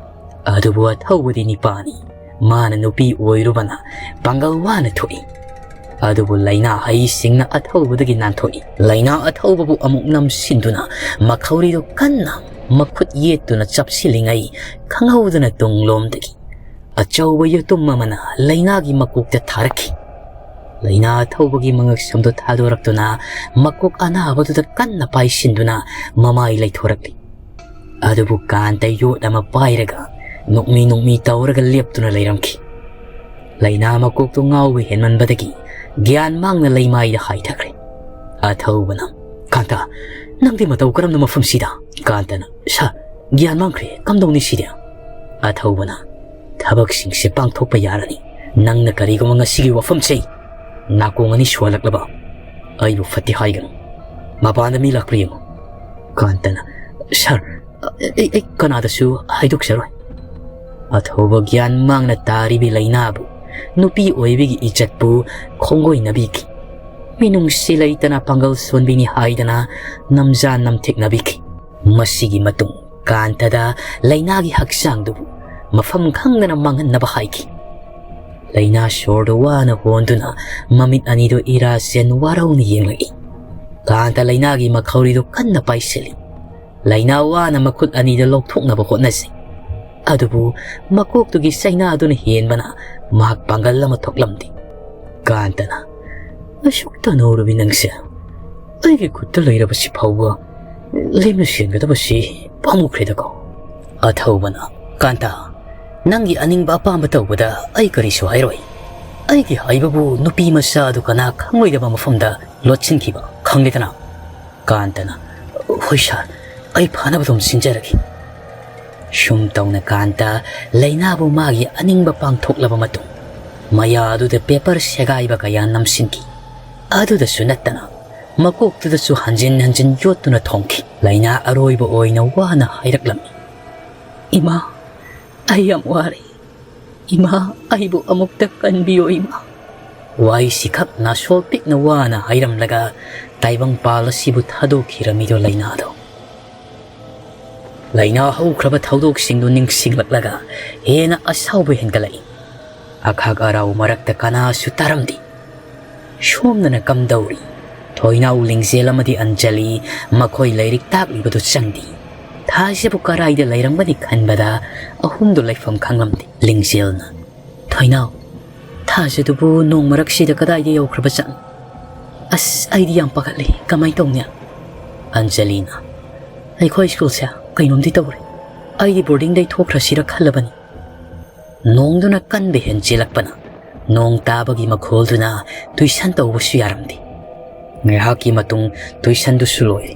ꯑꯗꯨꯕꯨ ꯑꯊꯧꯕꯗꯤ ꯅꯤꯄꯥꯅꯤ꯫ ꯃꯥꯅ ꯅꯨꯄꯤ ꯑꯣꯏꯔꯨꯕꯅ ꯄꯥꯡꯒꯜ ꯋꯥꯅ ꯊꯣꯛꯏ꯫ ꯑꯗꯨꯕꯨ ꯂꯩꯅꯥ ꯍꯩꯁꯤꯡꯅ ꯑꯊꯧꯕꯗꯒꯤ ꯅꯥꯟꯊꯣꯛꯏ꯫ ꯂꯩꯅꯥ ꯑꯊꯧꯕꯕꯨ ꯑꯃꯨꯛ ꯅꯝꯁꯤꯟꯗꯨꯅ ꯃꯈꯧꯔꯤꯗꯨ ꯀꯟꯅ ꯃꯈꯨꯠ ꯌꯦꯠꯇꯨꯅ ꯆꯞꯁꯤꯜꯂꯤꯉꯩ ꯈꯪꯍꯧꯗꯅ ꯇꯨꯡꯂꯣꯝꯗꯒꯤ ꯑꯆꯧꯕ ꯌꯦꯇꯨꯝ ꯑꯃꯅ ꯂꯩꯅꯥꯒꯤ ꯃꯀꯣꯛꯇ ꯊꯥꯔꯛꯈꯤ꯫ ꯂꯩꯅꯥ ꯑꯊꯧꯕꯒꯤ ꯃꯉꯛꯁꯝꯗꯨ ꯊꯥꯗꯣꯔꯛꯇꯨꯅ ꯃꯀꯣꯛ ꯑꯅꯥꯕꯗꯨꯗ ꯀꯟꯅ ꯄꯥꯏꯁꯤꯟꯗꯨꯅ ꯃꯃꯥꯏ ꯂꯩꯊꯣꯔꯛꯂꯤ꯫ ꯑꯗꯨꯕꯨ ꯀꯥꯟꯇ ꯌꯣꯠ ꯑꯃ ꯄꯥꯏꯔꯒ ꯅꯣꯛꯃꯤ ꯅꯣꯛꯃꯤ ꯇꯧꯔꯒ ꯂꯦꯞꯇꯨꯅ ꯂꯩꯔꯝꯈꯤ꯫ ꯂꯩꯅꯥ ꯃꯀꯣꯛꯇꯨ ꯉꯥꯎꯕ ꯍꯦꯟꯃꯟꯕꯗꯒꯤ ꯒ꯭ꯌꯥꯟ ꯃꯥꯡꯅ ꯂꯩꯃꯥꯏꯗ ꯍꯥꯏꯊꯈ꯭ꯔꯦ꯫ ꯑꯊꯧꯕꯅ, "ꯀꯥꯟꯇ, ꯅꯪꯗꯤ ꯃꯇꯧ ꯀꯔꯝꯅ ꯃꯐꯝꯁꯤꯗ?" ꯀꯥꯟꯇꯅ, "ꯁꯥꯔ, ꯒ꯭ꯌꯥꯟ ꯃꯥꯡꯈ꯭ꯔꯦ, ꯀꯝꯗꯧꯅꯤ ꯁꯤꯗꯤ?" ꯑꯊꯧꯕꯅ, "ꯊꯕꯛꯁꯤꯡꯁꯦ ꯄꯥꯡꯊꯣꯛꯄ ꯌꯥꯔꯅꯤ꯫ ꯅꯪꯅ ꯀꯔꯤꯒꯨꯝꯕ ꯉꯁꯤꯒꯤ ꯋꯥꯐꯝꯁꯦ ꯅꯥꯀꯣꯡ ꯑꯅꯤ ꯁꯨꯍꯜꯂꯛꯂꯕ, ꯑꯩꯕꯨ ꯐꯠꯇꯦ ꯍꯥꯏꯒꯅꯨ꯫ ꯃꯄꯥꯟꯗ ꯃꯤ ꯂꯥꯛꯄ꯭ꯔꯥ ꯌꯦꯡꯉꯨ꯫" ꯀꯥꯟꯇꯅ, "ꯁꯥꯔ, ꯑꯩ, ꯑꯩ ꯀꯅꯥꯗꯁꯨ ꯍꯥꯏꯗꯣꯛꯆꯔꯣꯏ꯫" ꯑꯊꯧꯕ ꯒ꯭ꯌꯥꯟ ꯃꯥꯡꯅ ꯇꯥꯔꯤꯕꯤ ꯂꯩꯅꯥꯕꯨ, ꯅꯨꯄꯤ ꯑꯣꯏꯕꯤꯒꯤ ꯏꯖꯠꯄꯨ ꯈꯣꯡꯒꯣꯏꯅꯕꯤꯈꯤ꯫ ꯃꯤꯅꯨꯡꯁꯤ ꯂꯩꯇꯅ ꯄꯥꯡꯒꯜ ꯁꯣꯟꯕꯤꯅꯤ ꯍꯥꯏꯗꯅ ꯅꯝꯖꯥ ꯅꯝꯊꯦꯛꯅꯕꯤꯈꯤ꯫ ꯃꯁꯤꯒꯤ ꯃꯇꯨꯡ ꯀꯥꯟꯇꯗ ꯂꯩꯅꯥꯒꯤ ꯍꯛꯆꯥꯡꯗꯨꯕꯨ ꯃꯐꯝ ꯈꯪꯗꯅ ꯃꯥꯡꯍꯟꯅꯕ ꯍꯥꯏꯈꯤ꯫ ꯂꯩꯅꯥ ꯁꯣꯔꯗꯨ ꯋꯥꯅ ꯍꯣꯟꯗꯨꯅ ꯃꯃꯤꯠ ꯑꯅꯤꯗꯨ ꯏꯔꯥ ꯆꯦꯟ ꯋꯥꯔꯧꯅ ꯌꯦꯡꯂꯛꯏ꯫ ꯀꯥꯟꯇ ꯂꯩꯅꯥꯒꯤ ꯃꯈꯧꯔꯤꯗꯨ ꯀꯟꯅ ꯄꯥꯏꯁꯤꯜꯂꯤ꯫ ꯂꯩꯅꯥ ꯋꯥꯅ ꯃꯈꯨꯠ ꯑꯅꯤꯗ ꯂꯧꯊꯣꯛꯅꯕ ꯍꯣꯠꯅꯖꯩ꯫ ꯑꯗꯨꯕꯨ ꯃꯀꯣꯛꯇꯨꯒꯤ ꯆꯩꯅꯥꯗꯨꯅ ꯍꯦꯟꯕꯅ ꯃꯍꯥꯛ ꯄꯥꯡꯒꯜ ꯑꯃ ꯊꯣꯛꯂꯝꯗꯦ꯫ ꯀꯥꯟꯇꯅ, "ꯑꯁꯨꯛ ꯇꯟꯍꯧꯔꯕꯤ ꯅꯪꯁꯦ, ꯑꯩꯒꯤ ꯈꯨꯠꯇ ꯂꯩꯔꯕꯁꯤ ꯐꯥꯎꯕ ꯂꯦꯝꯅ ꯁꯦꯟꯒꯗꯕꯁꯤ ꯄꯥꯝꯃꯨꯈ꯭ꯔꯦꯗꯀꯣ꯫" ꯑꯊꯧꯕꯅ, "ꯀꯥꯟꯇ, ꯅꯪꯒꯤ ꯑꯅꯤꯡꯕ ꯑꯄꯥꯝꯕ ꯇꯧꯕꯗ ꯑꯩ ꯀꯔꯤꯁꯨ ꯍꯥꯏꯔꯣꯏ꯫ ꯑꯩꯒꯤ ꯍꯥꯏꯕꯕꯨ ꯅꯨꯄꯤ ꯃꯆꯥ ꯑꯗꯨ ꯀꯅꯥ ꯈꯪꯂꯣꯏꯗꯕ ꯃꯐꯝꯗ ꯂꯣꯠꯁꯤꯟꯈꯤꯕ ꯈꯪꯂꯦꯗꯅ?" ꯀꯥꯟꯇꯅ, "ꯍꯣꯏ ꯁꯥꯔ, ꯑꯩ ꯐꯅꯕ ꯑꯗꯨꯝ ꯁꯤꯟꯖꯔꯒꯦ꯫" ꯁꯨꯝ ꯇꯧꯅ ꯀꯥꯟꯇ ꯂꯩꯅꯥꯕꯨ ꯃꯥꯒꯤ ꯑꯅꯤꯡꯕ ꯄꯥꯡꯊꯣꯛꯂꯕ ꯃꯇꯨꯡ, ꯃꯌꯥꯗꯨꯗ ꯄꯦꯄꯔ ꯁꯦꯒꯥꯏꯕ ꯀꯌꯥ ꯅꯝꯁꯤꯟꯈꯤ꯫ ꯑꯗꯨꯗꯁꯨ ꯅꯠꯇꯅ ꯃꯀꯣꯛꯇꯨꯗꯁꯨ ꯍꯟꯖꯤꯟ ꯍꯟꯖꯤꯟ ꯌꯣꯠꯇꯨꯅ ꯊꯣꯝꯈꯤ꯫ ꯂꯩꯅꯥ ꯑꯔꯣꯏꯕ ꯑꯣꯏꯅ ꯋꯥꯅ ꯍꯥꯏꯔꯛꯂꯝꯃꯤ, "ꯏꯃꯥ, ꯑꯩ ꯌꯥꯝ ꯋꯥꯔꯦ꯫ "ꯏꯃꯥ, ꯑꯩꯕꯨ ꯑꯃꯨꯛꯇ ꯀꯟꯕꯤꯌꯣ ꯏꯃꯥ"꯫ ꯋꯥꯍꯩꯁꯤꯈꯛ ꯅꯥꯁꯣꯜ ꯄꯤꯛꯅ ꯋꯥꯅ ꯍꯥꯏꯔꯝꯂꯒ ꯇꯥꯏꯕꯪꯄꯥꯜ ꯑꯁꯤꯕꯨ ꯊꯥꯗꯣꯛꯈꯤꯔꯝꯃꯤꯗꯣ ꯂꯩꯅꯥꯗꯣ꯫ ꯂꯩꯅꯥ ꯍꯧꯈ꯭ꯔꯕ ꯊꯧꯗꯣꯛꯁꯤꯡꯗꯨ ꯅꯤꯡꯁꯤꯡꯂꯛꯂꯒ ꯍꯦꯟꯅ ꯑꯁꯥꯎꯕ ꯍꯦꯟꯒꯠꯂꯛꯏ꯫ ꯑꯈꯥꯛ ꯑꯔꯥꯎ ꯃꯔꯛꯇ ꯀꯅꯥꯁꯨ ꯇꯥꯔꯝꯗꯦ꯫ ꯁꯣꯝꯗꯅ ꯀꯝꯗꯧꯔꯤ? ꯊꯣꯏꯅꯥꯎ, ꯂꯤꯡꯖꯦꯜ ꯑꯃꯗꯤ ꯑꯟꯖꯂꯤ ꯃꯈꯣꯏ ꯂꯥꯏꯔꯤꯛ ꯇꯥꯛꯂꯤꯕꯗꯨ ꯆꯪꯗꯦ꯫ ꯊꯥꯖꯕꯨ ꯀꯔꯥꯏꯗ ꯂꯩꯔꯝꯒꯅꯤ ꯈꯟꯕꯗ ꯑꯍꯨꯝꯗꯨ ꯂꯩꯐꯝ ꯈꯪꯂꯝꯗꯦ꯫ ꯂꯤꯡꯖꯦꯜꯅ, "ꯊꯣꯏꯅꯥꯎ, ꯊꯥꯖꯗꯨꯕꯨ ꯅꯣꯡ ꯃꯔꯛꯁꯤꯗ ꯀꯗꯥꯏꯗ ꯌꯧꯈ꯭ꯔꯕ ꯖꯥꯠꯅꯣ? ꯑꯁ, ꯑꯩꯗꯤ ꯌꯥꯝ ꯄꯥꯈꯠꯂꯤ꯫ ꯀꯃꯥꯏ ꯇꯧꯅꯤ?" ꯑꯟꯖꯂꯤꯅ, "ꯑꯩꯈꯣꯏ ꯁ꯭ꯀꯨꯜꯁꯦ ꯀꯩꯅꯣꯝꯗꯤ ꯇꯧꯔꯦ꯫ ꯑꯩꯗꯤ ꯕꯣꯔꯗꯤꯡꯗꯩ ꯊꯣꯛꯈ꯭ꯔꯁꯤꯔ ꯈꯜꯂꯕꯅꯤ"꯫ ꯅꯣꯡꯗꯨꯅ ꯀꯟꯕ ꯍꯦꯟꯖꯤꯜꯂꯛꯄꯅ ꯅꯣꯡ ꯇꯥꯕꯒꯤ ꯃꯈꯣꯜꯗꯨꯅ ꯇꯨꯏꯁꯟ ꯇꯧꯕꯁꯨ ꯌꯥꯔꯝꯗꯦ꯫ ꯉꯥꯏꯍꯥꯛꯀꯤ ꯃꯇꯨꯡ ꯇꯨꯏꯁꯟꯗꯨꯁꯨ ꯂꯣꯏꯔꯦ꯫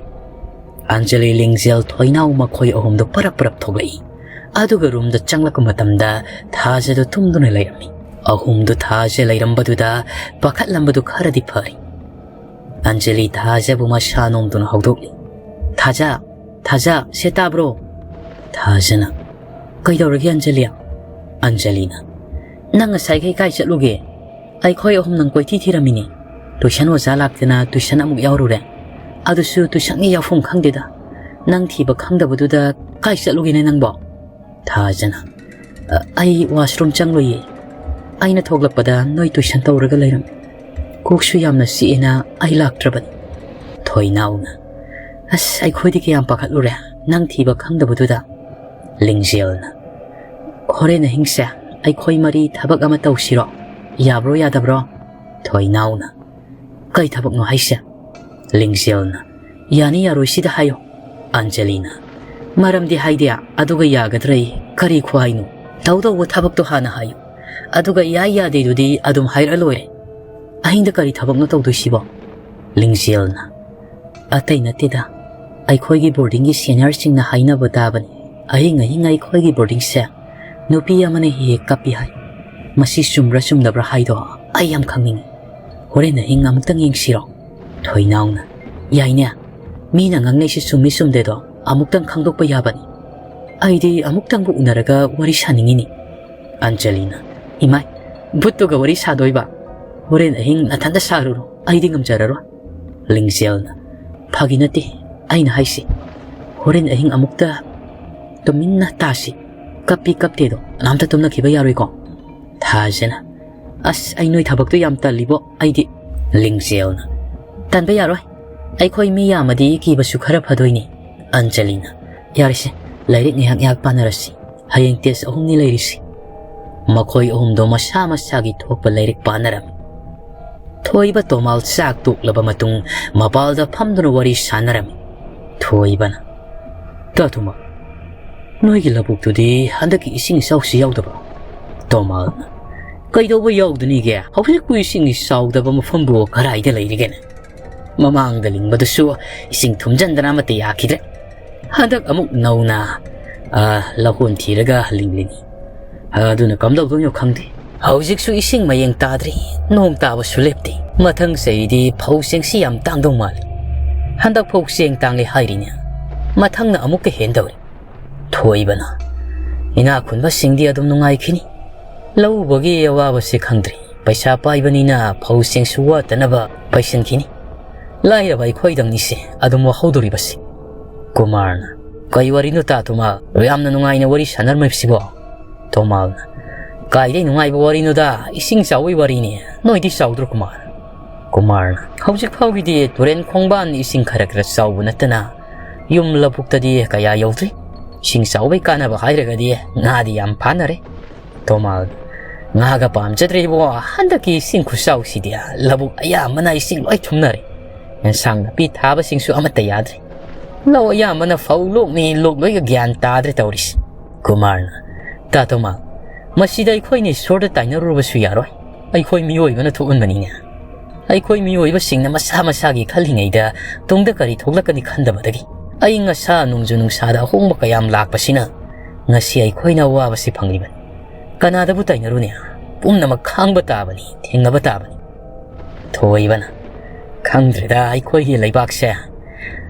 ꯑꯟꯖꯂꯤ, ꯂꯤꯡꯖꯦꯜ, ꯊꯣꯏꯅꯥꯎ ꯃꯈꯣꯏ ꯑꯍꯨꯝꯗꯨ ꯄꯔꯞ ꯄꯔꯞ ꯊꯣꯛꯂꯛꯏ꯫ ꯑꯗꯨꯒ ꯔꯨꯝꯗ ꯆꯪꯂꯛꯄ ꯃꯇꯝꯗ ꯊꯥꯖꯗꯨ ꯇꯨꯝꯗꯨꯅ ꯂꯩꯔꯝꯃꯤ꯫ ꯑꯍꯨꯝꯗꯨ ꯊꯥꯖ ꯂꯩꯔꯝꯕꯗꯨꯗ ꯄꯥꯈꯠꯂꯝꯕꯗꯨ ꯈꯔꯗꯤ ꯐꯔꯤ꯫ ꯑꯟꯖꯂꯤ ꯊꯥꯖꯕꯨ ꯃꯁꯥ ꯅꯣꯝꯗꯨꯅ ꯍꯧꯗꯣꯛꯂꯤ꯫ "ꯊꯥꯖ, ꯊꯥꯖ, ꯁꯦ ꯇꯥꯕ꯭ꯔꯣ?" ꯊꯥꯖꯅ, "ꯀꯩꯗꯧꯔꯒꯦ ꯑꯟꯖꯂꯤ?" ꯑꯟꯖꯂꯤꯅ, "ꯅꯪ ꯉꯁꯥꯏꯈꯩ ꯀꯥꯏ ꯆꯠꯂꯨꯒꯦ? ꯑꯩꯈꯣꯏ ꯑꯍꯨꯝ ꯅꯪ ꯀꯣꯏꯊꯤ ꯊꯤꯔꯝꯃꯤꯅꯦ꯫ ꯇꯨꯏꯁꯟ ꯑꯣꯖꯥ ꯂꯥꯛꯇꯅ ꯇꯨꯏꯁꯟ ꯑꯃꯨꯛ ꯌꯥꯎꯔꯨꯔꯦ꯫ ꯑꯗꯨꯁꯨ ꯇꯨꯏꯁꯟꯒꯤ ꯌꯥꯎꯐꯝ ꯈꯪꯗꯦꯗ꯫ ꯅꯪ ꯊꯤꯕ ꯈꯪꯗꯕꯗꯨꯗ ꯀꯥꯏ ꯆꯠꯂꯨꯒꯦꯅꯦ ꯅꯪꯕꯣ?" ꯊꯥꯖꯅ, "ꯑ, ꯑꯩ ꯋꯥꯁꯔꯨꯝ ꯆꯪꯂꯨꯏꯌꯦ꯫ ꯑꯩꯅ ꯊꯣꯛꯂꯛꯄꯗ ꯅꯣꯏ ꯇꯨꯏꯁꯟ ꯇꯧꯔꯒ ꯂꯩꯔꯝꯃꯤ꯫ ꯀꯣꯛꯁꯨ ꯌꯥꯝꯅ ꯆꯤꯛꯑꯦꯅ ꯑꯩ ꯂꯥꯛꯇ꯭ꯔꯕꯅꯤ"꯫ ꯊꯣꯏꯅꯥꯎꯅ, "ꯑꯁ, ꯑꯩꯈꯣꯏꯗꯤ ꯀꯌꯥꯝ ꯄꯥꯈꯠꯂꯨꯔꯦ ꯅꯪ ꯊꯤꯕ ꯈꯪꯗꯕꯗꯨꯗ"꯫ ꯂꯤꯡꯖꯦꯜꯅ, "ꯍꯣꯔꯦꯟ ꯑꯍꯤꯡꯁꯦ ꯑꯩꯈꯣꯏ ꯃꯔꯤ ꯊꯕꯛ ꯑꯃ ꯇꯧꯁꯤꯔꯣ? ꯌꯥꯕ꯭ꯔꯣ ꯌꯥꯗꯕ꯭ꯔꯣ?" ꯊꯣꯏꯅꯥꯎꯅ, "ꯀꯩ ꯊꯕꯛꯅꯣ ꯍꯥꯏꯁꯦ?" ꯂꯤꯡꯖꯦꯜꯅ, "ꯌꯥꯅꯤ ꯌꯥꯔꯣꯏꯁꯤꯗ ꯍꯥꯏꯌꯣ"꯫ ꯑꯟꯖꯂꯤꯅ, "ꯃꯔꯝꯗꯤ ꯍꯥꯏꯗꯦ, ꯑꯗꯨꯒ ꯌꯥꯒꯗ꯭ꯔꯌꯦ? ꯀꯔꯤ ꯈꯨꯍꯥꯏꯅꯣ? ꯇꯧꯗꯧꯕ ꯊꯕꯛꯇꯣ ꯍꯥꯟꯅ ꯍꯥꯏꯌꯨ, ꯑꯗꯨꯒ ꯌꯥꯏ ꯌꯥꯗꯦꯗꯨꯗꯤ ꯑꯗꯨꯝ ꯍꯥꯏꯔꯛꯑ ꯂꯣꯏꯔꯦ꯫ ꯑꯍꯤꯡꯗ ꯀꯔꯤ ꯊꯕꯛꯅꯣ ꯇꯧꯗꯣꯏꯁꯤꯕꯣ?" ꯂꯤꯡꯖꯦꯜꯅ, "ꯑꯇꯩ ꯅꯠꯇꯦꯗ, ꯑꯩꯈꯣꯏꯒꯤ ꯕꯣꯔꯗꯤꯡꯒꯤ ꯁꯦꯅꯤꯌꯔꯁꯤꯡꯅ ꯍꯥꯏꯅꯕ ꯇꯥꯕꯅꯤ, ꯑꯍꯤꯡ ꯑꯍꯤꯡ ꯑꯩꯈꯣꯏꯒꯤ ꯕꯣꯔꯗꯤꯡꯁꯦ ꯅꯨꯄꯤ ꯑꯃꯅ ꯍꯦꯛ ꯍꯦꯛ ꯀꯞꯄꯤ ꯍꯥꯏ꯫ ꯃꯁꯤ ꯆꯨꯝꯕ꯭ꯔꯥ ꯆꯨꯝꯗꯕ꯭ꯔꯥ ꯍꯥꯏꯗꯣ ꯑꯩ ꯌꯥꯝ ꯈꯪꯅꯤꯡꯉꯤ꯫ ꯍꯣꯔꯦꯟ ꯑꯍꯤꯡ ꯑꯃꯨꯛꯇꯪ ꯌꯦꯡꯁꯤꯔꯣ?" ꯊꯣꯏꯅꯥꯎꯅ, "ꯌꯥꯏꯅꯦ, ꯃꯤꯅ ꯉꯥꯡꯅꯩꯁꯤ ꯆꯨꯝꯃꯤ ꯆꯨꯝꯗꯦꯗꯣ ꯑꯃꯨꯛꯇꯪ ꯈꯪꯗꯣꯛꯄ ꯌꯥꯕꯅꯤ꯫ ꯑꯩꯗꯤ ꯑꯃꯨꯛꯇꯪꯕꯨ ꯎꯅꯔꯒ ꯋꯥꯔꯤ ꯁꯥꯅꯤꯡꯉꯤꯅꯤ"꯫ ꯑꯟꯖꯂꯤꯅ, "ꯏꯃꯥꯏ, ꯚꯨꯠꯇꯨꯒ ꯋꯥꯔꯤ ꯁꯥꯗꯣꯏꯕ? ꯍꯣꯔꯦꯟ ꯑꯍꯤꯡ ꯅꯊꯟꯇ ꯁꯥꯔꯨꯔꯣ, ꯑꯩꯗꯤ ꯉꯝꯖꯔꯔꯣꯏ꯫" ꯂꯤꯡꯖꯦꯜꯅ, "ꯐꯥꯒꯤ ꯅꯠꯇꯦ ꯑꯩꯅ ꯍꯥꯏꯁꯤ꯫ ꯍꯣꯔꯦꯟ ꯑꯍꯤꯡ ꯑꯃꯨꯛꯇ ꯇꯨꯃꯤꯟꯅ ꯇꯥꯁꯤ꯫ ꯀꯞꯄꯤ ꯀꯞꯇꯦꯗꯣ ꯀꯅꯥꯝꯇ ꯇꯨꯝꯅꯈꯤꯕ ꯌꯥꯔꯣꯏꯀꯣ?" ꯊꯥꯖꯅ, "ꯑꯁ, ꯑꯩ ꯅꯣꯏ ꯊꯕꯛꯇꯣ ꯌꯥꯝ ꯇꯜꯂꯤꯕꯣ ꯑꯩꯗꯤ꯫" ꯂꯤꯡꯖꯦꯜꯅ, "ꯇꯟꯕ ꯌꯥꯔꯣꯏ꯫ ꯑꯩꯈꯣꯏ ꯃꯤ ꯌꯥꯝꯃꯗꯤ ꯀꯤꯕꯁꯨ ꯈꯔ ꯐꯗꯣꯏꯅꯤ꯫" ꯑꯟꯖꯂꯤꯅ, "ꯌꯥꯔꯦꯁꯦ, ꯂꯥꯏꯔꯤꯛ ꯉꯥꯏꯍꯥꯛ ꯉꯥꯏꯍꯥꯛ ꯄꯥꯅꯔꯁꯤ꯫ ꯍꯌꯦꯡ ꯇꯦꯁ ꯑꯍꯨꯝꯅꯤ ꯂꯩꯔꯤꯁꯤ꯫" ꯃꯈꯣꯏ ꯑꯍꯨꯝꯗꯣ ꯃꯁꯥ ꯃꯁꯥꯒꯤ ꯊꯣꯛꯄ ꯂꯥꯏꯔꯤꯛ ꯄꯥꯅꯔꯝꯃꯤ꯫ ꯊꯣꯏꯕ ꯇꯣꯃꯥꯜ ꯆꯥꯛ ꯇꯣꯛꯂꯕ ꯃꯇꯨꯡ ꯃꯄꯥꯜꯗ ꯐꯝꯗꯨꯅ ꯋꯥꯔꯤ ꯁꯥꯟꯅꯔꯝꯃꯤ꯫ ꯊꯣꯏꯕꯅ, "ꯇꯥ ꯇꯣꯃꯥꯜ, ꯅꯣꯏꯒꯤ ꯂꯧꯕꯨꯛꯇꯨꯗꯤ ꯍꯟꯗꯛꯀꯤ ꯏꯁꯤꯡ ꯏꯆꯥꯎꯁꯤ ꯌꯥꯎꯗꯕ꯭ꯔꯣ?" ꯇꯣꯃꯥꯜꯅ, "ꯀꯩꯗꯧꯕ ꯌꯥꯎꯗꯅꯤꯒꯦ? ꯍꯧꯖꯤꯛꯄꯨ ꯏꯁꯤꯡ ꯏꯆꯥꯎꯗꯕ ꯃꯐꯝꯕꯨ ꯀꯗꯥꯏꯗ ꯂꯩꯔꯤꯒꯦꯅꯦ? ꯃꯃꯥꯡꯗ ꯂꯤꯡꯕꯗꯨꯁꯨ ꯏꯁꯤꯡ ꯊꯨꯝꯖꯤꯟꯗꯅ ꯑꯃꯠꯇ ꯌꯥꯈꯤꯗ꯭ꯔꯦ꯫ ꯍꯟꯗꯛ ꯑꯃꯨꯛ ꯅꯧꯅ, ꯑ, ꯂꯧꯍꯣꯟ ꯊꯤꯔꯒ ꯂꯤꯡꯂꯤꯅꯤ꯫ ꯑꯗꯨꯅ ꯀꯝꯗꯧꯗꯣꯏꯅꯣ ꯈꯪꯗꯦ꯫ ꯍꯧꯖꯤꯛꯁꯨ ꯏꯁꯤꯡ ꯃꯌꯦꯡ ꯇꯥꯗ꯭ꯔꯤ, ꯅꯣꯡ ꯇꯥꯕꯁꯨ ꯂꯦꯞꯇꯦ꯫ ꯃꯊꯪ ꯆꯍꯤꯗꯤ ꯐꯧ ꯆꯦꯡꯁꯤ ꯌꯥꯝ ꯇꯥꯡꯗꯧ ꯃꯥꯜꯂꯤ꯫ ꯍꯟꯗꯛ ꯐꯧ ꯆꯦꯡ ꯇꯥꯡꯂꯦ ꯍꯥꯏꯔꯤꯅꯦ꯫ ꯃꯊꯪꯅ ꯑꯃꯨꯛꯀ ꯍꯦꯟꯗꯧꯔꯤ꯫" ꯊꯣꯏꯕꯅ, "ꯏꯅꯥꯛ ꯈꯨꯟꯕꯁꯤꯡꯗꯤ ꯑꯗꯨꯝ ꯅꯨꯡꯉꯥꯏꯈꯤꯅꯤ꯫ ꯂꯧ ꯎꯕꯒꯤ ꯑꯋꯥꯕꯁꯤ ꯈꯪꯗ꯭ꯔꯤ꯫ ꯄꯩꯁꯥ ꯄꯥꯏꯕꯅꯤꯅ ꯐꯧ ꯆꯦꯡꯁꯨ ꯋꯥꯠꯇꯅꯕ ꯄꯩꯁꯤꯟꯈꯤꯅꯤ꯫ ꯂꯥꯏꯔꯕ ꯑꯩꯈꯣꯏꯗꯪꯅꯤꯁꯦ ꯑꯗꯨꯝ ꯋꯥꯍꯧꯗꯣꯔꯤꯕꯁꯤ꯫" ꯀꯨꯃꯥꯔꯅ, "ꯀꯩ ꯋꯥꯔꯤꯅꯣ ꯇꯥ ꯇꯣꯃꯥꯜ? ꯌꯥꯝꯅ ꯅꯨꯡꯉꯥꯏꯅ ꯋꯥꯔꯤ ꯁꯥꯟꯅꯔꯝꯃꯤꯕꯁꯤꯕꯣ?" ꯇꯣꯃꯥꯜꯅ, "ꯀꯥꯏꯗꯩ ꯅꯨꯡꯉꯥꯏꯕ ꯋꯥꯔꯤꯅꯣꯗ? ꯏꯁꯤꯡ ꯆꯥꯎꯕꯩ ꯋꯥꯔꯤꯅꯤ꯫ ꯅꯣꯏꯗꯤ ꯆꯥꯎꯗ꯭ꯔꯣ, ꯀꯨꯃꯥꯔ?" ꯀꯨꯃꯥꯔꯅ, "ꯍꯧꯖꯤꯛ ꯐꯥꯎꯒꯤꯗꯤ ꯇꯨꯔꯦꯟ ꯈꯣꯡꯕꯥꯟ ꯏꯁꯤꯡ ꯈꯔ ꯈꯔ ꯆꯥꯎꯕ ꯅꯠꯇꯅ ꯌꯨꯝ ꯂꯧꯕꯨꯛꯇꯗꯤ ꯀꯌꯥ ꯌꯧꯗ꯭ꯔꯤ꯫ ꯏꯁꯤꯡ ꯆꯥꯎꯕꯩ ꯀꯥꯟꯅꯕ ꯍꯥꯏꯔꯒꯗꯤ ꯉꯥꯗꯤ ꯌꯥꯝ ꯐꯥꯅꯔꯦ꯫" ꯇꯣꯃꯥꯜ, "ꯉꯥꯒ ꯄꯥꯝꯖꯗ꯭ꯔꯦ ꯏꯕꯨꯡꯉꯣ, ꯍꯟꯗꯛꯀꯤ ꯏꯁꯤꯡ ꯈꯨꯆꯥꯎꯁꯤꯗꯤ꯫ ꯂꯧꯕꯨꯛ ꯑꯌꯥꯝꯕꯅ ꯏꯁꯤꯡ ꯂꯣꯏ ꯊꯨꯝꯅꯔꯦ꯫ ꯑꯦꯟꯁꯥꯡ ꯅꯥꯄꯤ ꯊꯥꯕꯁꯤꯡꯁꯨ ꯑꯃꯠꯇ ꯌꯥꯗ꯭ꯔꯦ꯫ ꯂꯧ ꯑꯌꯥꯝꯕꯅ ꯐꯧ ꯂꯣꯛꯅꯤ ꯂꯣꯛꯂꯣꯏꯒ ꯒ꯭ꯌꯥꯟ ꯇꯥꯗ꯭ꯔꯦ ꯇꯧꯔꯤꯁꯤ꯫" ꯀꯨꯃꯥꯔꯅ, "ꯇꯥ ꯇꯣꯃꯥꯜ, ꯃꯁꯤꯗ ꯑꯩꯈꯣꯏꯅ ꯏꯁꯣꯔꯗ ꯇꯥꯏꯅꯔꯨꯔꯕꯁꯨ ꯌꯥꯔꯣꯏ꯫ ꯑꯩꯈꯣꯏ ꯃꯤꯑꯣꯏꯕꯅ ꯊꯣꯛꯍꯟꯕꯅꯤꯅꯦ꯫ ꯑꯩꯈꯣꯏ ꯃꯤꯑꯣꯏꯕꯁꯤꯡꯅ ꯃꯁꯥ ꯃꯁꯥꯒꯤ ꯈꯜꯂꯤꯉꯩꯗ ꯇꯨꯡꯗ ꯀꯔꯤ ꯊꯣꯛꯂꯛꯀꯅꯤ ꯈꯟꯗꯕꯗꯒꯤ ꯑꯏꯪ ꯑꯁꯥ, ꯅꯣꯡꯖꯨ ꯅꯨꯡꯁꯥꯗ ꯑꯍꯣꯡꯕ ꯀꯌꯥꯝ ꯂꯥꯛꯄꯁꯤꯅ ꯉꯁꯤ ꯑꯩꯈꯣꯏꯅ ꯑꯋꯥꯕꯁꯤ ꯐꯪꯂꯤꯕꯅꯤ꯫ ꯀꯅꯥꯗꯕꯨ ꯇꯥꯏꯅꯔꯨꯅꯤ? ꯄꯨꯝꯅꯃꯛ ꯈꯥꯡꯕ ꯇꯥꯕꯅꯤ, ꯊꯦꯡꯅꯕ ꯇꯥꯕꯅꯤ꯫" ꯊꯣꯏꯕꯅ, "ꯈꯪꯗ꯭ꯔꯦꯗ, ꯑꯩꯈꯣꯏꯒꯤ ꯂꯩꯕꯥꯛꯁꯦ꯫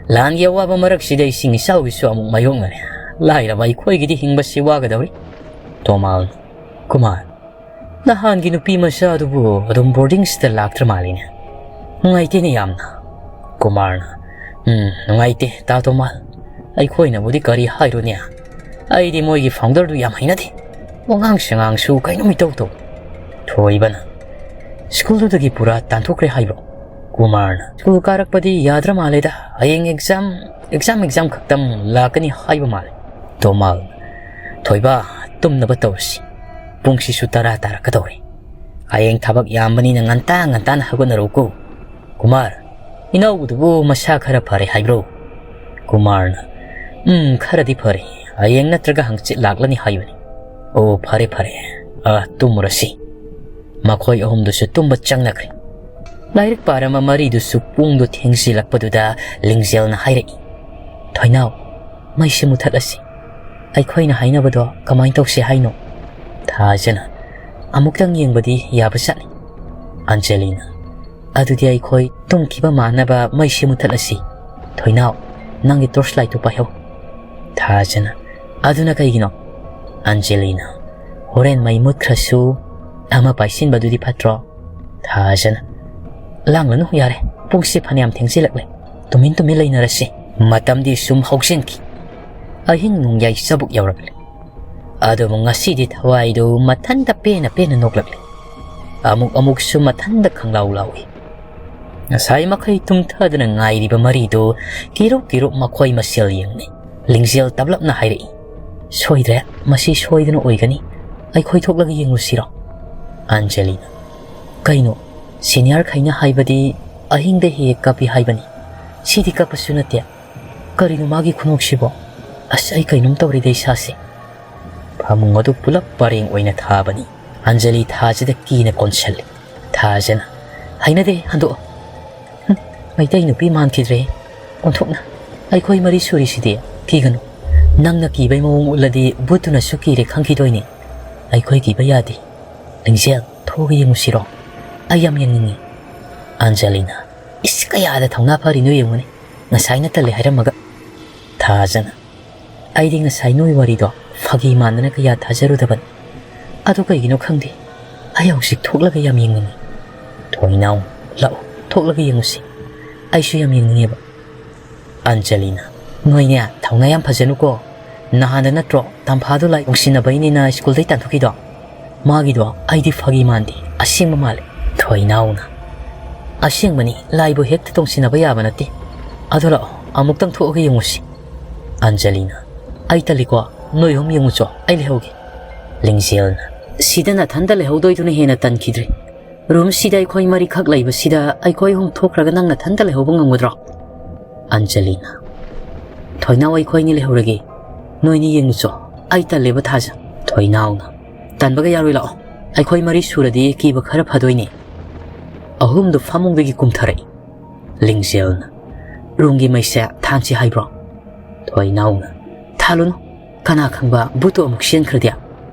ꯂꯥꯟꯒꯤ ꯑꯋꯥꯕ ꯃꯔꯛꯁꯤꯗ ꯏꯁꯤꯡ ꯏꯆꯥꯎꯒꯤꯁꯨ ꯑꯃꯨꯛ ꯃꯥꯌꯣꯛꯅꯔꯦ꯫ ꯂꯥꯏꯔꯕ ꯑꯩꯈꯣꯏꯒꯤꯗꯤ ꯍꯤꯡꯕꯁꯤ ꯋꯥꯒꯗꯧꯔꯤ꯫" ꯇꯣꯃꯥꯜ, ꯀꯨꯃꯥꯔ, ꯅꯍꯥꯟꯒꯤ ꯅꯨꯄꯤ ꯃꯆꯥꯗꯨꯕꯨ ꯑꯗꯨꯝ ꯕꯣꯔꯗꯤꯡꯁꯤꯗ ꯂꯥꯛꯇ꯭ꯔ ꯃꯥꯜꯂꯤꯅꯦ꯫ ꯅꯨꯡꯉꯥꯏꯇꯦꯅꯦ ꯌꯥꯝꯅ꯫ ꯀꯨꯃꯥꯔꯅ, "ꯎꯝ, ꯅꯨꯡꯉꯥꯏꯇꯦ, ꯇꯥ ꯇꯣꯃꯥꯜ꯫ ꯑꯩꯈꯣꯏꯅꯕꯨꯗꯤ ꯀꯔꯤ ꯍꯥꯏꯔꯨꯅꯤ? ꯑꯩꯗꯤ ꯃꯣꯏꯒꯤ ꯐꯥꯎꯟꯗꯔꯗꯨ ꯌꯥꯝ ꯍꯩꯅꯗꯦ꯫ ꯋꯥꯉꯥꯡ ꯁꯉꯥꯡꯁꯨ ꯀꯩꯅꯣꯝ ꯏꯇꯧ ꯇꯧ꯫" ꯊꯣꯏꯕꯅ, "ꯁ꯭ꯀꯨꯜꯗꯨꯗꯒꯤ ꯄꯨꯔꯥ ꯇꯥꯟꯊꯣꯛꯈ꯭ꯔꯦ ꯍꯥꯏꯕ꯭ꯔꯣ?" ꯀꯨꯃꯥꯔꯅ, "ꯁ꯭ꯀꯨꯜ ꯀꯥꯔꯛꯄꯗꯤ ꯌꯥꯗ꯭ꯔ ꯃꯥꯜꯂꯦꯗ꯫ ꯍꯌꯦꯡ ꯑꯦꯛꯖꯥꯝ, ꯑꯦꯛꯖꯥꯝ, ꯑꯦꯛꯖꯥꯝ ꯈꯛꯇꯪ ꯂꯥꯛꯀꯅꯤ ꯍꯥꯏꯕ ꯃꯥꯜꯂꯦ꯫" ꯇꯣꯃꯥꯜ, "ꯊꯣꯏꯕ, ꯇꯨꯝꯅꯕ ꯇꯧꯔꯁꯤ꯫ ꯄꯨꯡꯁꯤꯁꯨ ꯇꯔꯥ ꯇꯥꯔꯛꯀꯗꯧꯔꯦ꯫ ꯍꯌꯦꯡ ꯊꯕꯛ ꯌꯥꯝꯕꯅꯤꯅ ꯉꯟꯇꯥ ꯉꯟꯇꯥꯅ ꯍꯧꯒꯠꯅꯔꯧꯀꯣ꯫ ꯀꯨꯃꯥꯔ, ꯏꯅꯥꯎꯕꯗꯨꯕꯨ ꯃꯁꯥ ꯈꯔ ꯐꯔꯦ ꯍꯥꯏꯕ꯭ꯔꯣ?" ꯀꯨꯃꯥꯔꯅ, "ꯎꯝ, ꯈꯔꯗꯤ ꯐꯔꯦ꯫ ꯍꯌꯦꯡ ꯅꯠꯇ꯭ꯔꯒ ꯍꯪꯆꯤꯠ ꯂꯥꯛꯂꯅꯤ ꯍꯥꯏꯕꯅꯤ꯫" "ꯑꯣ, ꯐꯔꯦ, ꯐꯔꯦ꯫ ꯑ, ꯇꯨꯝꯃꯨꯔꯁꯤ꯫" ꯃꯈꯣꯏ ꯑꯍꯨꯝꯗꯨꯁꯨ ꯇꯨꯝꯕ ꯆꯪꯅꯈ꯭ꯔꯦ꯫ ꯂꯥꯏꯔꯤꯛ ꯄꯥꯔꯝꯕ ꯃꯔꯤꯗꯨꯁꯨ ꯄꯨꯡꯗꯨ ꯊꯦꯡꯖꯤꯜꯂꯛꯄꯗꯨꯗ ꯂꯤꯡꯖꯦꯜꯅ ꯍꯥꯏꯔꯛꯏ, "ꯊꯣꯏꯅꯥꯎ, ꯃꯩꯁꯤ ꯃꯨꯊꯠꯂꯁꯤ꯫ ꯑꯩꯈꯣꯏꯅ ꯍꯥꯏꯅꯕꯗꯣ ꯀꯃꯥꯏꯅ ꯇꯧꯁꯤ ꯍꯥꯏꯅꯣ?" ꯊꯥꯖꯅ, "ꯑꯃꯨꯛꯇꯪ ꯌꯦꯡꯕꯗꯤ ꯌꯥꯕꯖꯥꯠꯅꯤ꯫" ꯑꯟꯖꯂꯤꯅ, "ꯑꯗꯨꯗꯤ ꯑꯩꯈꯣꯏ ꯇꯨꯝꯈꯤꯕ ꯃꯥꯟꯅꯕ ꯃꯩꯁꯤ ꯃꯨꯊꯠꯂꯁꯤ꯫ ꯊꯣꯏꯅꯥꯎ, ꯅꯪꯒꯤ ꯇꯣꯔꯆ ꯂꯥꯏꯠꯇꯨ ꯄꯥꯏꯍꯧ꯫" ꯊꯥꯖꯅ, "ꯑꯗꯨꯅ ꯀꯩꯒꯤꯅꯣ?" ꯑꯟꯖꯂꯤꯅ, "ꯍꯣꯔꯦꯟ ꯃꯩ ꯃꯨꯠꯈ꯭ꯔꯁꯨ ꯑꯃ ꯄꯥꯏꯁꯤꯟꯕꯗꯨꯗꯤ ꯐꯠꯇ꯭ꯔꯣ?" ꯊꯥꯖꯅ, "ꯂꯥꯡꯂꯅꯨ ꯌꯥꯔꯦ, ꯄꯨꯡꯁꯦ ꯐꯅꯌꯥꯝ ꯊꯦꯡꯖꯤꯜꯂꯛꯂꯦ꯫ ꯇꯨꯃꯤꯟ ꯇꯨꯃꯤꯟ ꯂꯩꯅꯔꯁꯤ꯫" ꯃꯇꯝꯗꯤ ꯁꯨꯝ ꯍꯧꯖꯤꯟꯈꯤ꯫ ꯑꯍꯤꯡ ꯅꯣꯡꯌꯥꯏ ꯆꯕꯨꯛ ꯌꯧꯔꯛꯂꯦ꯫ ꯑꯗꯨꯕꯨ ꯉꯁꯤꯗꯤ ꯊꯋꯥꯏꯗꯨ ꯃꯊꯟꯇ ꯄꯦꯟꯅ ꯄꯦꯟꯅ ꯅꯣꯛꯂꯛꯂꯦ꯫ ꯑꯃꯨꯛ ꯑꯃꯨꯛꯁꯨ ꯃꯊꯟꯇ ꯈꯪꯂꯥꯎ ꯂꯥꯎꯏ꯫ ꯉꯁꯥꯏ ꯃꯈꯩ ꯇꯨꯝꯊꯗꯅ ꯉꯥꯏꯔꯤꯕ ꯃꯔꯤꯗꯨ ꯀꯤꯔꯨꯞ ꯀꯤꯔꯨꯞ ꯃꯈꯣꯏ ꯃꯁꯦꯜ ꯌꯦꯡꯅꯩ꯫ ꯂꯤꯡꯖꯦꯜ ꯇꯞꯂꯞꯅ ꯍꯥꯏꯔꯛꯏ, "ꯁꯣꯏꯗ꯭ꯔꯦ, ꯃꯁꯤ ꯁꯣꯏꯗꯅ ꯑꯣꯏꯒꯅꯤ꯫ ꯑꯩꯈꯣꯏ ꯊꯣꯛꯂꯒ ꯌꯦꯡꯂꯨꯁꯤꯔꯣ?" ꯑꯟꯖꯂꯤꯅ, "ꯀꯩꯅꯣ? ꯁꯤꯅꯤꯌꯔꯈꯩꯅ ꯍꯥꯏꯕꯗꯤ ꯑꯍꯤꯡꯗ ꯍꯦꯛ ꯍꯦꯛ ꯀꯥꯞꯄꯤ ꯍꯥꯏꯕꯅꯤ꯫ ꯁꯤꯗꯤ ꯀꯥꯞꯄꯁꯨ ꯅꯠꯇꯦ꯫ ꯀꯔꯤꯅꯣ ꯃꯥꯒꯤ ꯈꯨꯅꯣꯛꯁꯤꯕꯣ? ꯑꯁ, ꯑꯩ ꯀꯩꯅꯣꯝ ꯇꯧꯔꯦꯗ ꯏꯁꯥꯁꯦ꯫" ꯐꯃꯨꯡ ꯑꯗꯨ ꯄꯨꯂꯞ ꯄꯔꯦꯡ ꯑꯣꯏꯅ ꯊꯥꯕꯅꯤ꯫ ꯑꯟꯖꯂꯤ ꯊꯥꯖꯗ ꯀꯤꯅ ꯀꯣꯟꯁꯤꯜꯂꯤ꯫ ꯊꯥꯖꯅ, "ꯍꯩꯅꯗꯦ, ꯍꯟꯗꯣꯛꯑꯣ꯫" "ꯍꯨꯝ, ꯃꯩꯇꯩ ꯅꯨꯄꯤ ꯃꯥꯟꯈꯤꯗ꯭ꯔꯦ꯫ ꯑꯣꯟꯊꯣꯛꯅ꯫ ꯑꯩꯈꯣꯏ ꯃꯔꯤ ꯁꯨꯔꯤꯁꯤꯗꯤ꯫ ꯀꯤꯒꯅꯨ꯫ ꯅꯪꯅ ꯀꯤꯕꯩ ꯃꯑꯣꯡ ꯎꯠꯂꯗꯤ ꯚꯨꯠꯇꯨꯅꯁꯨ ꯀꯤꯔꯦ ꯈꯪꯈꯤꯗꯣꯏꯅꯤ꯫ ꯑꯩꯈꯣꯏ ꯀꯤꯕ ꯌꯥꯗꯦ꯫ ꯂꯤꯡꯖꯦꯜ, ꯊꯣꯛꯑꯒ ꯌꯦꯡꯉꯨꯁꯤꯔꯣ? ꯑꯩ ꯌꯥꯝ ꯌꯦꯡꯅꯤꯡꯉꯤ꯫" ꯑꯟꯖꯂꯤꯅ, "ꯏꯁ, ꯀꯌꯥꯗ ꯊꯧꯅꯥ ꯐꯔꯤꯅꯣ ꯌꯦꯡꯉꯨꯅꯦ꯫ ꯉꯁꯥꯏꯅ ꯇꯜꯂꯦ ꯍꯥꯏꯔꯝꯃꯒ꯫" ꯊꯥꯖꯅ, "ꯑꯩꯗꯤ ꯉꯁꯥꯏ ꯅꯣꯏ ꯋꯥꯔꯤꯗꯣ ꯐꯥꯒꯤ ꯃꯥꯟꯗꯅ ꯀꯌꯥ ꯊꯥꯖꯔꯨꯗꯕꯅꯤ꯫ ꯑꯗꯨ ꯀꯩꯒꯤꯅꯣ ꯈꯪꯗꯦ, ꯑꯩ ꯍꯧꯖꯤꯛ ꯊꯣꯛꯂꯒ ꯌꯥꯝ ꯌꯦꯡꯅꯤꯡꯉꯤ꯫ ꯊꯣꯏꯅꯥꯎ, ꯂꯥꯛꯑꯣ, ꯊꯣꯛꯂꯒ ꯌꯦꯡꯉꯨꯁꯤ꯫ ꯑꯩꯁꯨ ꯌꯥꯝ ꯌꯦꯡꯅꯤꯡꯉꯦꯕ꯫ ꯑꯟꯖꯂꯤꯅ, ꯅꯣꯏꯅꯦ ꯊꯧꯅꯥ ꯌꯥꯝ ꯐꯖꯅꯨꯀꯣ꯫ ꯅꯍꯥꯟꯗ ꯅꯠꯇ꯭ꯔꯣ ꯇꯝꯐꯥꯗꯣ ꯂꯥꯏ ꯅꯨꯡꯁꯤꯅꯕꯩꯅꯦꯅ ꯁ꯭ꯀꯨꯜꯗꯩ ꯇꯥꯟꯊꯣꯛꯈꯤꯗꯣ? ꯃꯥꯒꯤꯗꯣ ꯑꯩꯗꯤ ꯐꯥꯒꯤ ꯃꯥꯟꯗꯦ, ꯑꯁꯦꯡꯕ ꯃꯥꯜꯂꯦ꯫ ꯊꯣꯏꯅꯥꯎꯅ, ꯑꯁꯦꯡꯕꯅꯤ, ꯂꯥꯏꯕꯨ ꯍꯦꯛꯇ ꯇꯣꯡꯁꯤꯟꯅꯕ ꯌꯥꯕ ꯅꯠꯇꯦ꯫ ꯑꯗꯣ ꯂꯥꯛꯑꯣ, ꯑꯃꯨꯛꯇꯪ ꯊꯣꯛꯑꯒ ꯌꯦꯡꯉꯨꯁꯤ꯫ ꯑꯟꯖꯂꯤꯅ, ꯑꯩ ꯇꯜꯂꯤꯀꯣ, ꯅꯣꯏ ꯑꯍꯨꯝ ꯌꯦꯡꯉꯨꯆꯣ, ꯑꯩ ꯂꯩꯍꯧꯒꯦ꯫ ꯂꯤꯡꯖꯦꯜꯅ, ꯁꯤꯗ ꯅꯊꯟꯇ ꯂꯩꯍꯧꯗꯣꯏꯗꯨꯅ ꯍꯦꯟꯅ ꯇꯟꯈꯤꯗ꯭ꯔꯦ꯫ ꯔꯨꯝꯁꯤꯗ ꯑꯩꯈꯣꯏ ꯃꯔꯤꯈꯛ ꯂꯩꯕꯁꯤꯗ ꯑꯩꯈꯣꯏ ꯑꯍꯨꯝ ꯊꯣꯛꯈ꯭ꯔꯒ ꯅꯪ ꯅꯊꯟꯇ ꯂꯩꯍꯧꯕ ꯉꯝꯒꯗ꯭ꯔꯣ? ꯑꯟꯖꯂꯤꯅ, ꯊꯣꯏꯅꯥꯎ, ꯑꯩꯈꯣꯏꯅꯤ ꯂꯩꯍꯧꯔꯒꯦ꯫ ꯅꯣꯏꯅꯤ ꯌꯦꯡꯉꯨꯆꯣ, ꯑꯩ ꯇꯜꯂꯦꯕ ꯊꯥꯖ꯫ ꯊꯣꯏꯅꯥꯎꯅ, ꯇꯟꯕꯒ ꯌꯥꯔꯣꯏ, ꯂꯥꯛꯑꯣ꯫ ꯑꯩꯈꯣꯏ ꯃꯔꯤ ꯁꯨꯔꯗꯤ ꯀꯤꯕ ꯈꯔ ꯐꯗꯣꯏꯅꯦ꯫ ꯑꯍꯨꯝꯗꯨ ꯐꯃꯨꯡꯗꯒꯤ ꯀꯨꯝꯊꯔꯛꯏ꯫ ꯂꯤꯡꯖꯦꯜꯅ, ꯔꯨꯝꯒꯤ ꯃꯩꯁꯦ ꯊꯥꯟꯁꯤ ꯍꯥꯏꯕ꯭ꯔꯣ? ꯊꯣꯏꯅꯥꯎꯅ, ꯊꯥꯜꯂꯨꯅꯨ, ꯀꯅꯥ ꯈꯪꯕ ꯚꯨꯠꯇꯨ ꯑꯃꯨꯛ ꯆꯦꯟꯈ꯭ꯔꯗꯤ꯫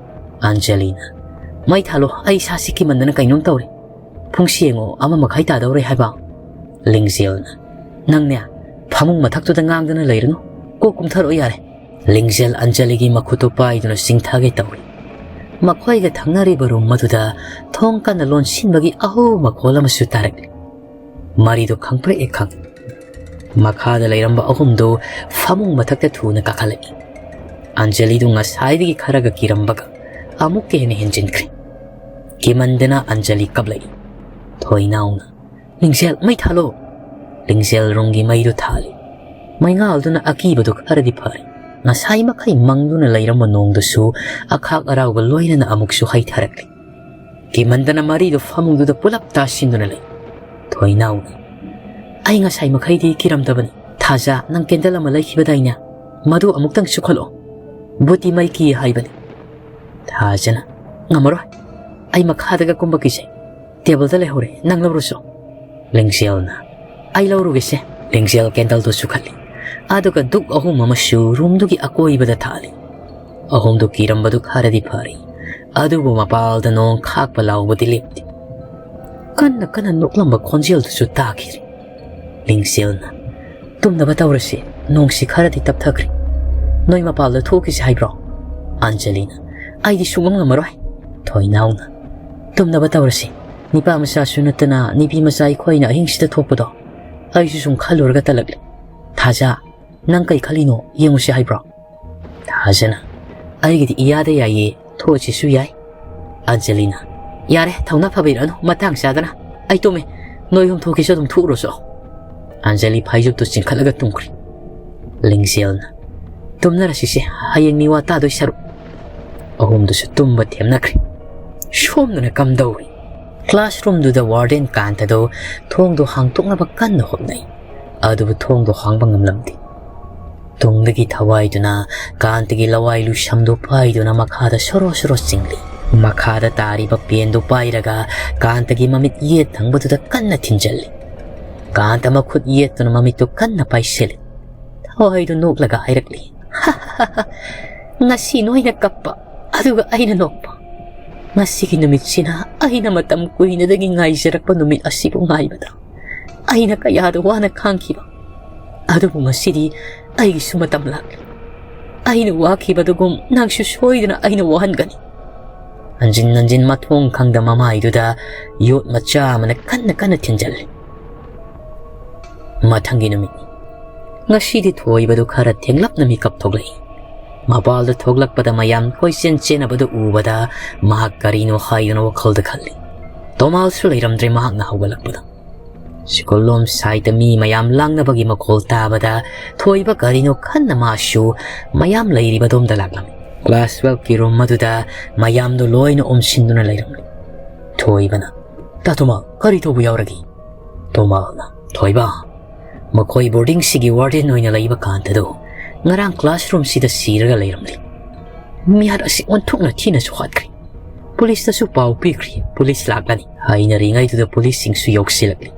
ꯑꯟꯖꯂꯤꯅ, ꯃꯩ ꯊꯥꯜꯂꯣ, ꯑꯩ ꯏꯁꯥꯁꯤ ꯀꯤꯃꯟꯗꯅ ꯀꯩꯅꯣꯝ ꯇꯧꯔꯦ꯫ ꯄꯨꯡꯁꯤ ꯌꯦꯡꯉꯣ, ꯑꯃ ꯃꯈꯥꯏ ꯇꯥꯗꯧꯔꯦ ꯍꯥꯏꯕ꯫ ꯂꯤꯡꯖꯦꯜꯅ, ꯅꯪꯅꯦ, ꯐꯃꯨꯡ ꯃꯊꯛꯇꯨꯗ ꯉꯥꯡꯗꯅ ꯂꯩꯔꯨꯅꯨ, ꯀꯣꯛ ꯀꯨꯝꯊꯔꯛꯑꯣ ꯌꯥꯔꯦ꯫ ꯂꯤꯡꯖꯦꯜ ꯑꯟꯖꯂꯤꯒꯤ ꯃꯈꯨꯠꯇꯨ ꯄꯥꯏꯗꯨꯅ ꯆꯤꯡꯊꯒꯦ ꯇꯧꯔꯤ꯫ ꯃꯈꯣꯏꯒ ꯊꯪꯅꯔꯤꯕ ꯔꯨꯝ ꯑꯗꯨꯗ ꯊꯣꯡ ꯀꯟꯅ ꯂꯣꯟꯁꯤꯟꯕꯒꯤ ꯑꯍꯧꯕ ꯃꯈꯣꯜ ꯑꯃꯁꯨ ꯇꯥꯔꯛꯂꯤ꯫ ꯃꯔꯤꯗꯨ ꯈꯪꯄ꯭ꯔꯦꯛ ꯍꯦꯛ ꯈꯪꯏ꯫ ꯃꯈꯥꯗ ꯂꯩꯔꯝꯕ ꯑꯍꯨꯝꯗꯨ ꯐꯃꯨꯡ ꯃꯊꯛꯇ ꯊꯨꯅ ꯀꯥꯈꯠꯂꯛꯏ꯫ ꯑꯟꯖꯂꯤꯗꯨ ꯉꯁꯥꯏꯗꯒꯤ ꯈꯔꯒ ꯀꯤꯔꯝꯕꯒ ꯑꯃꯨꯛꯀ ꯍꯦꯟꯅ ꯍꯦꯟꯖꯤꯟꯈ꯭ꯔꯦ꯫ ꯀꯤꯃꯟꯗꯅ ꯑꯟꯖꯂꯤ ꯀꯞꯂꯛꯏ꯫ ꯊꯣꯏꯅꯥꯎꯅ, ꯂꯤꯡꯖꯦꯜ, ꯃꯩ ꯊꯥꯜꯂꯣ꯫ ꯂꯤꯡꯖꯦꯜ ꯔꯨꯝꯒꯤ ꯃꯩꯗꯨ ꯊꯥꯜꯂꯤ꯫ ꯃꯩꯉꯥꯜꯗꯨꯅ ꯑꯀꯤꯕꯗꯨ ꯈꯔꯗꯤ ꯐꯔꯦ꯫ ꯉꯁꯥꯏ ꯃꯈꯩ ꯃꯪꯗꯨꯅ ꯂꯩꯔꯝꯕ ꯅꯣꯡꯗꯨꯁꯨ ꯑꯈꯥꯛ ꯑꯔꯥꯎꯒ ꯂꯣꯏꯅꯅ ꯑꯃꯨꯛꯁꯨ ꯍꯩꯊꯔꯛꯂꯤ꯫ ꯀꯤꯃꯟꯗꯅ ꯃꯔꯤꯗꯨ ꯐꯃꯨꯡꯗꯨꯗ ꯄꯨꯂꯞ ꯇꯥꯁꯤꯟꯗꯨꯅ ꯂꯩ꯫ ꯊꯣꯏꯅꯥꯎꯅ, ꯑꯩ ꯉꯁꯥꯏ ꯃꯈꯩꯗꯤ ꯀꯤꯔꯝꯗꯕꯅꯤ꯫ ꯊꯥꯖ, ꯅꯪ ꯀꯦꯟꯗꯜ ꯑꯃ ꯂꯩꯈꯤꯕꯗꯥꯏꯅꯦ? ꯃꯗꯨ ꯑꯃꯨꯛꯇꯪ ꯆꯨꯈꯠꯂꯣ꯫ ꯚꯨꯠꯇꯤ ꯃꯩ ꯀꯤ ꯍꯥꯏꯕꯅꯤ꯫ ꯊꯥꯖꯅ, ꯉꯝꯃꯔꯣꯏ꯫ ꯑꯩ ꯃꯈꯥꯗꯒ ꯀꯨꯝꯕ ꯀꯤꯖꯩ꯫ ꯇꯦꯕꯜꯗ ꯂꯩꯍꯧꯔꯦ, ꯅꯪ ꯂꯧꯔꯨꯆꯣ꯫ ꯂꯤꯡꯖꯦꯜꯅ, ꯑꯩ ꯂꯧꯔꯨꯒꯦꯁꯦ꯫ ꯂꯤꯡꯖꯦꯜ ꯀꯦꯟꯗꯜꯗꯨ ꯆꯨꯈꯠꯂꯤ꯫ ꯑꯗꯨꯒ ꯙꯨꯛ ꯑꯍꯨꯝ ꯑꯃꯁꯨ ꯔꯨꯝꯗꯨꯒꯤ ꯑꯀꯣꯏꯕꯗ ꯊꯥꯜꯂꯤ꯫ ꯑꯍꯨꯝꯗꯨ ꯀꯤꯔꯝꯕꯗꯨ ꯈꯔꯗꯤ ꯐꯔꯤ꯫ ꯑꯗꯨꯕꯨ ꯃꯄꯥꯜꯗ ꯅꯣꯡ ꯈꯥꯛꯄ ꯂꯥꯎꯕꯗꯤ ꯂꯦꯞꯇꯦ꯫ ꯀꯟꯅ ꯀꯟꯅ ꯅꯣꯛꯂꯝꯕ ꯈꯣꯟꯖꯦꯜꯗꯨꯁꯨ ꯇꯥꯈꯤꯗ꯭ꯔꯦ꯫ ꯂꯤꯡꯖꯦꯜꯅ, ꯇꯨꯝꯅꯕ ꯇꯧꯔꯁꯤ, ꯅꯣꯡꯁꯤ ꯈꯔꯗꯤ ꯇꯞꯊꯈ꯭ꯔꯦ꯫ ꯅꯣꯏ ꯃꯄꯥꯜꯗ ꯊꯣꯛꯈꯤꯁꯤ ꯍꯥꯏꯕ꯭ꯔꯣ? ꯑꯟꯖꯂꯤꯅ, ꯑꯩꯗꯤ ꯁꯨꯡꯉꯝ ꯉꯝꯃꯔꯣꯏ꯫ ꯊꯣꯏꯅꯥꯎꯅ, "ꯇꯨꯝꯅꯕ ꯇꯧꯔꯁꯤ꯫ ꯅꯤꯄꯥ ꯃꯆꯥꯁꯨ ꯅꯠꯇꯅ ꯅꯨꯄꯤ ꯃꯆꯥ ꯑꯩꯈꯣꯏꯅ ꯑꯍꯤꯡꯁꯤꯗ ꯊꯣꯛꯄꯗꯣ ꯑꯩꯁꯨ ꯁꯨꯝ ꯈꯜꯂꯨꯔꯒ ꯇꯜꯂꯛꯂꯦ꯫ ꯊꯥꯖ, ꯅꯪ ꯀꯩ ꯈꯜꯂꯤꯅꯣ ꯌꯦꯡꯉꯨꯁꯤ ꯍꯥꯏꯕ꯭ꯔꯣ?" ꯊꯥꯖꯅ, "ꯑꯩꯒꯤꯗꯤ ꯏꯌꯥꯗ ꯌꯥꯏꯌꯦ, ꯊꯣꯛꯑꯁꯤꯁꯨ ꯌꯥꯏ꯫" ꯑꯟꯖꯂꯤꯅ, "ꯌꯥꯔꯦ, ꯊꯧꯅꯥ ꯐꯕꯤꯔꯛꯑꯅꯨ, ꯃꯇꯥꯡ ꯆꯥꯗꯅ꯫ ꯑꯩ ꯇꯨꯝꯃꯦ, ꯅꯣꯏ ꯑꯍꯨꯝ ꯊꯣꯛꯈꯤꯁꯨ ꯑꯗꯨꯝ ꯊꯣꯛꯎꯔꯣꯁꯨ ꯂꯥꯎ꯫" ꯑꯟꯖꯂꯤ ꯐꯥꯏꯖꯨꯞꯇꯨ ꯆꯤꯡꯈꯠꯂꯒ ꯇꯨꯝꯈ꯭ꯔꯦ꯫ ꯂꯤꯡꯖꯦꯜꯅ, "ꯇꯨꯝꯅꯔꯁꯤꯁꯦ, ꯍꯌꯦꯡ ꯃꯤꯋꯥ ꯇꯥꯗꯣꯏ ꯁꯔꯨꯛ꯫" ꯑꯍꯨꯝꯗꯨꯁꯨ ꯇꯨꯝꯕ ꯊꯦꯝꯅꯈ꯭ꯔꯦ꯫ ꯁꯣꯝꯗꯅ ꯀꯝꯗꯧꯔꯤ? ꯀ꯭ꯂꯥꯁꯔꯨꯝꯗꯨꯗ ꯋꯥꯔꯗꯦꯟ ꯀꯥꯟꯇꯗꯣ ꯊꯣꯡꯗꯣ ꯍꯥꯡꯗꯣꯛꯅꯕ ꯀꯟꯅ ꯍꯣꯠꯅꯩ꯫ ꯑꯗꯨꯕꯨ ꯊꯣꯡꯗꯣ ꯍꯥꯡꯕ ꯉꯝꯂꯝꯗꯦ꯫ ꯇꯨꯡꯗꯒꯤ ꯊꯋꯥꯏꯗꯨꯅ ꯀꯥꯟꯇꯒꯤ ꯂꯋꯥꯏ ꯂꯨꯁꯝꯗꯨ ꯄꯥꯏꯗꯨꯅ ꯃꯈꯥꯗ ꯁꯣꯔꯣ ꯁꯣꯔꯣ ꯆꯤꯡꯂꯤ꯫ ꯃꯈꯥꯗ ꯇꯥꯔꯤꯕ ꯄꯦꯟꯗꯨ ꯄꯥꯏꯔꯒ ꯀꯥꯟꯇꯒꯤ ꯃꯃꯤꯠ ꯌꯦꯠ ꯊꯪꯕꯗꯨꯗ ꯀꯟꯅ ꯊꯤꯟꯖꯜꯂꯤ꯫ ꯀꯥꯟꯇ ꯃꯈꯨꯠ ꯌꯦꯠꯇꯨꯅ ꯃꯃꯤꯠꯇꯨ ꯀꯟꯅ ꯄꯥꯏꯁꯤꯜꯂꯤ꯫ ꯊꯋꯥꯏꯗꯨ ꯅꯣꯛꯂꯒ ꯍꯥꯏꯔꯛꯂꯤ, "ꯉꯁꯤ ꯅꯣꯏꯅ ꯀꯞꯄ, ꯑꯗꯨꯒ ꯑꯩꯅ ꯅꯣꯛꯄ꯫ ꯉꯁꯤꯒꯤ ꯅꯨꯃꯤꯠꯁꯤꯅ ꯑꯩꯅ ꯃꯇꯝ ꯀꯨꯏꯅꯗꯒꯤ ꯉꯥꯏꯖꯔꯛꯄ ꯅꯨꯃꯤꯠ ꯑꯁꯤꯕꯨ ꯉꯥꯏꯕꯗ ꯑꯩꯅ ꯀꯌꯥꯗ ꯋꯥꯅ ꯈꯥꯡꯈꯤꯕ꯫ ꯑꯗꯨꯕꯨ ꯉꯁꯤꯗꯤ ꯑꯩꯒꯤꯁꯨ ꯃꯇꯝ ꯂꯥꯛꯂꯦ꯫ ꯑꯩꯅ ꯋꯥꯈꯤꯕꯗꯨꯒꯨꯝ ꯅꯪꯁꯨ ꯁꯣꯏꯗꯅ ꯑꯩꯅ ꯋꯥꯍꯟꯒꯅꯤ꯫" ꯍꯟꯖꯤꯟ ꯍꯟꯖꯤꯟ ꯃꯊꯣꯡ ꯈꯪꯗ ꯃꯃꯥꯏꯗꯨꯗ ꯌꯣꯠ ꯃꯆꯥ ꯑꯃꯅ ꯀꯟꯅ ꯀꯟꯅ ꯊꯤꯟꯖꯜꯂꯤ꯫ ꯃꯊꯪꯒꯤ ꯅꯨꯃꯤꯠꯅꯤ꯫ ꯉꯁꯤꯗꯤ ꯊꯣꯏꯕꯗꯨ ꯈꯔ ꯊꯦꯡꯂꯞꯅ ꯃꯤꯀꯞ ꯊꯣꯛꯂꯛꯏ꯫ ꯃꯄꯥꯜꯗ ꯊꯣꯛꯂꯛꯄꯗ ꯃꯌꯥꯝ ꯀꯣꯏꯆꯦꯟ ꯆꯦꯟꯅꯕꯗꯨ ꯎꯕꯗ ꯃꯍꯥꯛ ꯀꯔꯤꯅꯣ ꯍꯥꯏꯗꯨꯅ ꯋꯥꯈꯜꯗ ꯈꯜꯂꯤ꯫ ꯇꯣꯃꯥꯜꯁꯨ ꯂꯩꯔꯝꯗ꯭ꯔꯦ ꯃꯍꯥꯛꯅ ꯍꯧꯒꯠꯂꯛꯄꯗ꯫ ꯁ꯭ꯀꯨꯜ ꯂꯣꯝ ꯁꯥꯏꯠꯇ ꯃꯤ ꯃꯌꯥꯝ ꯂꯥꯡꯅꯕꯒꯤ ꯃꯈꯣꯜ ꯇꯥꯕꯗ ꯊꯣꯏꯕ ꯀꯔꯤꯅꯣ ꯈꯟꯅ ꯃꯥꯁꯨ ꯃꯌꯥꯝ ꯂꯩꯔꯤꯕꯗꯣꯝꯗ ꯂꯥꯛꯂꯝꯃꯤ꯫ ꯀ꯭ꯂꯥꯁ ꯇꯨꯋꯦꯜꯐꯀꯤ ꯔꯨꯝ ꯑꯗꯨꯗ ꯃꯌꯥꯝꯗꯨ ꯂꯣꯏꯅ ꯑꯣꯝꯁꯤꯟꯗꯨꯅ ꯂꯩꯔꯝꯂꯤ꯫ ꯊꯣꯏꯕꯅ, "ꯇꯥ ꯇꯣꯃꯥꯜ, ꯀꯔꯤ ꯇꯧꯕ ꯌꯥꯎꯔꯒꯦ?" ꯇꯣꯃꯥꯜꯅ, "ꯊꯣꯏꯕ, ꯃꯈꯣꯏ ꯕꯣꯔꯗꯤꯡꯁꯤꯒꯤ ꯋꯥꯔꯗꯦꯟ ꯑꯣꯏꯅ ꯂꯩꯕ ꯀꯥꯟꯇꯗꯣ ꯉꯔꯥꯡ ꯀ꯭ꯂꯥꯁꯔꯨꯝꯁꯤꯗ ꯁꯤꯔꯒ ꯂꯩꯔꯝꯂꯤ꯫ ꯃꯤꯍꯥꯠ ꯑꯁꯤ ꯑꯣꯟꯊꯣꯛꯅ ꯊꯤꯅꯁꯨ ꯍꯥꯠꯈ꯭ꯔꯦ꯫ ꯄꯨꯂꯤꯁꯇꯁꯨ ꯄꯥꯎ ꯄꯤꯈ꯭ꯔꯤ, ꯄꯨꯂꯤꯁ ꯂꯥꯛꯂꯅꯤ꯫" ꯍꯥꯏꯅꯔꯤꯉꯩꯗꯨꯗ ꯄꯨꯂꯤꯁꯁꯤꯡꯁꯨ ꯌꯧꯁꯤꯜꯂꯛꯂꯤ꯫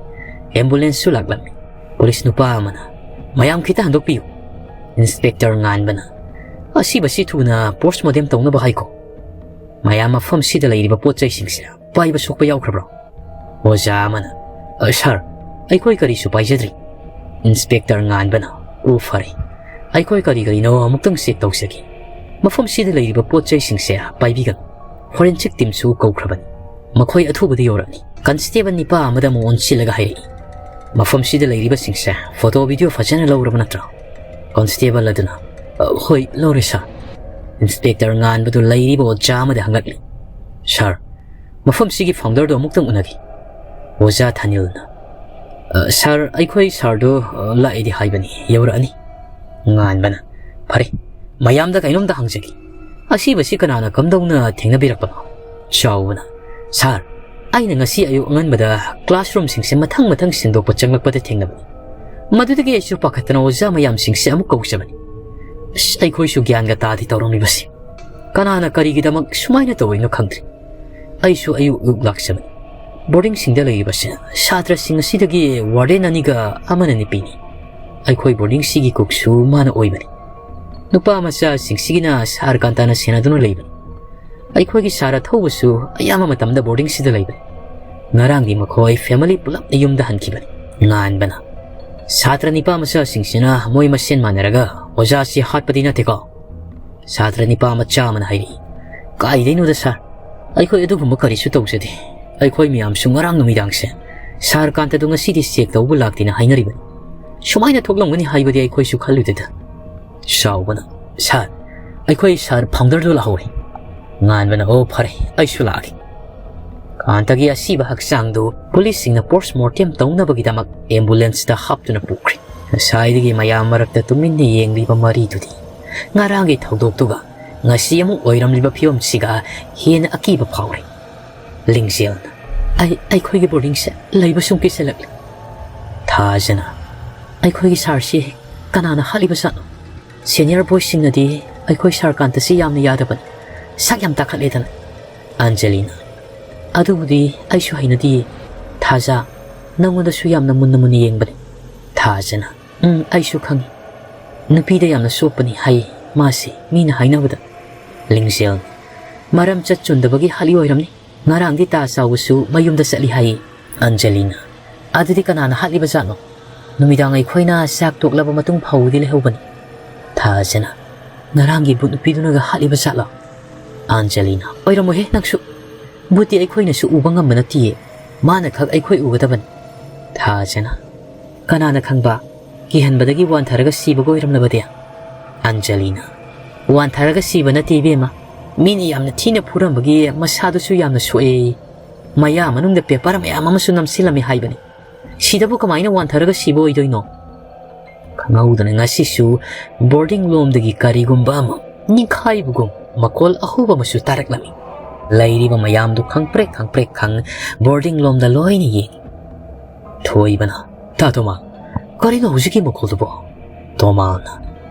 ꯑꯦꯝꯕꯨꯂꯦꯟꯁꯁꯨ ꯂꯥꯛꯂꯝꯃꯤ꯫ ꯄꯨꯂꯤꯁ ꯅꯨꯄꯥ ꯑꯃꯅ, "ꯃꯌꯥꯝ ꯈꯤꯇ ꯍꯟꯗꯣꯛꯄꯤꯌꯨ꯫" ꯏꯟꯁꯄꯦꯛꯇꯔ ꯉꯥꯟꯕꯅ, "ꯑꯁꯤꯕꯁꯤ ꯊꯨꯅ ꯄꯣꯁꯃꯣꯔꯇꯦꯝ ꯇꯧꯅꯕ ꯍꯥꯏꯈꯣ꯫ ꯃꯌꯥꯝ ꯃꯐꯝꯁꯤꯗ ꯂꯩꯔꯤꯕ ꯄꯣꯠ ꯆꯩꯁꯤꯡꯁꯦ ꯄꯥꯏꯕ ꯁꯣꯛꯄ ꯌꯥꯎꯈ꯭ꯔꯕ꯭ꯔꯣ?" ꯑꯣꯖꯥ ꯑꯃꯅ, "ꯑ, ꯁꯥꯔ, ꯑꯩꯈꯣꯏ ꯀꯔꯤꯁꯨ ꯄꯥꯏꯖꯗ꯭ꯔꯤ꯫" ꯏꯟꯁꯄꯦꯛꯇꯔ ꯉꯥꯟꯕꯅ, "ꯑꯣ, ꯐꯔꯦ, ꯑꯩꯈꯣꯏ ꯀꯔꯤ ꯀꯔꯤꯅꯣ ꯑꯃꯨꯛꯇꯪ ꯆꯦꯛ ꯇꯧꯖꯒꯦ꯫ ꯃꯐꯝꯁꯤꯗ ꯂꯩꯔꯤꯕ ꯄꯣꯠ ꯆꯩꯁꯤꯡꯁꯦ ꯄꯥꯏꯕꯤꯒꯅꯨ꯫ ꯐꯣꯔꯦꯟꯁꯤꯛ ꯇꯤꯝꯁꯨ ꯀꯧꯈ꯭ꯔꯕꯅꯤ꯫ ꯃꯈꯣꯏ ꯑꯊꯨꯕꯗ ꯌꯧꯔꯛꯑꯅꯤ꯫ ꯀꯟꯁꯇꯦꯕꯜ ꯅꯤꯄꯥ ꯑꯃꯗ ꯑꯃꯨꯛ ꯑꯣꯟꯁꯤꯜꯂꯒ ꯍꯥꯏꯔꯛꯏ, "ꯃꯐꯝꯁꯤꯗ ꯂꯩꯔꯤꯕꯁꯤꯡꯁꯦ ꯐꯣꯇꯣ ꯚꯤꯗꯤꯑꯣ ꯐꯖꯅ ꯂꯧꯔꯕ ꯅꯠꯇ꯭ꯔꯣ?" ꯀꯟꯁꯇꯦꯕꯜ ꯑꯗꯨꯅ, "ꯑ, ꯍꯣꯏ, ꯂꯧꯔꯦ, ꯁꯥꯔ꯫" ꯏꯟꯁꯄꯦꯛꯇꯔ ꯉꯥꯟꯕꯗꯨ ꯂꯩꯔꯤꯕ ꯑꯣꯖꯥ ꯑꯃꯗ ꯍꯪꯂꯛꯂꯤ, "ꯁꯥꯔ, ꯃꯐꯝꯁꯤꯒꯤ ꯐꯥꯎꯟꯗꯔꯗꯨ ꯑꯃꯨꯛꯇꯪ ꯎꯅꯒꯦ꯫" ꯑꯣꯖꯥ ꯊꯥꯅꯤꯜꯅ, "ꯑ, ꯁꯥꯔ, ꯑꯩꯈꯣꯏ ꯁꯥꯔꯗꯨ, ꯑ, ꯂꯥꯛꯑꯦꯗꯤ ꯍꯥꯏꯕꯅꯤ, ꯌꯧꯔꯛꯑꯅꯤ꯫" ꯉꯥꯟꯕꯅ, "ꯐꯔꯦ, ꯃꯌꯥꯝꯗ ꯀꯩꯅꯣꯝꯇ ꯍꯪꯖꯒꯦ꯫ ꯑꯁꯤꯕꯁꯤ ꯀꯅꯥꯅ ꯀꯝꯗꯧꯅ ꯊꯦꯡꯅꯕꯤꯔꯛꯄꯅꯣ?" ꯆꯥꯎꯕꯅ, "ꯁꯥꯔ, ꯑꯩꯅ ꯉꯁꯤ ꯑꯌꯨꯛ ꯑꯉꯟꯕꯗ ꯀ꯭ꯂꯥꯁꯔꯨꯝꯁꯤꯡꯁꯦ ꯃꯊꯪ ꯃꯊꯪ ꯁꯦꯡꯗꯣꯛꯄ ꯆꯪꯂꯛꯄꯗ ꯊꯦꯡꯅꯕꯅꯤ꯫ ꯃꯗꯨꯗꯒꯤ ꯑꯩꯁꯨ ꯄꯥꯈꯠꯇꯅ ꯑꯣꯖꯥ ꯃꯌꯥꯝꯁꯤꯡꯁꯦ ꯑꯃꯨꯛ ꯀꯧꯖꯕꯅꯤ꯫ ꯑꯁ, ꯑꯩꯈꯣꯏꯁꯨ ꯒ꯭ꯌꯥꯟꯒ ꯇꯥꯗꯦ ꯇꯧꯔꯝꯂꯤꯕꯁꯤ꯫ ꯀꯅꯥꯅ ꯀꯔꯤꯒꯤꯗꯃꯛ ꯁꯨꯃꯥꯏꯅ ꯇꯧꯔꯤꯅꯣ ꯈꯪꯗ꯭ꯔꯦ꯫ ꯑꯩꯁꯨ ꯑꯌꯨꯛ ꯑꯌꯨꯛ ꯂꯥꯛꯆꯕꯅꯤ꯫ ꯕꯣꯔꯗꯤꯡꯁꯤꯡꯗ ꯂꯩꯔꯤꯕꯁꯦ ꯁꯥꯇ꯭ꯔꯁꯤꯡ ꯑꯁꯤꯗꯒꯤ ꯋꯥꯔꯗꯦꯟ ꯑꯅꯤꯒ ꯑꯃꯅ ꯅꯨꯄꯤꯅꯤ꯫ ꯑꯩꯈꯣꯏ ꯕꯣꯔꯗꯤꯡꯁꯤꯒꯤ ꯀꯨꯛꯁꯨ ꯃꯥꯅ ꯑꯣꯏꯕꯅꯤ꯫ ꯅꯨꯄꯥ ꯃꯆꯥꯁꯤꯡꯁꯤꯒꯤꯅ ꯁꯥꯔ ꯀꯥꯟꯇꯥꯅ ꯁꯦꯟꯅꯗꯨꯅ ꯂꯩꯕꯅꯤ꯫ ꯑꯩꯈꯣꯏꯒꯤ ꯁꯥꯔ ꯑꯊꯧꯕꯁꯨ ꯑꯌꯥꯝꯕ ꯃꯇꯝꯗ ꯕꯣꯔꯗꯤꯡꯁꯤꯗ ꯂꯩꯕꯅꯤ꯫ ꯉꯔꯥꯡꯗꯤ ꯃꯈꯣꯏ ꯐꯦꯃꯤꯂꯤ ꯄꯨꯂꯞ ꯌꯨꯝꯗ ꯍꯟꯈꯤꯕꯅꯤ꯫" ꯉꯥꯟꯕꯅ, "ꯁꯥꯇ꯭ꯔ ꯅꯤꯄꯥ ꯃꯆꯥꯁꯤꯡꯁꯤꯅ ꯃꯣꯏ ꯃꯁꯦꯟ ꯃꯥꯟꯅꯔꯒ ꯑꯣꯖꯥꯁꯤ ꯍꯥꯠꯄꯗꯤ ꯅꯠꯇꯦꯀꯣ?" ꯁꯥꯇ꯭ꯔ ꯅꯤꯄꯥ ꯃꯆꯥ ꯑꯃꯅ ꯍꯥꯏꯔꯛꯏ, "ꯀꯥꯏꯗꯩꯅꯣꯗ ꯁꯥꯔ, ꯑꯩꯈꯣꯏ ꯑꯗꯨꯒꯨꯝꯕ ꯀꯔꯤꯁꯨ ꯇꯧꯖꯗꯦ꯫ ꯑꯩꯈꯣꯏ ꯃꯌꯥꯝꯁꯨ ꯉꯔꯥꯡ ꯅꯨꯃꯤꯗꯥꯡꯁꯦ ꯁꯥꯔ ꯀꯥꯟꯇꯗꯨ ꯉꯁꯤꯗꯤ ꯆꯦꯛ ꯇꯧꯕ ꯂꯥꯛꯇꯦꯅ ꯍꯥꯏꯅꯔꯤꯕꯅꯤ꯫ ꯁꯨꯃꯥꯏꯅ ꯊꯣꯛꯂꯝꯒꯅꯤ ꯍꯥꯏꯕꯗꯤ ꯑꯩꯈꯣꯏꯁꯨ ꯈꯜꯂꯨꯗꯦꯗ꯫" ꯆꯥꯎꯕꯅ, "ꯁꯥꯔ, ꯑꯩꯈꯣꯏ ꯁꯥꯔ ꯐꯥꯎꯟꯗꯔꯗꯨ ꯂꯥꯛꯍꯧꯔꯦ꯫" ꯉꯥꯟꯕꯅ, "ꯑꯣ, ꯐꯔꯦ, ꯑꯩꯁꯨ ꯂꯥꯛꯑꯒꯦ꯫" ꯀꯥꯟꯇꯒꯤ ꯑꯁꯤꯕ ꯍꯛꯆꯥꯡꯗꯨ ꯄꯨꯂꯤꯁꯁꯤꯡꯅ ꯄꯣꯁꯃꯣꯔꯇꯦꯝ ꯇꯧꯅꯕꯒꯤꯗꯃꯛ ꯑꯦꯝꯕꯨꯂꯦꯟꯁꯇ ꯍꯥꯞꯇꯨꯅ ꯄꯨꯈ꯭ꯔꯦ꯫ ꯉꯁꯥꯏꯗꯒꯤ ꯃꯌꯥꯝ ꯃꯔꯛꯇ ꯇꯨꯃꯤꯟꯅ ꯌꯦꯡꯂꯤꯕ ꯃꯔꯤꯗꯨꯗꯤ ꯉꯔꯥꯡꯒꯤ ꯊꯧꯗꯣꯛꯇꯨꯒ ꯉꯁꯤ ꯑꯃꯨꯛ ꯑꯣꯏꯔꯝꯂꯤꯕ ꯐꯤꯕꯝꯁꯤꯒ ꯍꯦꯟꯅ ꯑꯀꯤꯕ ꯐꯥꯎꯔꯦ꯫ ꯂꯤꯡꯖꯦꯜꯅ, "ꯑꯩ, ꯑꯩꯈꯣꯏꯒꯤ ꯕꯣꯔꯗꯤꯡꯁꯦ ꯂꯩꯕ ꯁꯨꯝ ꯀꯤꯁꯜꯂꯛꯂꯦ꯫" ꯊꯥꯖꯅ, "ꯑꯩꯈꯣꯏꯒꯤ ꯁꯥꯔꯁꯤ ꯀꯅꯥꯅ ꯍꯥꯠꯂꯤꯕ ꯖꯥꯠꯅꯣ? ꯁꯦꯅꯤꯌꯔ ꯕꯣꯏꯁꯤꯡꯅꯗꯤ ꯑꯩꯈꯣꯏ ꯁꯥꯔ ꯀꯥꯟꯇꯁꯤ ꯌꯥꯝꯅ ꯌꯥꯗꯕꯅꯤ, ꯁꯛ ꯌꯥꯝ ꯇꯥꯈꯠꯂꯦꯗꯅ꯫" ꯑꯟꯖꯂꯤꯅ, "ꯑꯗꯨꯕꯨꯗꯤ ꯑꯩꯁꯨ ꯍꯩꯅꯗꯤꯌꯦ꯫ ꯊꯥꯖ, ꯅꯪꯉꯣꯟꯗꯁꯨ ꯌꯥꯝꯅ ꯃꯨꯟꯅ ꯃꯨꯟꯅ ꯌꯦꯡꯕꯅꯤ꯫" ꯊꯥꯖꯅ, "ꯎꯝ, ꯑꯩꯁꯨ ꯈꯪꯏ꯫ ꯅꯨꯄꯤꯗ ꯌꯥꯝꯅ ꯆꯣꯞꯄꯅꯤ ꯍꯥꯏ ꯃꯥꯁꯤ, ꯃꯤꯅ ꯍꯥꯏꯅꯕꯗ꯫" ꯂꯤꯡꯖꯦꯜ, "ꯃꯔꯝ ꯆꯠ ꯆꯨꯟꯗꯕꯒꯤ ꯍꯥꯠꯂꯤ ꯑꯣꯏꯔꯝꯅꯤ꯫ ꯉꯔꯥꯡꯗꯤ ꯇꯥ ꯆꯥꯎꯕꯁꯨ ꯃꯌꯨꯝꯗ ꯆꯠꯂꯤ ꯍꯥꯏ꯫" ꯑꯟꯖꯂꯤꯅ, "ꯑꯗꯨꯗꯤ ꯀꯅꯥꯅ ꯍꯥꯠꯂꯤꯕ ꯖꯥꯠꯅꯣ? ꯅꯨꯃꯤꯗꯥꯡ ꯑꯩꯈꯣꯏꯅ ꯆꯥꯛ ꯇꯣꯛꯂꯕ ꯃꯇꯨꯡ ꯐꯥꯎꯕꯗꯤ ꯂꯩꯍꯧꯕꯅꯤ꯫" ꯊꯥꯖꯅ, "ꯉꯔꯥꯡꯒꯤ ꯚꯨꯠ ꯅꯨꯄꯤꯗꯨꯅꯒ ꯍꯥꯠꯂꯤꯕ ꯖꯥꯠꯂꯣ?" ꯑꯟꯖꯂꯤꯅ, "ꯑꯣꯏꯔꯝꯃꯣꯏꯍꯦ ꯅꯪꯁꯨ꯫ ꯚꯨꯠꯇꯤ ꯑꯩꯈꯣꯏꯅꯁꯨ ꯎꯕ ꯉꯝꯕ ꯅꯠꯇꯤꯌꯦ꯫ ꯃꯥꯅ ꯈꯛ ꯑꯩꯈꯣꯏ ꯎꯒꯗꯕꯅꯤ꯫" ꯊꯥꯖꯅ, "ꯀꯅꯥꯅ ꯈꯪꯕ? ꯀꯤꯍꯟꯕꯗꯒꯤ ꯋꯥꯟꯊꯔꯒ ꯁꯤꯕꯒ ꯑꯣꯏꯔꯝꯂꯕꯗꯤ?" ꯑꯟꯖꯂꯤꯅ, "ꯋꯥꯟꯊꯔꯒ ꯁꯤꯕ ꯅꯠꯇꯦ ꯏꯕꯦꯝꯃ꯫ ꯃꯤꯅ ꯌꯥꯝꯅ ꯊꯤꯅ ꯐꯨꯔꯝꯕꯒꯤ ꯃꯁꯥꯗꯨꯁꯨ ꯌꯥꯝꯅ ꯁꯣꯛꯑꯦ꯫ ꯃꯌꯥ ꯃꯅꯨꯡꯗ ꯄꯦꯄꯔ ꯃꯌꯥꯝ ꯑꯃꯁꯨ ꯅꯝꯁꯤꯜꯂꯝꯃꯤ ꯍꯥꯏꯕꯅꯤ꯫ ꯁꯤꯗꯕꯨ ꯀꯃꯥꯏꯅ ꯋꯥꯟꯊꯔꯒ ꯁꯤꯕ ꯑꯣꯏꯗꯣꯏꯅꯣ?" ꯈꯪꯍꯧꯗꯅ ꯉꯁꯤꯁꯨ ꯕꯣꯔꯗꯤꯡ ꯂꯣꯝꯗꯒꯤ ꯀꯔꯤꯒꯨꯝꯕ ꯑꯃ ꯅꯤꯡꯈꯥꯏꯕꯒꯨꯝ ꯃꯈꯣꯜ ꯑꯍꯧꯕ ꯑꯃꯁꯨ ꯇꯥꯔꯛꯂꯝꯃꯤ꯫ ꯂꯩꯔꯤꯕ ꯃꯌꯥꯝꯗꯨ ꯈꯪꯄ꯭ꯔꯦꯛ ꯈꯪꯄ꯭ꯔꯦꯛ ꯈꯪ ꯕꯣꯔꯗꯤꯡ ꯂꯣꯝꯗ ꯂꯣꯏꯅ ꯌꯦꯡꯉꯤ꯫ ꯊꯣꯏꯕꯅ, "ꯇꯥ ꯇꯣꯃꯥ, ꯀꯔꯤꯅꯣ ꯍꯧꯖꯤꯛꯀꯤ ꯃꯈꯣꯜꯗꯨꯕꯣ?" ꯇꯣꯃꯥꯅ,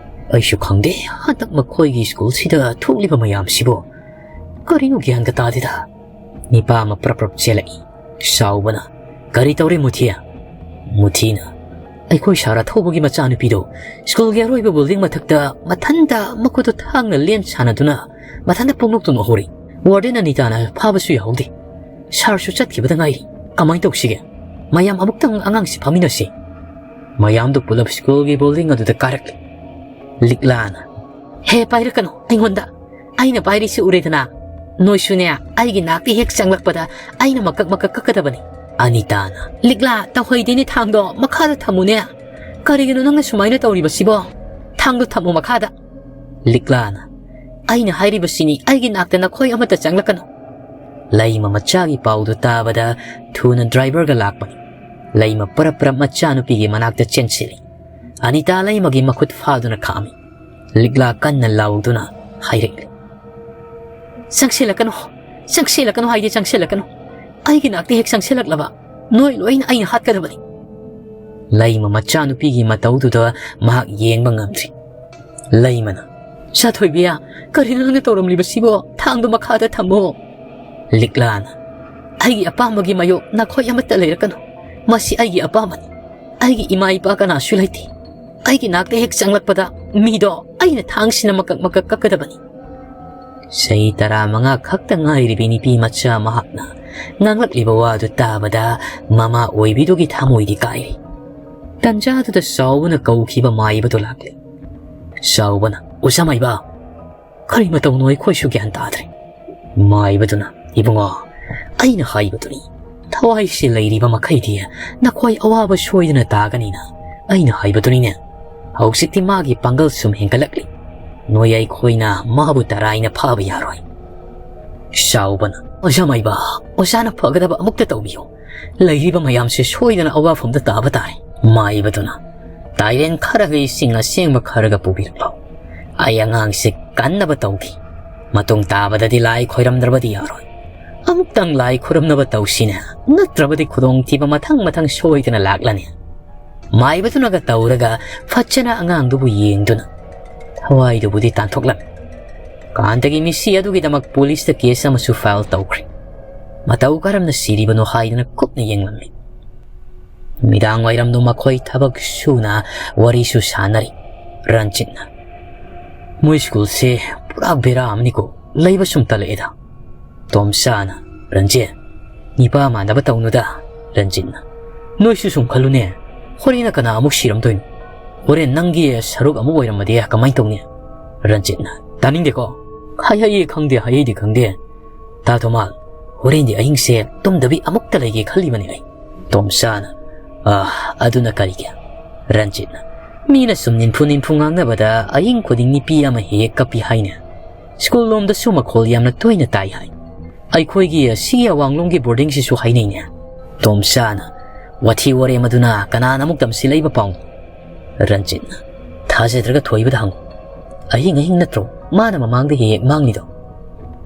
"ꯑꯩꯁꯨ ꯈꯪꯗꯦ, ꯍꯟꯗꯛ ꯃꯈꯣꯏꯒꯤ ꯁ꯭ꯀꯨꯜꯁꯤꯗ ꯊꯣꯛꯂꯤꯕ ꯃꯌꯥꯝꯁꯤꯕꯣ꯫ ꯀꯔꯤꯅꯣ ꯒ꯭ꯌꯥꯟꯒ ꯇꯥꯗꯦꯗ꯫" ꯅꯤꯄꯥ ꯑꯃ ꯄ꯭ꯔꯞ ꯄ꯭ꯔꯞ ꯆꯦꯜꯂꯛꯏ꯫ ꯁꯥꯎꯕꯅ, "ꯀꯔꯤ ꯇꯧꯔꯦ ꯃꯨꯊꯤ?" ꯃꯨꯊꯤꯅ, "ꯑꯩꯈꯣꯏ ꯁꯥꯔ ꯑꯊꯧꯕꯒꯤ ꯃꯆꯥꯅꯨꯄꯤꯗꯣ ꯁ꯭ꯀꯨꯜꯒꯤ ꯑꯔꯣꯏꯕ ꯕꯤꯜꯗꯤꯡ ꯃꯊꯛꯇ ꯃꯊꯟꯇ ꯃꯈꯨꯠꯇꯣ ꯊꯥꯡꯅ ꯂꯦꯟ ꯁꯥꯟꯅꯗꯨꯅ ꯃꯊꯟꯇ ꯄꯨꯡꯅꯣꯛꯇ ꯅꯣꯛꯍꯧꯔꯤ꯫ ꯋꯥꯔꯗꯦꯟ ꯑꯅꯤꯇꯥꯅ ꯐꯥꯕꯁꯨ ꯌꯥꯍꯧꯗꯦ꯫ ꯁꯥꯔꯁꯨ ꯆꯠꯈꯤꯕꯗ ꯉꯥꯏꯔꯤ꯫ ꯀꯃꯥꯏꯅ ꯇꯧꯁꯤꯒꯦ? ꯃꯌꯥꯝ ꯑꯃꯨꯛꯇꯪ ꯑꯉꯥꯡꯁꯤ ꯐꯥꯃꯤꯟꯅꯁꯤ꯫" ꯃꯌꯥꯝꯗꯨ ꯄꯨꯂꯞ ꯁ꯭ꯀꯨꯜꯒꯤ ꯕꯤꯜꯗꯤꯡ ꯑꯗꯨꯗ ꯀꯥꯔꯛꯂꯤ꯫ ꯂꯤꯛꯂꯥꯅ, "ꯍꯦ, ꯄꯥꯏꯔꯛꯀꯅꯨ ꯑꯩꯉꯣꯟꯗ꯫ ꯑꯩꯅ ꯄꯥꯏꯔꯤꯁꯤ ꯎꯔꯦꯗꯅ? ꯅꯣꯏꯁꯨꯅꯦ, ꯑꯩꯒꯤ ꯅꯥꯛꯇ ꯍꯦꯛ ꯆꯪꯂꯛꯄꯗ ꯑꯩꯅ ꯃꯀꯛ ꯃꯀꯛ ꯀꯛꯀꯗꯕꯅꯤ꯫" ꯑꯅꯤꯇꯥꯅ, "ꯂꯤꯛꯂꯥ, ꯇꯧꯍꯩꯗꯦꯅꯦ, ꯊꯥꯡꯗꯣ ꯃꯈꯥꯗ ꯊꯝꯃꯨꯅꯦ꯫ ꯀꯔꯤꯒꯤꯅꯣ ꯅꯪꯅ ꯁꯨꯃꯥꯏꯅ ꯇꯧꯔꯤꯕꯁꯤꯕꯣ? ꯊꯥꯡꯗꯣ ꯊꯝꯃꯨ ꯃꯈꯥꯗ꯫" ꯂꯤꯛꯂꯥꯅ, "ꯑꯩꯅ ꯍꯥꯏꯔꯤꯕꯁꯤꯅꯤ, ꯑꯩꯒꯤ ꯅꯥꯛꯇ ꯅꯈꯣꯏ ꯑꯃꯠꯇ ꯆꯪꯂꯛꯀꯅꯨ꯫" ꯂꯩꯃ ꯃꯆꯥꯒꯤ ꯄꯥꯎꯗꯨ ꯇꯥꯕꯗ ꯊꯨꯅ ꯗ꯭ꯔꯥꯏꯚꯔꯒ ꯂꯥꯛꯄꯅꯤ꯫ ꯂꯩꯃ ꯄꯔꯞ ꯄꯔꯞ ꯃꯆꯥꯅꯨꯄꯤꯒꯤ ꯃꯅꯥꯛꯇ ꯆꯦꯟꯁꯤꯜꯂꯤ꯫ ꯑꯅꯤꯇꯥ ꯂꯩꯃꯒꯤ ꯃꯈꯨꯠ ꯐꯥꯗꯨꯅ ꯈꯥꯝꯃꯤ꯫ ꯂꯤꯛꯂꯥ ꯀꯟꯅ ꯂꯥꯎꯗꯨꯅ ꯍꯥꯏꯔꯛꯂꯤ, "ꯆꯪꯁꯤꯜꯂꯛꯀꯅꯨ, ꯆꯪꯁꯤꯜꯂꯛꯀꯅꯨ ꯍꯥꯏꯗꯤ ꯆꯪꯁꯤꯜꯂꯛꯀꯅꯨ꯫ ꯑꯩꯒꯤ ꯅꯥꯛꯇ ꯍꯦꯛ ꯆꯪꯁꯤꯜꯂꯛꯂꯕ ꯅꯣꯏ ꯂꯣꯏꯅ ꯑꯩꯅ ꯍꯥꯠꯀꯗꯕꯅꯤ꯫" ꯂꯩꯃ ꯃꯆꯥꯅꯨꯄꯤꯒꯤ ꯃꯇꯧꯗꯨꯗ ꯃꯍꯥꯛ ꯌꯦꯡꯕ ꯉꯝꯗ꯭ꯔꯤ꯫ ꯂꯩꯃꯅ, "ꯁꯥꯊꯣꯏꯕꯤ, ꯀꯔꯤꯅꯣ ꯅꯪꯅ ꯇꯧꯔꯝꯂꯤꯕꯁꯤꯕꯣ? ꯊꯥꯡꯗꯨ ꯃꯈꯥꯗ ꯊꯝꯃꯣ꯫" ꯂꯤꯛꯂꯥꯅ, "ꯑꯩꯒꯤ ꯑꯄꯥꯝꯕꯒꯤ ꯃꯥꯌꯣꯛ ꯅꯈꯣꯏ ꯑꯃꯠꯇ ꯂꯩꯔꯛꯀꯅꯨ꯫ ꯃꯁꯤ ꯑꯩꯒꯤ ꯑꯄꯥꯝꯕꯅꯤ꯫ ꯑꯩꯒꯤ ꯏꯃꯥ ꯏꯄꯥ ꯀꯅꯥꯁꯨ ꯂꯩꯇꯦ꯫ ꯑꯩꯒꯤ ꯅꯥꯛꯇ ꯍꯦꯛ ꯆꯪꯂꯛꯄꯗ ꯃꯤꯗꯣ ꯑꯩꯅ ꯊꯥꯡꯁꯤꯅ ꯃꯀꯛ ꯃꯀꯛ ꯀꯛꯀꯗꯕꯅꯤ꯫" ꯆꯍꯤ ꯇꯔꯥꯃꯉꯥ ꯈꯛꯇ ꯉꯥꯏꯔꯤꯕꯤ ꯅꯨꯄꯤ ꯃꯆꯥ ꯃꯍꯥꯛꯅ ꯉꯥꯡꯂꯛꯂꯤꯕ ꯋꯥꯗꯨ ꯇꯥꯕꯗ ꯃꯃꯥ ꯑꯣꯏꯕꯤꯗꯨꯒꯤ ꯊꯃꯣꯏꯗꯤ ꯀꯥꯏꯔꯤ꯫ ꯇꯟꯖꯥꯗꯨꯗ ꯆꯥꯎꯕꯅ ꯀꯧꯈꯤꯕ ꯃꯥꯏꯕꯗꯨ ꯂꯥꯛꯂꯦ꯫ ꯆꯥꯎꯕꯅ, "ꯑꯣꯖꯥ ꯃꯥꯏꯕ, ꯀꯔꯤ ꯃꯇꯧꯅꯣ ꯑꯩꯈꯣꯏꯁꯨ ꯒ꯭ꯌꯥꯟ ꯇꯥꯗ꯭ꯔꯦ꯫ ꯃꯥꯏꯕꯗꯨꯅ, "ꯏꯕꯨꯡꯉꯣ, ꯑꯩꯅ ꯍꯥꯏꯕꯗꯨꯅꯤ, ꯊꯋꯥꯏꯁꯤ ꯂꯩꯔꯤꯕ ꯃꯈꯩꯗꯤ ꯅꯈꯣꯏ ꯑꯋꯥꯕ ꯁꯣꯏꯗꯅ ꯇꯥꯒꯅꯤꯅ ꯑꯩꯅ ꯍꯥꯏꯕꯗꯨꯅꯤꯅꯦ꯫ ꯍꯧꯖꯤꯛꯇꯤ ꯃꯥꯒꯤ ꯄꯥꯡꯒꯜ ꯁꯨꯝ ꯍꯦꯟꯒꯠꯂꯛꯂꯤ꯫ ꯅꯣꯏ ꯑꯩꯈꯣꯏꯅ ꯃꯥꯕꯨ ꯇꯔꯥꯏꯅ ꯐꯥꯕ ꯌꯥꯔꯣꯏ꯫" ꯆꯥꯎꯕꯅ, "ꯑꯣꯖꯥ ꯃꯥꯏꯕ, ꯑꯣꯖꯥꯅ ꯐꯒꯗꯕ ꯑꯃꯨꯛꯇ ꯇꯧꯕꯤꯌꯨ꯫ ꯂꯩꯔꯤꯕ ꯃꯌꯥꯝꯁꯦ ꯁꯣꯏꯗꯅ ꯑꯋꯥꯐꯝꯗ ꯇꯥꯕ ꯇꯥꯔꯦ꯫" ꯃꯥꯏꯕꯗꯨꯅ, "ꯇꯥꯏꯔꯦꯟ ꯈꯔꯒ ꯏꯁꯤꯡ ꯑꯁꯦꯡꯕ ꯈꯔꯒ ꯄꯨꯕꯤꯔꯛꯂꯣ꯫ ꯑꯩ ꯑꯉꯥꯡꯁꯦ ꯀꯟꯅꯕ ꯇꯧꯈꯤ꯫ ꯃꯇꯨꯡ ꯇꯥꯕꯗꯗꯤ ꯂꯥꯏ ꯈꯣꯏꯔꯝꯗ꯭ꯔꯕꯗꯤ ꯌꯥꯔꯣꯏ꯫ ꯑꯃꯨꯛꯇꯪ ꯂꯥꯏ ꯈꯣꯏꯔꯝꯅꯕ ꯇꯧꯁꯤꯅꯦ, ꯅꯠꯇ꯭ꯔꯕꯗꯤ ꯈꯨꯗꯣꯡꯊꯤꯕ ꯃꯊꯪ ꯃꯊꯪ ꯁꯣꯏꯗꯅ ꯂꯥꯛꯂꯅꯤ꯫" ꯃꯥꯏꯕꯗꯨꯅꯒ ꯇꯧꯔꯒ ꯐꯖꯅ ꯑꯉꯥꯡꯗꯨꯕꯨ ꯌꯦꯡꯗꯨꯅ ꯊꯋꯥꯏꯗꯨꯕꯨꯗꯤ ꯇꯥꯟꯊꯣꯛꯂꯝꯃꯤ꯫ ꯀꯥꯟꯇꯒꯤ ꯃꯤꯁꯤ ꯑꯗꯨꯒꯤꯗꯃꯛ ꯄꯨꯂꯤꯁꯇ ꯀꯦꯁ ꯑꯃꯁꯨ ꯐꯥꯏꯜ ꯇꯧꯈ꯭ꯔꯦ꯫ ꯃꯇꯧ ꯀꯔꯝꯅ ꯁꯤꯔꯤꯕꯅꯣ ꯍꯥꯏꯗꯅ ꯀꯨꯞꯅ ꯌꯦꯡꯂꯝꯃꯤ꯫ ꯅꯨꯃꯤꯗꯥꯡ ꯋꯥꯏꯔꯝꯗꯣ ꯃꯈꯣꯏ ꯊꯕꯛ ꯁꯨꯅ ꯋꯥꯔꯤꯁꯨ ꯁꯥꯟꯅꯔꯤ꯫ ꯔꯟꯖꯤꯠꯅ, "ꯃꯣꯏ ꯁ꯭ꯀꯨꯜꯁꯦ ꯄꯨꯔꯥ ꯕꯦꯔꯥ ꯑꯃꯅꯤꯀꯣ, ꯂꯩꯕ ꯁꯨꯝ ꯇꯜꯂꯛꯑꯦꯗ꯫" ꯇꯣꯝꯆꯥꯅ, "ꯔꯟꯖꯤꯠ, ꯅꯤꯄꯥ ꯃꯥꯟꯅꯕ ꯇꯧꯅꯨꯗ꯫" ꯔꯟꯖꯤꯠꯅ, "ꯅꯣꯏꯁꯨ ꯁꯨꯝ ꯈꯜꯂꯨꯅꯦ, ꯍꯣꯔꯦꯟꯅ ꯀꯅꯥ ꯑꯃꯨꯛ ꯁꯤꯔꯝꯗꯣꯏꯅꯣ? ꯍꯣꯔꯦꯟ ꯅꯪꯒꯤ ꯁꯔꯨꯛ ꯑꯃꯨꯛ ꯑꯣꯏꯔꯝꯃꯗꯤ ꯀꯃꯥꯏꯅ ꯇꯧꯅꯤ?" ꯔꯟꯖꯤꯠꯅ, "ꯇꯥꯅꯤꯡꯗꯦꯀꯣ꯫ ꯍꯥꯏ ꯍꯥꯏꯌꯦ ꯈꯪꯗꯦ, ꯍꯥꯏꯌꯦꯗꯤ ꯈꯪꯗꯦ꯫ ꯇꯥ ꯊꯣꯃꯥꯜ, ꯍꯣꯔꯦꯟꯗꯤ ꯑꯍꯤꯡꯁꯦ ꯇꯨꯝꯗꯕꯤ ꯑꯃꯨꯛꯇ ꯂꯩꯒꯦ ꯈꯜꯂꯤꯕꯅꯤ ꯑꯩ꯫" ꯇꯣꯝꯆꯥꯅ, "ꯑꯥ, ꯑꯗꯨꯅ ꯀꯔꯤꯒꯤ?" ꯔꯟꯖꯤꯠꯅ, "ꯃꯤꯅ ꯁꯨꯝ ꯅꯤꯟꯐꯨ ꯅꯤꯟꯐꯨ ꯉꯥꯡꯅꯕꯗ ꯑꯍꯤꯡ ꯈꯨꯗꯤꯡ ꯅꯤꯄꯤ ꯑꯃ ꯍꯦꯛ ꯍꯦꯛ ꯀꯞꯄꯤ ꯍꯥꯏꯅꯦ꯫ ꯁ꯭ꯀꯨꯜ ꯂꯣꯝꯗꯁꯨ ꯃꯈꯣꯜ ꯌꯥꯝꯅ ꯇꯣꯏꯅ ꯇꯥꯏ ꯍꯥꯏ꯫ ꯑꯩꯈꯣꯏꯒꯤ ꯑꯁꯤꯒꯤ ꯑꯋꯥꯡꯂꯣꯝꯒꯤ ꯕꯣꯔꯗꯤꯡꯁꯤꯁꯨ ꯍꯥꯏꯅꯩꯅꯦ꯫" ꯇꯣꯝꯆꯥꯅ, "ꯋꯥꯊꯤ ꯋꯥꯔꯦꯝ ꯑꯗꯨꯅ ꯀꯅꯥꯅ ꯑꯃꯨꯛ ꯇꯝꯁꯤꯜꯂꯛꯏꯕ ꯄꯥꯎꯅꯣ?" ꯔꯟꯖꯤꯠꯅ, "ꯊꯥꯖꯗ꯭ꯔꯒ ꯊꯣꯏꯕꯗ ꯍꯪꯉꯨ꯫ ꯑꯍꯤꯡ ꯑꯍꯤꯡ ꯅꯠꯇ꯭ꯔꯣ ꯃꯥꯅ ꯃꯃꯥꯡꯗ ꯍꯦꯛ ꯍꯦꯛ ꯃꯥꯡꯂꯤꯗꯣ?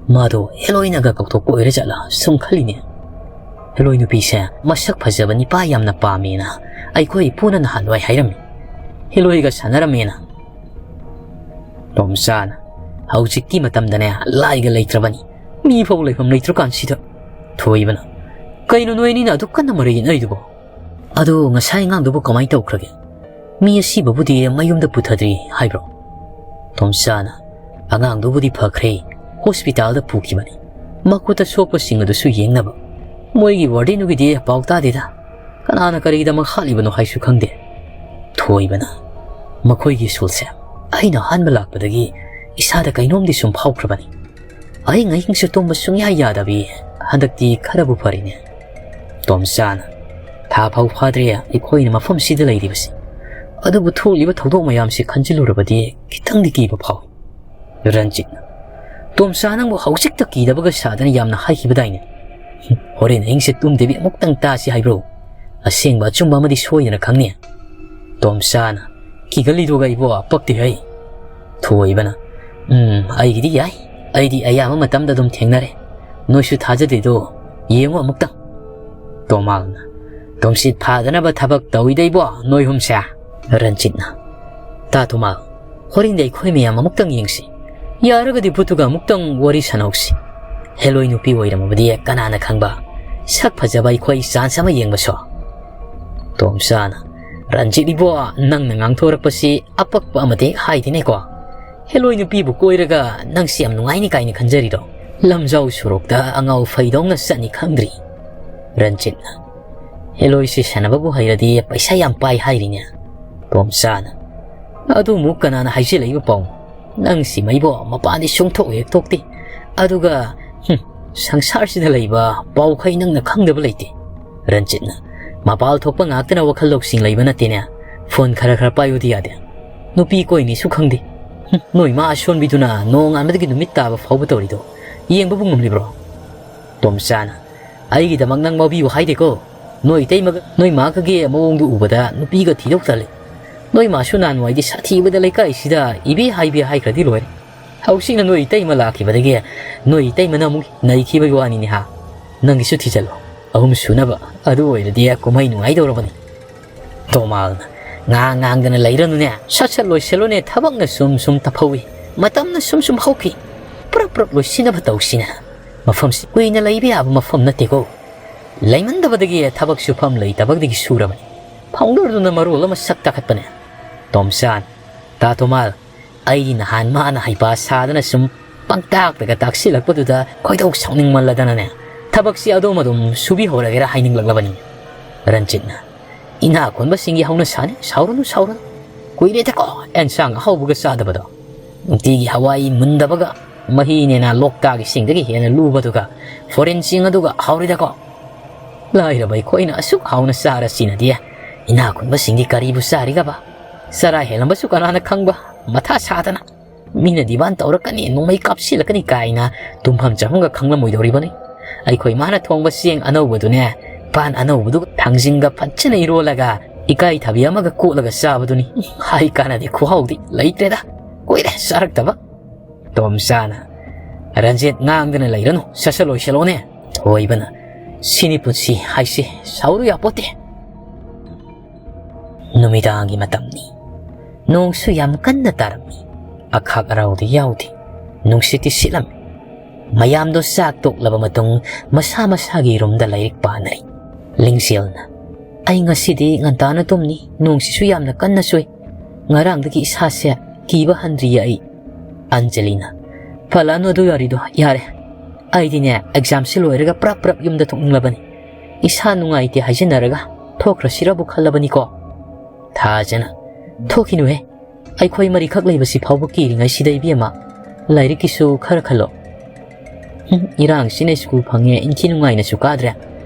ꯃꯥꯗꯣ ꯍꯦꯂꯣꯏꯅꯒ ꯀꯧꯊꯣꯛꯄ ꯑꯣꯏꯔꯖꯥꯠꯂꯥ ꯁꯨꯝ ꯈꯜꯂꯤꯅꯦ꯫ ꯍꯦꯂꯣꯏ ꯅꯨꯄꯤꯁꯦ ꯃꯁꯛ ꯐꯖꯕ ꯅꯤꯄꯥ ꯌꯥꯝꯅ ꯄꯥꯝꯃꯦꯅ ꯑꯩꯈꯣꯏ ꯏꯄꯨꯅ ꯅꯍꯥꯟꯋꯥꯏ ꯍꯥꯏꯔꯝꯃꯤ꯫ ꯍꯦꯂꯣꯏꯒ ꯁꯥꯟꯅꯔꯝꯃꯦꯅ꯫" ꯇꯣꯝꯆꯥꯅ, "ꯍꯧꯖꯤꯛꯀꯤ ꯃꯇꯝꯗꯅꯦ ꯂꯥꯏꯒ ꯂꯩꯇ꯭ꯔꯕꯅꯤ, ꯃꯤ ꯐꯥꯎ ꯂꯩꯐꯝ ꯂꯩꯇ꯭ꯔꯀꯥꯟꯁꯤꯗ꯫" ꯊꯣꯏꯕꯅ, "ꯀꯩꯅꯣ ꯅꯣꯏ ꯑꯅꯤꯅ ꯑꯗꯨꯛ ꯀꯟꯅ ꯃꯔꯩ ꯌꯦꯠꯅꯔꯤꯗꯨꯕꯣ? ꯑꯗꯣ ꯉꯁꯥꯏ ꯑꯉꯥꯡꯗꯨꯕꯨ ꯀꯃꯥꯏꯅ ꯇꯧꯈ꯭ꯔꯒꯦ? ꯃꯤ ꯑꯁꯤꯕꯕꯨꯗꯤ ꯃꯌꯨꯝꯗ ꯄꯨꯊꯗ꯭ꯔꯤ ꯍꯥꯏꯕ꯭ꯔꯣ?" ꯇꯣꯝꯆꯥꯅ, "ꯑꯉꯥꯡꯗꯨꯕꯨꯗꯤ ꯐꯈ꯭ꯔꯦ, ꯍꯣꯁꯄꯤꯇꯥꯜꯗ ꯄꯨꯈꯤꯕꯅꯤ꯫ ꯃꯈꯨꯠꯇ ꯁꯣꯛꯄꯁꯤꯡ ꯑꯗꯨꯁꯨ ꯌꯦꯡꯅꯕ꯫ ꯃꯣꯏꯒꯤ ꯋꯥꯔꯗꯦꯟꯗꯨꯒꯤꯗꯤ ꯄꯥꯎ ꯇꯥꯗꯦꯗ꯫ ꯀꯅꯥꯅ ꯀꯔꯤꯒꯤꯗꯃꯛ ꯍꯥꯠꯂꯤꯕꯅꯣ ꯍꯥꯏꯁꯨ ꯈꯪꯗꯦ꯫" ꯊꯣꯏꯕꯅ, "ꯃꯈꯣꯏꯒꯤ ꯁ꯭ꯀꯨꯜꯁꯦ ꯑꯩꯅ ꯑꯍꯥꯟꯕ ꯂꯥꯛꯄꯗꯒꯤ ꯏꯁꯥꯗ ꯀꯩꯅꯣꯝꯗꯤ ꯁꯨꯝ ꯐꯥꯎꯈ꯭ꯔꯕꯅꯤ꯫ ꯑꯍꯤꯡ ꯑꯍꯤꯡꯁꯨ ꯇꯨꯝꯕ ꯁꯨꯡꯌꯥ ꯌꯥꯗꯕꯤ꯫ ꯍꯟꯗꯛꯇꯤ ꯈꯔꯕꯨ ꯐꯔꯤꯅꯦ꯫ ꯇꯣꯝꯆꯥꯅ, "ꯊꯥ ꯐꯥꯎ ꯐꯥꯗ꯭ꯔꯤ ꯑꯩꯈꯣꯏꯅ ꯃꯐꯝꯁꯤꯗ ꯂꯩꯔꯤꯕꯁꯤ꯫ ꯑꯗꯨꯕꯨ ꯊꯣꯛꯂꯤꯕ ꯊꯧꯗꯣꯛ ꯃꯌꯥꯝꯁꯤ ꯈꯟꯖꯤꯜꯂꯨꯔꯕꯗꯤ ꯈꯤꯇꯪꯗꯤ ꯀꯤꯕ ꯐꯥꯎꯏ꯫" ꯔꯟꯖꯤꯠꯅ, "ꯇꯣꯝꯆꯥ, ꯅꯪꯕꯨ ꯍꯧꯖꯤꯛꯇ ꯀꯤꯗꯕꯒ ꯁꯥꯗꯅ ꯌꯥꯝꯅ ꯍꯥꯏꯈꯤꯕꯗꯥꯏꯅꯦ? ꯍꯣꯔꯦꯟ ꯑꯍꯤꯡꯁꯦ ꯇꯨꯝꯗꯕꯤ ꯑꯃꯨꯛꯇꯪ ꯇꯥꯁꯤ ꯍꯥꯏꯕ꯭ꯔꯣ? ꯑꯁꯦꯡꯕ ꯑꯆꯨꯝꯕ ꯑꯃꯗꯤ ꯁꯣꯏꯗꯅ ꯈꯪꯅꯤ꯫" ꯇꯣꯝꯆꯥꯅ, "ꯀꯤꯒꯜꯂꯤꯗꯨꯒ ꯏꯕꯣ, ꯄꯛꯇꯦ ꯍꯩ꯫" ꯊꯣꯏꯕꯅ, "ꯎꯝ, ꯑꯩꯒꯤꯗꯤ ꯌꯥꯏ꯫ ꯑꯩꯗꯤ ꯑꯌꯥꯝꯕ ꯃꯇꯝꯗ ꯑꯗꯨꯝ ꯊꯦꯡꯅꯔꯦ꯫ ꯅꯣꯏꯁꯨ ꯊꯥꯖꯗꯦꯗꯣ, ꯌꯦꯡꯉꯨ ꯑꯃꯨꯛꯇꯪ꯫" ꯇꯣꯃꯥꯜꯅ, "ꯇꯨꯝꯁꯤꯠ ꯐꯥꯗꯅꯕ ꯊꯕꯛ ꯇꯧꯏꯗ ꯏꯕꯣ, ꯅꯣꯏ ꯍꯨꯝꯁꯦ꯫" ꯔꯟꯖꯤꯠꯅ, "ꯇꯥ ꯇꯣꯃꯥꯜ, ꯍꯣꯔꯦꯟꯗꯤ ꯑꯩꯈꯣꯏ ꯃꯌꯥꯝ ꯑꯃꯨꯛꯇꯪ ꯌꯦꯡꯁꯤ꯫ ꯌꯥꯔꯒꯗꯤ ꯚꯨꯠꯇꯨꯒ ꯑꯃꯨꯛꯇꯪ ꯋꯥꯔꯤ ꯁꯥꯟꯅꯍꯧꯁꯤ꯫ ꯍꯦꯂꯣꯏ ꯅꯨꯄꯤ ꯑꯣꯏꯔꯝꯃꯕꯗꯤ ꯀꯅꯥꯅ ꯈꯪꯕ? ꯁꯛ ꯐꯖꯕ ꯑꯩꯈꯣꯏ ꯆꯥꯟꯁ ꯑꯃ ꯌꯦꯡꯕꯁꯨ꯫" ꯇꯣꯝꯆꯥꯅ, "ꯔꯟꯖꯤꯠ ꯏꯕꯣ, ꯅꯪꯅ ꯉꯥꯡꯊꯣꯔꯛꯄꯁꯤ ꯑꯄꯛꯄ ꯑꯃꯗꯤ ꯍꯥꯏꯗꯦꯅꯦꯀꯣ꯫ ꯍꯦꯂꯣꯏ ꯅꯨꯄꯤꯕꯨ ꯀꯣꯏꯔꯒ ꯅꯪꯁꯤ ꯌꯥꯝ ꯅꯨꯡꯉꯥꯏꯅꯤ ꯀꯥꯏꯅ ꯈꯟꯖꯔꯤꯔꯣ? ꯂꯝꯖꯥꯎ ꯁꯣꯔꯣꯛꯇ ꯑꯉꯥꯎ ꯐꯩꯗꯧꯅ ꯆꯠꯅꯤ ꯈꯪꯗ꯭ꯔꯤ꯫" ꯔꯟꯖꯤꯠꯅ, "ꯍꯦꯂꯣꯏꯁꯤ ꯁꯥꯟꯅꯕꯕꯨ ꯍꯩꯔꯗꯤ ꯄꯩꯁꯥ ꯌꯥꯝ ꯄꯥꯏ ꯍꯥꯏꯔꯤꯅꯦ꯫" ꯇꯣꯝꯆꯥꯅ, "ꯑꯗꯨꯃꯨꯛ ꯀꯅꯥꯅ ꯍꯥꯏꯖꯤꯜꯂꯛꯏꯕ ꯄꯥꯎꯅꯣ? ꯅꯪꯁꯤ ꯃꯩꯕꯣ ꯃꯄꯥꯟꯗꯤ ꯁꯨꯡꯊꯣꯛ ꯍꯦꯛ ꯊꯣꯛꯇꯦ꯫ ꯑꯗꯨꯒ, ꯍꯨꯝ, ꯁꯪꯁꯥꯔꯁꯤꯗ ꯂꯩꯕ ꯄꯥꯎꯈꯩ ꯅꯪꯅ ꯈꯪꯗꯕ ꯂꯩꯇꯦ꯫" ꯔꯟꯖꯤꯠꯅ, "ꯃꯄꯥꯜ ꯊꯣꯛꯄ ꯉꯥꯛꯇꯅ ꯋꯥꯈꯜ ꯂꯧꯁꯤꯡ ꯂꯩꯕ ꯅꯠꯇꯦꯅꯦ꯫ ꯐꯣꯟ ꯈꯔ ꯈꯔ ꯄꯥꯏꯌꯨꯗꯤ ꯌꯥꯗꯦ꯫ ꯅꯨꯄꯤ ꯀꯣꯏꯅꯤꯁꯨ ꯈꯪꯗꯦ꯫ ꯍꯨꯝ, ꯅꯣꯏ ꯃꯥ ꯑꯁꯣꯟꯕꯤꯗꯨꯅ ꯅꯣꯡꯉꯥꯟꯕꯗꯒꯤ ꯅꯨꯃꯤꯠ ꯇꯥꯕ ꯐꯥꯎꯕ ꯇꯧꯔꯤꯗꯣ ꯌꯦꯡꯕꯕꯨ ꯉꯝꯂꯤꯕ꯭ꯔꯣ?" ꯇꯣꯝꯆꯥꯅ, "ꯑꯩꯒꯤꯗꯃꯛ ꯅꯪ ꯉꯥꯎꯕꯤꯌꯨ ꯍꯥꯏꯗꯦꯀꯣ꯫ ꯅꯣꯏ ꯏꯇꯩꯃꯒ ꯅꯣꯏ ꯃꯥꯒꯒꯤ ꯃꯑꯣꯡꯗꯨ ꯎꯕꯗ ꯅꯨꯄꯤꯒ ꯊꯤꯗꯧ ꯇꯜꯂꯤ꯫ ꯅꯣꯏ ꯃꯥꯁꯨ ꯅꯍꯥꯟꯋꯥꯏꯗꯤ ꯁꯥꯊꯤꯕꯗ ꯂꯩꯀꯥꯏꯁꯤꯗ ꯏꯕꯦ ꯍꯥꯏꯕꯦ ꯍꯥꯏꯈ꯭ꯔꯗꯤ ꯂꯣꯏꯔꯦ꯫ ꯍꯧꯖꯤꯛꯅ ꯅꯣꯏ ꯏꯇꯩꯃ ꯂꯥꯛꯈꯤꯕꯗꯒꯤ ꯅꯣꯏ ꯏꯇꯩꯃꯅ ꯑꯃꯨꯛ ꯅꯩꯈꯤꯕꯒꯤ ꯋꯥꯅꯤꯅꯦ ꯍꯥ꯫ ꯅꯪꯒꯤꯁꯨ ꯊꯤꯖꯜꯂꯣ꯫ ꯑꯍꯨꯝ ꯁꯨꯅꯕ꯫ ꯑꯗꯨ ꯑꯣꯏꯔꯗꯤ ꯀꯨꯝꯍꯩ ꯅꯨꯡꯉꯥꯏꯗꯧꯔꯕꯅꯤ꯫" ꯇꯣꯃꯥꯜꯅ, "ꯉꯥꯡ ꯉꯥꯡꯗꯅ ꯂꯩꯔꯅꯨꯅꯦ꯫ ꯁꯠ ꯁꯠ ꯂꯣꯏꯁꯤꯜꯂꯨꯅꯦ꯫ ꯊꯕꯛꯅ ꯁꯨꯝ ꯁꯨꯝ ꯇꯞꯍꯧꯏ꯫ ꯃꯇꯝꯅ ꯁꯨꯝ ꯁꯨꯝ ꯍꯧꯈꯤ꯫ ꯄꯨꯔꯞ ꯄꯨꯔꯞ ꯂꯣꯏꯁꯤꯟꯅꯕ ꯇꯧꯁꯤꯅꯦ꯫ ꯃꯐꯝꯁꯤ ꯀꯨꯏꯅ ꯂꯩꯕ ꯌꯥꯕ ꯃꯐꯝ ꯅꯠꯇꯦꯀꯣ꯫ ꯂꯩꯃꯟꯗꯕꯗꯒꯤ ꯊꯕꯛ ꯁꯨꯐꯝ ꯂꯩꯇꯕꯗꯒꯤ ꯁꯨꯔꯕꯅꯤ꯫ ꯐꯥꯎꯟꯗꯔꯗꯨꯅ ꯃꯔꯣꯜ ꯑꯃ ꯁꯛ ꯇꯥꯈꯠꯄꯅꯦ꯫" ꯇꯣꯝꯆꯥꯟ, "ꯇꯥ ꯇꯣꯃꯥꯜ, ꯑꯩꯗꯤ ꯅꯍꯥꯟ ꯃꯥꯅ ꯍꯩꯄꯥ ꯁꯥꯗꯅ ꯁꯨꯝ ꯄꯪꯇꯥꯛꯇꯒ ꯇꯥꯛꯁꯤꯜꯂꯛꯄꯗꯨꯗ ꯈꯣꯏꯗꯧ ꯁꯥꯎꯅꯤꯡꯃꯜꯂꯗꯅꯅꯦ, ꯊꯕꯛꯁꯤ ꯑꯗꯣꯝ ꯑꯗꯨꯝ ꯁꯨꯕꯤꯍꯧꯔꯒꯦꯔꯥ ꯍꯥꯏꯅꯤꯡꯂꯛꯂꯕꯅꯤ꯫" ꯔꯟꯖꯤꯠꯅ, "ꯏꯅꯥꯛ ꯈꯨꯟꯕꯁꯤꯡꯒꯤ ꯍꯧꯅꯁꯥꯅꯤ, ꯁꯥꯎꯔꯨꯅꯨ, ꯁꯥꯎꯔꯨꯅꯨ꯫ ꯀꯨꯏꯔꯦꯗꯀꯣ ꯑꯦꯟꯁꯥꯡ ꯑꯍꯥꯎꯕꯒ ꯆꯥꯗꯕꯗꯣ꯫" ꯅꯨꯡꯇꯤꯒꯤ ꯍꯋꯥꯏ ꯃꯨꯟꯗꯕꯒ ꯃꯍꯤ ꯅꯦꯅꯥ ꯂꯣꯛꯇꯥꯒꯤ ꯏꯁꯤꯡꯗꯒꯤ ꯍꯦꯟꯅ ꯂꯨꯕꯗꯨꯒ ꯐꯣꯔꯦꯟ ꯆꯦꯡ ꯑꯗꯨꯒ ꯍꯥꯎꯔꯤꯗꯀꯣ꯫ ꯂꯥꯏꯔꯕ ꯑꯩꯈꯣꯏꯅ ꯑꯁꯨꯛ ꯍꯥꯎꯅ ꯆꯥꯔ ꯁꯤꯅꯗꯦ꯫ ꯏꯅꯥꯛ ꯈꯨꯟꯕꯁꯤꯡꯗꯤ ꯀꯔꯤꯕꯨ ꯆꯥꯔꯤꯒꯕ? ꯆꯔꯥ ꯍꯦꯜꯂꯝꯕꯁꯨ ꯀꯅꯥꯅ ꯈꯪꯕ? ꯃꯊꯥ ꯁꯥꯗꯅ꯫ ꯃꯤꯅ ꯗꯤꯃꯥꯟ ꯇꯧꯔꯛꯀꯅꯤ, ꯅꯣꯡꯃꯩ ꯀꯥꯞꯁꯤꯜꯂꯛꯀꯅꯤ ꯀꯥꯏꯅ ꯇꯨꯝꯐꯝ ꯆꯥꯐꯝꯒ ꯈꯪꯂꯝꯃꯣꯏꯗꯧꯔꯤꯕꯅꯤ꯫ ꯑꯩꯈꯣꯏ ꯃꯥꯅ ꯊꯣꯡꯕ ꯆꯦꯡ ꯑꯅꯧꯕꯗꯨꯅꯦ, ꯄꯥꯟ ꯑꯅꯧꯕꯗꯨꯒ ꯊꯥꯡꯖꯤꯡꯒ ꯐꯖꯅ ꯏꯔꯣꯜꯂꯒ ꯏꯀꯥꯏ ꯊꯕꯤ ꯑꯃꯒ ꯀꯣꯠꯂꯒ ꯆꯥꯕꯗꯨꯅꯤ꯫ ꯍꯥꯏ ꯀꯥꯟꯅꯗꯦ, ꯈꯨꯍꯥꯎꯗꯤ ꯂꯩꯇ꯭ꯔꯦꯗ꯫ ꯀꯨꯏꯔꯦ ꯆꯥꯔꯛꯇꯕ꯫ ꯇꯣꯝꯆꯥꯅ, "ꯔꯟꯖꯤꯠ, ꯉꯥꯡꯗꯅ ꯂꯩꯔꯅꯨ, ꯁꯠ ꯁꯠ ꯂꯣꯏꯁꯤꯜꯂꯣꯅꯦ꯫" ꯊꯣꯏꯕꯅ, "ꯁꯤꯅꯤ ꯄꯨꯟꯁꯤ ꯍꯥꯏꯁꯦ, ꯁꯥꯎꯔꯨ ꯌꯥꯄꯣꯠꯇꯦ꯫" ꯅꯨꯃꯤꯗꯥꯡꯒꯤ ꯃꯇꯝꯅꯤ꯫ ꯅꯣꯡꯁꯨ ꯌꯥꯝ ꯀꯟꯅ ꯇꯥꯔꯝꯃꯤ꯫ ꯑꯈꯥꯛ ꯑꯔꯥꯎꯗꯤ ꯌꯥꯎꯗꯦ꯫ ꯅꯨꯡꯁꯤꯠꯇꯤ ꯁꯤꯠꯂꯝꯃꯤ꯫ ꯃꯌꯥꯝꯗꯣ ꯆꯥꯛ ꯇꯣꯛꯂꯕ ꯃꯇꯨꯡ ꯃꯁꯥ ꯃꯁꯥꯒꯤ ꯔꯨꯝꯗ ꯂꯥꯏꯔꯤꯛ ꯄꯥꯅꯔꯤ꯫ ꯂꯤꯡꯖꯦꯜꯅ, "ꯑꯩ ꯉꯁꯤꯗꯤ ꯉꯟꯇꯥꯅ ꯇꯨꯝꯅꯤ, ꯅꯣꯡꯁꯤꯁꯨ ꯌꯥꯝꯅ ꯀꯟꯅ ꯆꯨꯏ꯫ ꯉꯔꯥꯡꯗꯒꯤ ꯏꯁꯥꯁꯦ ꯀꯤꯕ ꯍꯟꯗ꯭ꯔꯤꯌꯦ ꯑꯩ꯫" ꯑꯟꯖꯂꯤꯅ, "ꯐꯠꯂꯛꯑꯅꯨ ꯑꯗꯨ ꯌꯥꯔꯤꯗꯣ, ꯌꯥꯔꯦ꯫ ꯑꯩꯗꯤꯅꯦ, ꯑꯦꯛꯖꯥꯝꯁꯦ ꯂꯣꯏꯔꯒ ꯄ꯭ꯔꯞ ꯄ꯭ꯔꯞ ꯌꯨꯝꯗ ꯊꯣꯛꯅꯤꯡꯂꯕꯅꯤ꯫ ꯏꯁꯥ ꯅꯨꯡꯉꯥꯏꯇꯦ ꯍꯥꯏꯖꯟꯅꯔꯒ ꯊꯣꯛꯈ꯭ꯔꯁꯤꯔꯕꯨ ꯈꯜꯂꯕꯅꯤꯀꯣ꯫" ꯊꯥꯖꯅ, "ꯊꯣꯛꯈꯤꯅꯨꯍꯦ꯫ ꯑꯩꯈꯣꯏ ꯃꯔꯤꯈꯛ ꯂꯩꯕꯁꯤ ꯐꯥꯎꯕ ꯀꯤꯔꯤꯉꯩꯁꯤꯗ, ꯏꯕꯦꯝꯃ, ꯂꯥꯏꯔꯤꯛꯀꯤꯁꯨ ꯈꯔ ꯈꯜꯂꯣ꯫" "ꯍꯨꯝ, ꯏꯔꯥꯡꯁꯤꯅ ꯁ꯭ꯀꯨꯜ ꯐꯪꯉꯦ, ꯏꯟꯊꯤ ꯅꯨꯡꯉꯥꯏꯅꯁꯨ ꯀꯥꯗ꯭ꯔꯦ꯫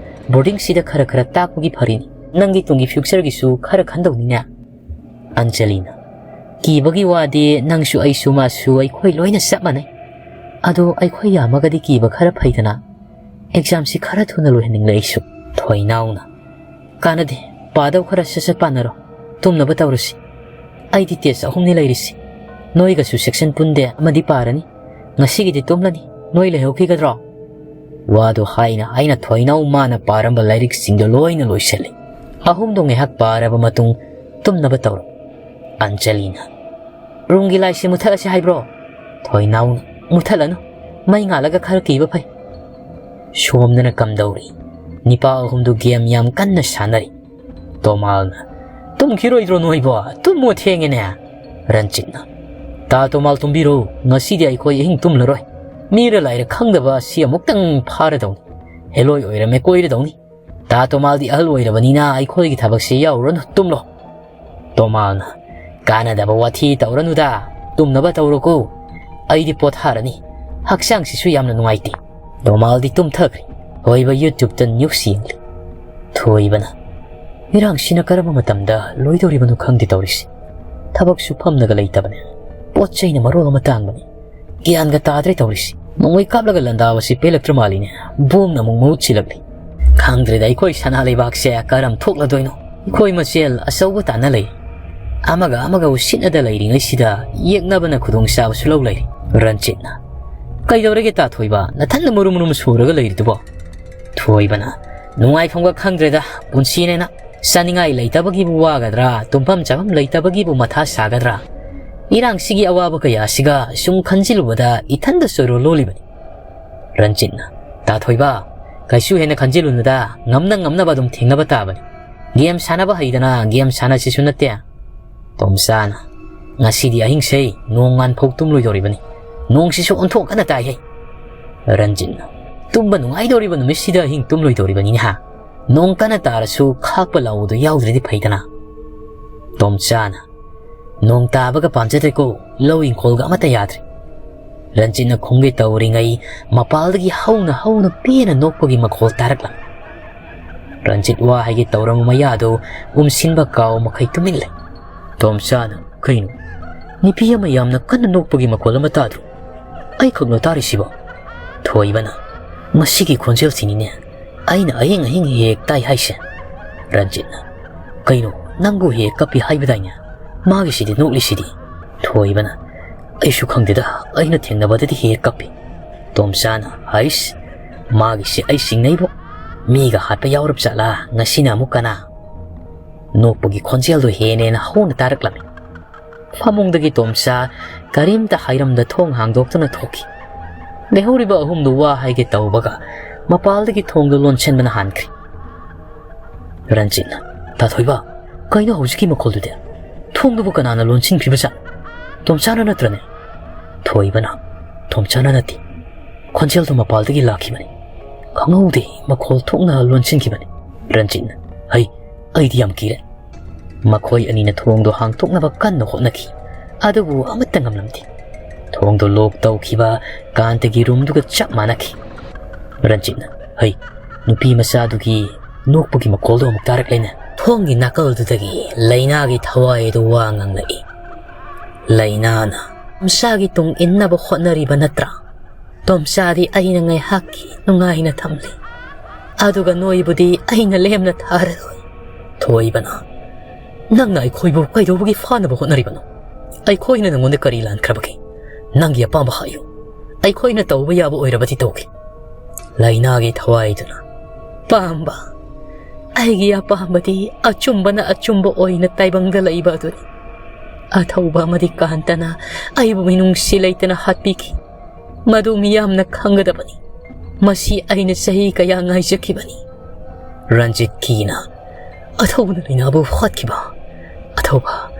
ꯕꯣꯔꯗꯤꯡꯁꯤꯗ ꯈꯔ ꯈꯔ ꯇꯥꯛꯄꯒꯤ ꯐꯔꯤꯅꯤ꯫ ꯅꯪꯒꯤ ꯇꯨꯡꯒꯤ ꯐ꯭ꯌꯨꯆꯔꯒꯤꯁꯨ ꯈꯔ ꯈꯟꯗꯧꯅꯤꯅꯦ꯫" ꯑꯟꯖꯂꯤꯅ, "ꯀꯤꯕꯒꯤ ꯋꯥꯗꯤ ꯅꯪꯁꯨ ꯑꯩꯁꯨ ꯃꯥꯁꯨ ꯑꯩꯈꯣꯏ ꯂꯣꯏꯅ ꯆꯞ ꯃꯥꯟꯅꯩ꯫ ꯑꯗꯣ ꯑꯩꯈꯣꯏ ꯌꯥꯝꯃꯒꯗꯤ ꯀꯤꯕ ꯈꯔ ꯐꯩꯗꯅ꯫ ꯑꯦꯛꯖꯥꯝꯁꯤ ꯈꯔ ꯊꯨꯅ ꯂꯣꯏꯍꯟꯅꯤꯡꯂꯦ ꯑꯩꯁꯨ꯫" ꯊꯣꯏꯅꯥꯎꯅ, "ꯀꯥꯟꯅꯗꯦ, ꯄꯥꯗꯧ ꯈꯔ ꯁꯠ ꯁꯠ ꯄꯥꯅꯔꯣ꯫ ꯇꯨꯝꯅꯕ ꯇꯧꯔꯁꯤ꯫ ꯑꯩꯗꯤ ꯇꯦꯁ ꯑꯍꯨꯝꯅꯤ ꯂꯩꯔꯤꯁꯤ꯫ ꯅꯣꯏꯒꯁꯨ ꯁꯦꯛꯁꯟ ꯄꯨꯟꯗꯦ ꯑꯃꯗꯤ ꯄꯥꯔꯅꯤ꯫ ꯉꯁꯤꯒꯤꯗꯤ ꯇꯨꯝꯂꯅꯤ꯫ ꯅꯣꯏ ꯂꯩꯍꯧꯈꯤꯒꯗ꯭ꯔꯣ?" ꯋꯥꯗꯨ ꯍꯥꯏꯅ ꯍꯥꯏꯅ ꯊꯣꯏꯅꯥꯎ ꯃꯥꯅ ꯄꯥꯔꯝꯕ ꯂꯥꯏꯔꯤꯛꯁꯤꯡꯗꯣ ꯂꯣꯏꯅ ꯂꯣꯏꯁꯤꯜꯂꯤ꯫ ꯑꯍꯨꯝꯗꯣ ꯉꯥꯏꯍꯥꯛ ꯄꯥꯔꯕ ꯃꯇꯨꯡ ꯇꯨꯝꯅꯕ ꯇꯧꯔꯣ꯫ ꯑꯟꯖꯂꯤꯅ, "ꯔꯨꯝꯒꯤ ꯂꯥꯏꯠꯁꯦ ꯃꯨꯠꯊꯠꯂꯁꯤ ꯍꯥꯏꯕ꯭ꯔꯣ?" ꯊꯣꯏꯅꯥꯎꯅ, "ꯃꯨꯠꯊꯠꯂꯅꯨ꯫ ꯃꯩ ꯉꯥꯜꯂꯒ ꯈꯔ ꯀꯤꯕ ꯐꯩ꯫" ꯁꯣꯝꯗꯅ ꯀꯝꯗꯧꯔꯤ? ꯅꯤꯄꯥ ꯑꯍꯨꯝꯗꯨ ꯒꯦꯝ ꯌꯥꯝ ꯀꯟꯅ ꯁꯥꯟꯅꯔꯤ꯫ ꯇꯣꯃꯥꯜꯅ, "ꯇꯨꯝꯈꯤꯔꯣꯏꯗ꯭ꯔꯣ ꯅꯣꯏꯕꯣ? ꯇꯨꯝꯃꯣ, ꯊꯦꯡꯉꯦꯅꯦ꯫" ꯔꯟꯖꯤꯠꯅ, "ꯇꯥ ꯇꯣꯃꯥꯜ, ꯇꯨꯝꯕꯤꯔꯣ, ꯉꯁꯤꯗꯤ ꯑꯩꯈꯣꯏ ꯑꯍꯤꯡ ꯇꯨꯝꯂꯔꯣꯏ꯫ ꯃꯤꯔ ꯂꯥꯏꯔ ꯈꯪꯗꯕ ꯑꯁꯤ ꯑꯃꯨꯛꯇꯪ ꯐꯥꯔꯗꯧꯅꯤ꯫ ꯍꯦꯂꯣꯏ ꯑꯣꯏꯔꯝꯃꯦ ꯀꯣꯏꯔꯗꯧꯅꯤ꯫ ꯇꯥ ꯇꯣꯃꯥꯜꯗꯤ ꯑꯍꯜ ꯑꯣꯏꯔꯕꯅꯤꯅ ꯑꯩꯈꯣꯏꯒꯤ ꯊꯕꯛꯁꯤ ꯌꯥꯎꯔꯨꯔꯅꯨ, ꯇꯨꯝꯂꯣ꯫" ꯇꯣꯃꯥꯜꯅ, "ꯀꯥꯟꯅꯗꯕ ꯋꯥꯊꯤ ꯇꯧꯔꯅꯨꯗ꯫ ꯇꯨꯝꯅꯕ ꯇꯧꯔꯣꯀꯣ꯫ ꯑꯩꯗꯤ ꯄꯣꯊꯥꯔꯅꯤ꯫ ꯍꯛꯆꯥꯡꯁꯤꯁꯨ ꯌꯥꯝꯅ ꯅꯨꯡꯉꯥꯏꯇꯦ꯫ ꯅꯣꯃꯥꯜꯗꯤ ꯇꯨꯝꯊꯈ꯭ꯔꯦ꯫ ꯊꯣꯏꯕ YouTube-ꯇ news ꯌꯦꯡꯂꯤ꯫ ꯊꯣꯏꯕꯅ, "ꯏꯔꯥꯡꯁꯤꯅ ꯀꯔꯝꯕ ꯃꯇꯝꯗ ꯂꯣꯏꯗꯧꯔꯤꯕꯅꯣ ꯈꯪꯗꯦ ꯇꯧꯔꯤꯁꯤ꯫ ꯊꯕꯛꯁꯨ ꯐꯝꯅꯒ ꯂꯩꯇꯕꯅꯦ꯫ ꯄꯣꯠ ꯆꯩꯅ ꯃꯔꯣꯜ ꯑꯃ ꯇꯥꯡꯕꯅꯦ꯫ ꯒ꯭ꯌꯥꯟꯒ ꯇꯥꯗ꯭ꯔꯦ ꯇꯧꯔꯤꯁꯤ꯫ ꯅꯣꯡꯃꯩ ꯀꯥꯞꯂꯒ ꯂꯥꯟꯗꯥꯕꯁꯤ ꯄꯦꯜꯂꯛꯇ꯭ꯔ ꯃꯥꯜꯂꯤꯅꯦ꯫ ꯕꯣꯝꯅ ꯑꯃꯨꯛ ꯃꯍꯨꯠ ꯁꯤꯜꯂꯛꯂꯤ꯫ ꯈꯪꯗ꯭ꯔꯦꯗ ꯑꯩꯈꯣꯏ ꯁꯅꯥ ꯂꯩꯕꯥꯛꯁꯦ ꯀꯔꯝ ꯊꯣꯛꯂꯗꯣꯏꯅꯣ꯫ ꯑꯩꯈꯣꯏ ꯃꯁꯦꯜ ꯑꯆꯧꯕ ꯇꯥꯟꯅ ꯂꯩ꯫ ꯑꯃꯒ ꯑꯃꯒ ꯎꯁꯤꯠꯅꯗ ꯂꯩꯔꯤꯉꯩꯁꯤꯗ ꯌꯦꯛꯅꯕꯅ ꯈꯨꯗꯣꯡꯆꯥꯕꯁꯨ ꯂꯧ ꯂꯩꯔꯦ꯫" ꯔꯟꯖꯤꯠꯅ, "ꯀꯩꯗꯧꯔꯒꯦ ꯇꯥꯊꯣꯏꯕ? ꯅꯊꯟꯗ ꯃꯨꯔꯨꯝ ꯃꯨꯔꯨꯝ ꯁꯨꯔꯒ ꯂꯩꯔꯤꯗꯨꯕꯣ?" ꯊꯣꯏꯕꯅ, "ꯅꯨꯡꯉꯥꯏꯐꯝꯒ ꯈꯪꯗ꯭ꯔꯦꯗ, ꯄꯨꯟꯁꯤꯅꯦꯅ꯫ ꯆꯥꯅꯤꯡꯉꯥꯏ ꯂꯩꯇꯕꯒꯤꯕꯨ ꯋꯥꯒꯗ꯭ꯔꯥ, ꯇꯨꯝꯐꯝ ꯆꯥꯐꯝ ꯂꯩꯇꯕꯒꯤꯕꯨ ꯃꯊꯥ ꯁꯥꯒꯗ꯭ꯔꯥ? ꯏꯔꯥꯡꯁꯤꯒꯤ ꯑꯋꯥꯕ ꯀꯌꯥꯁꯤꯒ ꯁꯨꯝ ꯈꯟꯖꯤꯜꯂꯨꯕꯗ ꯏꯊꯟꯗ ꯆꯣꯏꯔꯣ ꯂꯣꯜꯂꯤꯕꯅꯤ꯫" ꯔꯟꯖꯤꯠꯅ, "ꯇꯥꯊꯣꯏꯕ, ꯀꯩꯁꯨ ꯍꯦꯟꯅ ꯈꯟꯖꯤꯜꯂꯨꯅꯨꯗ, ꯉꯝꯅ ꯉꯝꯅꯕ ꯑꯗꯨꯝ ꯊꯦꯡꯅꯕ ꯇꯥꯕꯅꯤ꯫ ꯒꯦꯝ ꯁꯥꯟꯅꯕ ꯍꯩꯗꯅ ꯒꯦꯝ ꯁꯥꯟꯅꯁꯤꯁꯨ ꯅꯠꯇꯦ꯫" ꯇꯣꯝꯆꯥꯅ, "ꯉꯁꯤꯗꯤ ꯑꯍꯤꯡꯁꯦ ꯅꯣꯡ ꯉꯥꯟꯐꯧ ꯇꯨꯝꯂꯣꯏꯗꯧꯔꯤꯕꯅꯤ꯫ ꯅꯣꯡꯁꯤꯁꯨ ꯑꯣꯟꯊꯣꯛ ꯀꯟꯅ ꯇꯥꯏꯍꯦ꯫" ꯔꯟꯖꯤꯠꯅ, "ꯇꯨꯝꯕ ꯅꯨꯡꯉꯥꯏꯗꯧꯔꯤꯕ ꯅꯨꯃꯤꯠꯁꯤꯗ ꯑꯍꯤꯡ ꯇꯨꯝꯂꯣꯏꯗꯧꯔꯤꯕꯅꯤꯅꯦ ꯍꯥ? ꯅꯣꯡ ꯀꯟꯅ ꯇꯥꯔꯁꯨ ꯈꯥꯛꯄ ꯂꯥꯎꯕꯗꯣ ꯌꯥꯎꯗ꯭ꯔꯗꯤ ꯐꯩꯗꯅ꯫" ꯇꯣꯝꯆꯥꯅ, "ꯅꯣꯡ ꯇꯥꯕꯒ ꯄꯥꯝꯖꯗ꯭ꯔꯦꯀꯣ, ꯂꯧ ꯏꯪꯈꯣꯜꯒ ꯑꯃꯠꯇ ꯌꯥꯗ꯭ꯔꯦ꯫" ꯔꯟꯖꯤꯠꯅ ꯈꯨꯝꯒꯦ ꯇꯧꯔꯤꯉꯩ ꯃꯄꯥꯜꯗꯒꯤ ꯍꯧꯅ ꯍꯧꯅ ꯄꯦꯟꯅ ꯅꯣꯛꯄꯒꯤ ꯃꯈꯣꯜ ꯇꯥꯔꯛꯂꯝꯃꯤ꯫ ꯔꯟꯖꯤꯠ ꯋꯥ ꯍꯥꯏꯒꯦ ꯇꯧꯔꯝꯕ ꯃꯌꯥꯗꯨ ꯎꯝꯁꯤꯟꯕ ꯀꯥꯎ ꯃꯈꯩ ꯇꯨꯃꯤꯟ ꯂꯩ꯫ ꯇꯣꯝꯆꯥꯅ, "ꯀꯩꯅꯣ? ꯅꯨꯄꯤ ꯑꯃ ꯌꯥꯝꯅ ꯀꯟꯅ ꯅꯣꯛꯄꯒꯤ ꯃꯈꯣꯜ ꯑꯃ ꯇꯥꯗ꯭ꯔꯣ? ꯑꯩꯈꯛꯂꯣ ꯇꯥꯔꯤꯁꯤꯕꯣ?" ꯊꯣꯏꯕꯅ, "ꯃꯁꯤꯒꯤ ꯈꯣꯟꯖꯦꯜꯁꯤꯅꯤꯅꯦ ꯑꯩꯅ ꯑꯍꯤꯡ ꯑꯍꯤꯡ ꯍꯦꯛ ꯍꯦꯛ ꯇꯥꯏ ꯍꯥꯏꯁꯦ꯫" ꯔꯟꯖꯤꯠꯅ, "ꯀꯩꯅꯣ, ꯅꯪꯕꯨ ꯍꯦꯛ ꯍꯦꯛ ꯀꯞꯄꯤ ꯍꯥꯏꯕꯗꯥꯏꯅꯦ? ꯃꯥꯒꯤꯁꯤꯗꯤ ꯅꯣꯛꯂꯤꯁꯤꯗꯤ?" ꯊꯣꯏꯕꯅ, "ꯑꯩꯁꯨ ꯈꯪꯗꯦꯗ, ꯑꯩꯅ ꯊꯦꯡꯅꯕꯗꯗꯤ ꯍꯦꯛ ꯍꯦꯛ ꯀꯞꯄꯤ꯫" ꯇꯣꯝꯆꯥꯅ, "ꯍꯩꯁ, ꯃꯥꯒꯤꯁꯤ ꯑꯩ ꯆꯤꯡꯅꯩꯕꯣ꯫ ꯃꯤꯒ ꯍꯥꯠꯄ ꯌꯥꯎꯔꯕ ꯖꯥꯠꯂꯥ? ꯉꯁꯤꯅ ꯑꯃꯨꯛ ꯀꯅꯥ?" ꯅꯣꯛꯄꯒꯤ ꯈꯣꯟꯖꯦꯜꯗꯨ ꯍꯦꯟꯅ ꯍꯦꯟꯅ ꯍꯧꯅ ꯇꯥꯔꯛꯂꯝꯃꯤ꯫ ꯐꯃꯨꯡꯗꯒꯤ ꯇꯣꯝꯆꯥ ꯀꯔꯤꯝꯇ ꯍꯥꯏꯔꯝꯗ ꯊꯣꯡ ꯍꯥꯡꯗꯣꯛꯇꯨꯅ ꯊꯣꯛꯈꯤ꯫ ꯂꯩꯍꯧꯔꯤꯕ ꯑꯍꯨꯝꯗꯨ ꯋꯥ ꯍꯥꯏꯒꯦ ꯇꯧꯕꯒ ꯃꯄꯥꯜꯗꯒꯤ ꯊꯣꯡꯗꯨ ꯂꯣꯟꯁꯤꯟꯕꯅ ꯍꯥꯟꯈ꯭ꯔꯦ꯫ ꯔꯟꯖꯤꯠꯅ, "ꯇꯥꯊꯣꯏꯕ, ꯀꯩꯅꯣ ꯍꯧꯖꯤꯛꯀꯤ ꯃꯈꯣꯜꯗꯨꯗꯤ? ꯊꯣꯡꯗꯨꯕꯨ ꯀꯅꯥꯅ ꯂꯣꯟꯁꯤꯟꯈ꯭ꯔꯤꯕꯖꯥꯠꯅꯣ? ꯇꯣꯝꯆꯥꯅ ꯅꯠꯇ꯭ꯔꯅꯦ?" ꯊꯣꯏꯕꯅ, "ꯇꯣꯝꯆꯥꯅ ꯅꯠꯇꯦ꯫ ꯈꯣꯟꯖꯦꯜꯗꯨ ꯃꯄꯥꯜꯗꯒꯤ ꯂꯥꯛꯈꯤꯕꯅꯤ꯫ ꯈꯪꯍꯧꯗꯦ, ꯃꯈꯣꯜ ꯊꯣꯛꯅ ꯂꯣꯟꯁꯤꯟꯈꯤꯕꯅꯤ꯫" ꯔꯟꯖꯤꯠꯅ, "ꯍꯩ, ꯑꯩꯗꯤ ꯌꯥꯝ ꯀꯤꯔꯦ꯫" ꯃꯈꯣꯏ ꯑꯅꯤꯅ ꯊꯣꯡꯗꯣ ꯍꯥꯡꯗꯣꯛꯅꯕ ꯀꯟꯅ ꯍꯣꯠꯅꯈꯤ꯫ ꯑꯗꯨꯕꯨ ꯑꯃꯠꯇ ꯉꯝꯂꯝꯗꯦ꯫ ꯊꯣꯡꯗꯣ ꯂꯣꯛ ꯇꯧꯈꯤꯕ ꯀꯥꯟꯇꯒꯤ ꯔꯨꯝꯗꯨꯒ ꯆꯞ ꯃꯥꯟꯅꯈꯤ꯫ ꯔꯟꯖꯤꯠꯅ, "ꯍꯩ, ꯅꯨꯄꯤ ꯃꯆꯥꯗꯨꯒꯤ ꯅꯣꯛꯄꯒꯤ ꯃꯈꯣꯜꯗꯣ ꯑꯃꯨꯛ ꯇꯥꯔꯛꯂꯦꯅꯦ!" ꯊꯣꯡꯒꯤ ꯅꯥꯀꯜꯗꯨꯗꯒꯤ ꯂꯩꯅꯥꯒꯤ ꯊꯋꯥꯏ ꯑꯗꯨ ꯋꯥ ꯉꯥꯡꯂꯛꯏ꯫ ꯂꯩꯅꯥꯅ, "ꯃꯆꯥꯒꯤ ꯇꯨꯡ ꯏꯟꯅꯕ ꯍꯣꯠꯅꯔꯤꯕ ꯅꯠꯇ꯭ꯔꯥ? ꯇꯣꯝꯆꯥꯗꯤ ꯑꯩꯅ ꯉꯥꯏꯍꯥꯛꯀꯤ ꯅꯨꯡꯉꯥꯏꯅ ꯊꯝꯂꯤ, ꯑꯗꯨꯒ ꯅꯣꯏꯕꯨꯗꯤ ꯑꯩꯅ ꯂꯦꯝꯅ ꯊꯥꯔꯔꯣꯏ꯫" ꯊꯣꯏꯕꯅ, "ꯅꯪꯅ ꯑꯩꯈꯣꯏꯕꯨ ꯀꯩꯗꯧꯕꯒꯤ ꯐꯥꯅꯕ ꯍꯣꯠꯅꯔꯤꯕꯅꯣ? ꯑꯩꯈꯣꯏꯅ ꯅꯪꯉꯣꯟꯗ ꯀꯔꯤ ꯂꯥꯟꯈ꯭ꯔꯕꯒꯦ? ꯅꯪꯒꯤ ꯑꯄꯥꯝꯕ ꯍꯥꯏꯌꯨ꯫ ꯑꯩꯈꯣꯏꯅ ꯇꯧꯕ ꯌꯥꯕ ꯑꯣꯏꯔꯕꯗꯤ ꯇꯧꯒꯦ꯫" ꯂꯩꯅꯥꯒꯤ ꯊꯋꯥꯏꯗꯨꯅ, "ꯄꯥꯝꯕ? ꯑꯩꯒꯤ ꯑꯄꯥꯝꯕꯗꯤ ꯑꯆꯨꯝꯕꯅ ꯑꯆꯨꯝꯕ ꯑꯣꯏꯅ ꯇꯥꯏꯕꯪꯗ ꯂꯩꯕ ꯑꯗꯨꯅꯤ꯫ ꯑꯊꯧꯕ ꯑꯃꯗꯤ ꯀꯥꯟꯇꯅ ꯑꯩꯕꯨ ꯃꯤꯅꯨꯡꯁꯤ ꯂꯩꯇꯅ ꯍꯥꯠꯄꯤꯈꯤ꯫ ꯃꯗꯨ ꯃꯤꯌꯥꯝꯅ ꯈꯪꯒꯗꯕꯅꯤ꯫ ꯃꯁꯤ ꯑꯩꯅ ꯆꯍꯤ ꯀꯌꯥ ꯉꯥꯏꯖꯈꯤꯕꯅꯤ꯫" ꯔꯟꯖꯤꯠ ꯀꯤꯅ, "ꯑꯊꯧꯕꯅ ꯂꯩꯅꯥꯕꯨ ꯍꯥꯠꯈꯤꯕ? ꯑꯊꯧꯕ,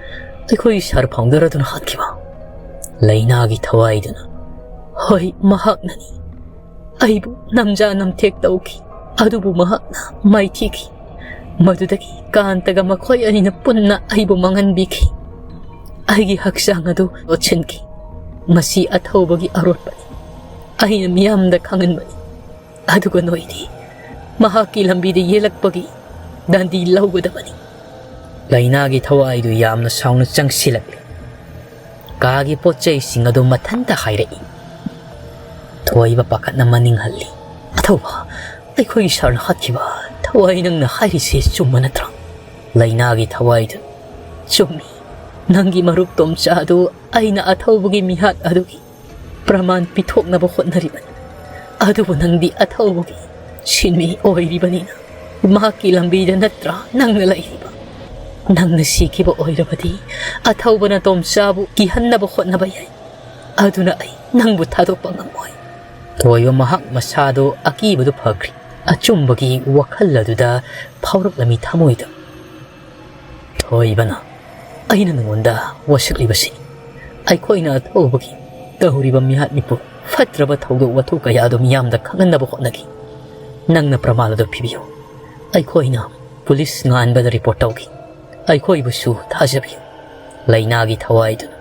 ꯑꯩꯈꯣꯏ ꯁꯥꯔ ꯐꯥꯎꯟꯗꯔ ꯑꯗꯨꯅ ꯍꯥꯠꯈꯤꯕ?" ꯂꯩꯅꯥꯒꯤ ꯊꯋꯥꯏꯗꯨꯅ, "ꯍꯣꯏ, ꯃꯍꯥꯛꯅꯅꯤ꯫ ꯑꯩꯕꯨ ꯅꯝꯖꯥ ꯅꯝꯊꯦꯛ ꯇꯧꯈꯤ, ꯑꯗꯨꯕꯨ ꯃꯍꯥꯛꯅ ꯃꯥꯏꯊꯤꯈꯤ꯫ ꯃꯗꯨꯗꯒꯤ ꯀꯥꯟꯇꯒ ꯃꯈꯣꯏ ꯑꯅꯤꯅ ꯄꯨꯟꯅ ꯑꯩꯕꯨ ꯃꯥꯡꯍꯟꯕꯤꯈꯤ꯫ ꯑꯩꯒꯤ ꯍꯛꯆꯥꯡ ꯑꯗꯨ ꯂꯣꯠꯁꯤꯟꯈꯤ꯫ ꯃꯁꯤ ꯑꯊꯧꯕꯒꯤ ꯑꯔꯣꯠꯄꯅꯤ꯫ ꯑꯩꯅ ꯃꯤꯌꯥꯝꯗ ꯈꯪꯍꯟꯕꯅꯤ꯫ ꯑꯗꯨꯒ ꯅꯣꯏꯗꯤ ꯃꯍꯥꯛꯀꯤ ꯂꯝꯕꯤꯗ ꯌꯦꯜꯂꯛꯄꯒꯤ ꯗꯟꯗꯤ ꯂꯧꯒꯗꯕꯅꯤ꯫" ꯂꯩꯅꯥꯒꯤ ꯊꯋꯥꯏꯗꯨ ꯌꯥꯝꯅ ꯁꯥꯎꯅ ꯆꯪꯁꯤꯜꯂꯛꯂꯤ꯫ ꯀꯥꯒꯤ ꯄꯣꯠ ꯆꯩꯁꯤꯡ ꯑꯗꯨ ꯃꯊꯟꯇ ꯍꯥꯏꯔꯛꯏ꯫ ꯊꯣꯏꯕ ꯄꯥꯈꯠꯅ ꯃꯅꯤꯡ ꯍꯜꯂꯤ꯫ "ꯑꯊꯧꯕ, ꯑꯩꯈꯣꯏꯒꯤ ꯁꯥꯔꯅ ꯍꯥꯠꯈꯤꯕ ꯊꯋꯥꯏ ꯅꯪꯅ ꯍꯥꯏꯔꯤꯁꯦ ꯆꯨꯝꯕ ꯅꯠꯇ꯭ꯔꯥ?" ꯂꯩꯅꯥꯒꯤ ꯊꯋꯥꯏꯗꯨ, "ꯆꯨꯝꯃꯤ꯫ ꯅꯪꯒꯤ ꯃꯔꯨꯞ ꯇꯣꯝꯆꯥ ꯑꯗꯨ ꯑꯩꯅ ꯑꯊꯧꯕꯒꯤ ꯃꯤꯍꯥꯠ ꯑꯗꯨꯒꯤ ꯄ꯭ꯔꯃꯥꯟ ꯄꯤꯊꯣꯛꯅꯕ ꯍꯣꯠꯅꯔꯤꯕꯅꯤ꯫ ꯑꯗꯨꯕꯨ ꯅꯪꯗꯤ ꯑꯊꯧꯕꯒꯤ ꯁꯤꯟꯃꯤ ꯑꯣꯏꯔꯤꯕꯅꯤꯅ ꯃꯍꯥꯛꯀꯤ ꯂꯝꯕꯤꯗ ꯅꯠꯇ꯭ꯔꯥ ꯅꯪꯅ ꯂꯩꯔꯤꯕ? ꯅꯪꯅ ꯁꯤꯈꯤꯕ ꯑꯣꯏꯔꯕꯗꯤ ꯑꯊꯧꯕꯅ ꯇꯣꯝꯆꯥꯕꯨ ꯀꯤꯍꯟꯅꯕ ꯍꯣꯠꯅꯕ ꯌꯥꯏ꯫ ꯑꯗꯨꯅ ꯑꯩ ꯅꯪꯕꯨ ꯊꯥꯗꯣꯛꯄ ꯉꯝꯃꯣꯏ꯫" ꯊꯣꯏꯕ ꯃꯍꯥꯛ ꯃꯁꯥꯗꯨ ꯑꯀꯤꯕꯗꯨ ꯐꯈ꯭ꯔꯦ꯫ ꯑꯆꯨꯝꯕꯒꯤ ꯋꯥꯈꯜ ꯑꯗꯨꯗ ꯐꯥꯎꯔꯛꯂꯝꯃꯤ ꯊꯃꯣꯏꯗ꯫ ꯊꯣꯏꯕꯅ, "ꯑꯩꯅ ꯅꯉꯣꯟꯗ ꯋꯥꯁꯛꯂꯤꯕꯁꯤ ꯑꯩꯈꯣꯏꯅ ꯑꯊꯧꯕꯒꯤ ꯇꯧꯔꯤꯕ ꯃꯤꯍꯥꯠ ꯃꯤꯄꯨꯟ, ꯐꯠꯇ꯭ꯔꯕ ꯊꯧꯗꯣꯛ ꯋꯥꯊꯣꯛ ꯀꯌꯥ ꯑꯗꯨ ꯃꯤꯌꯥꯝꯗ ꯈꯪꯍꯟꯅꯕ ꯍꯣꯠꯅꯈꯤ꯫ ꯅꯪꯅ ꯄ꯭ꯔꯃꯥꯟ ꯑꯗꯨ ꯄꯤꯕꯤꯌꯨ꯫ ꯑꯩꯈꯣꯏꯅ ꯄꯨꯂꯤꯁ ꯉꯥꯟꯕꯗ ꯔꯤꯄꯣꯔꯠ ꯇꯧꯈꯤ꯫ ꯑꯩꯈꯣꯏꯕꯨꯁꯨ ꯊꯥꯖꯕꯤꯌꯨ꯫" ꯂꯩꯅꯥꯒꯤ ꯊꯋꯥꯏꯗꯨꯅ,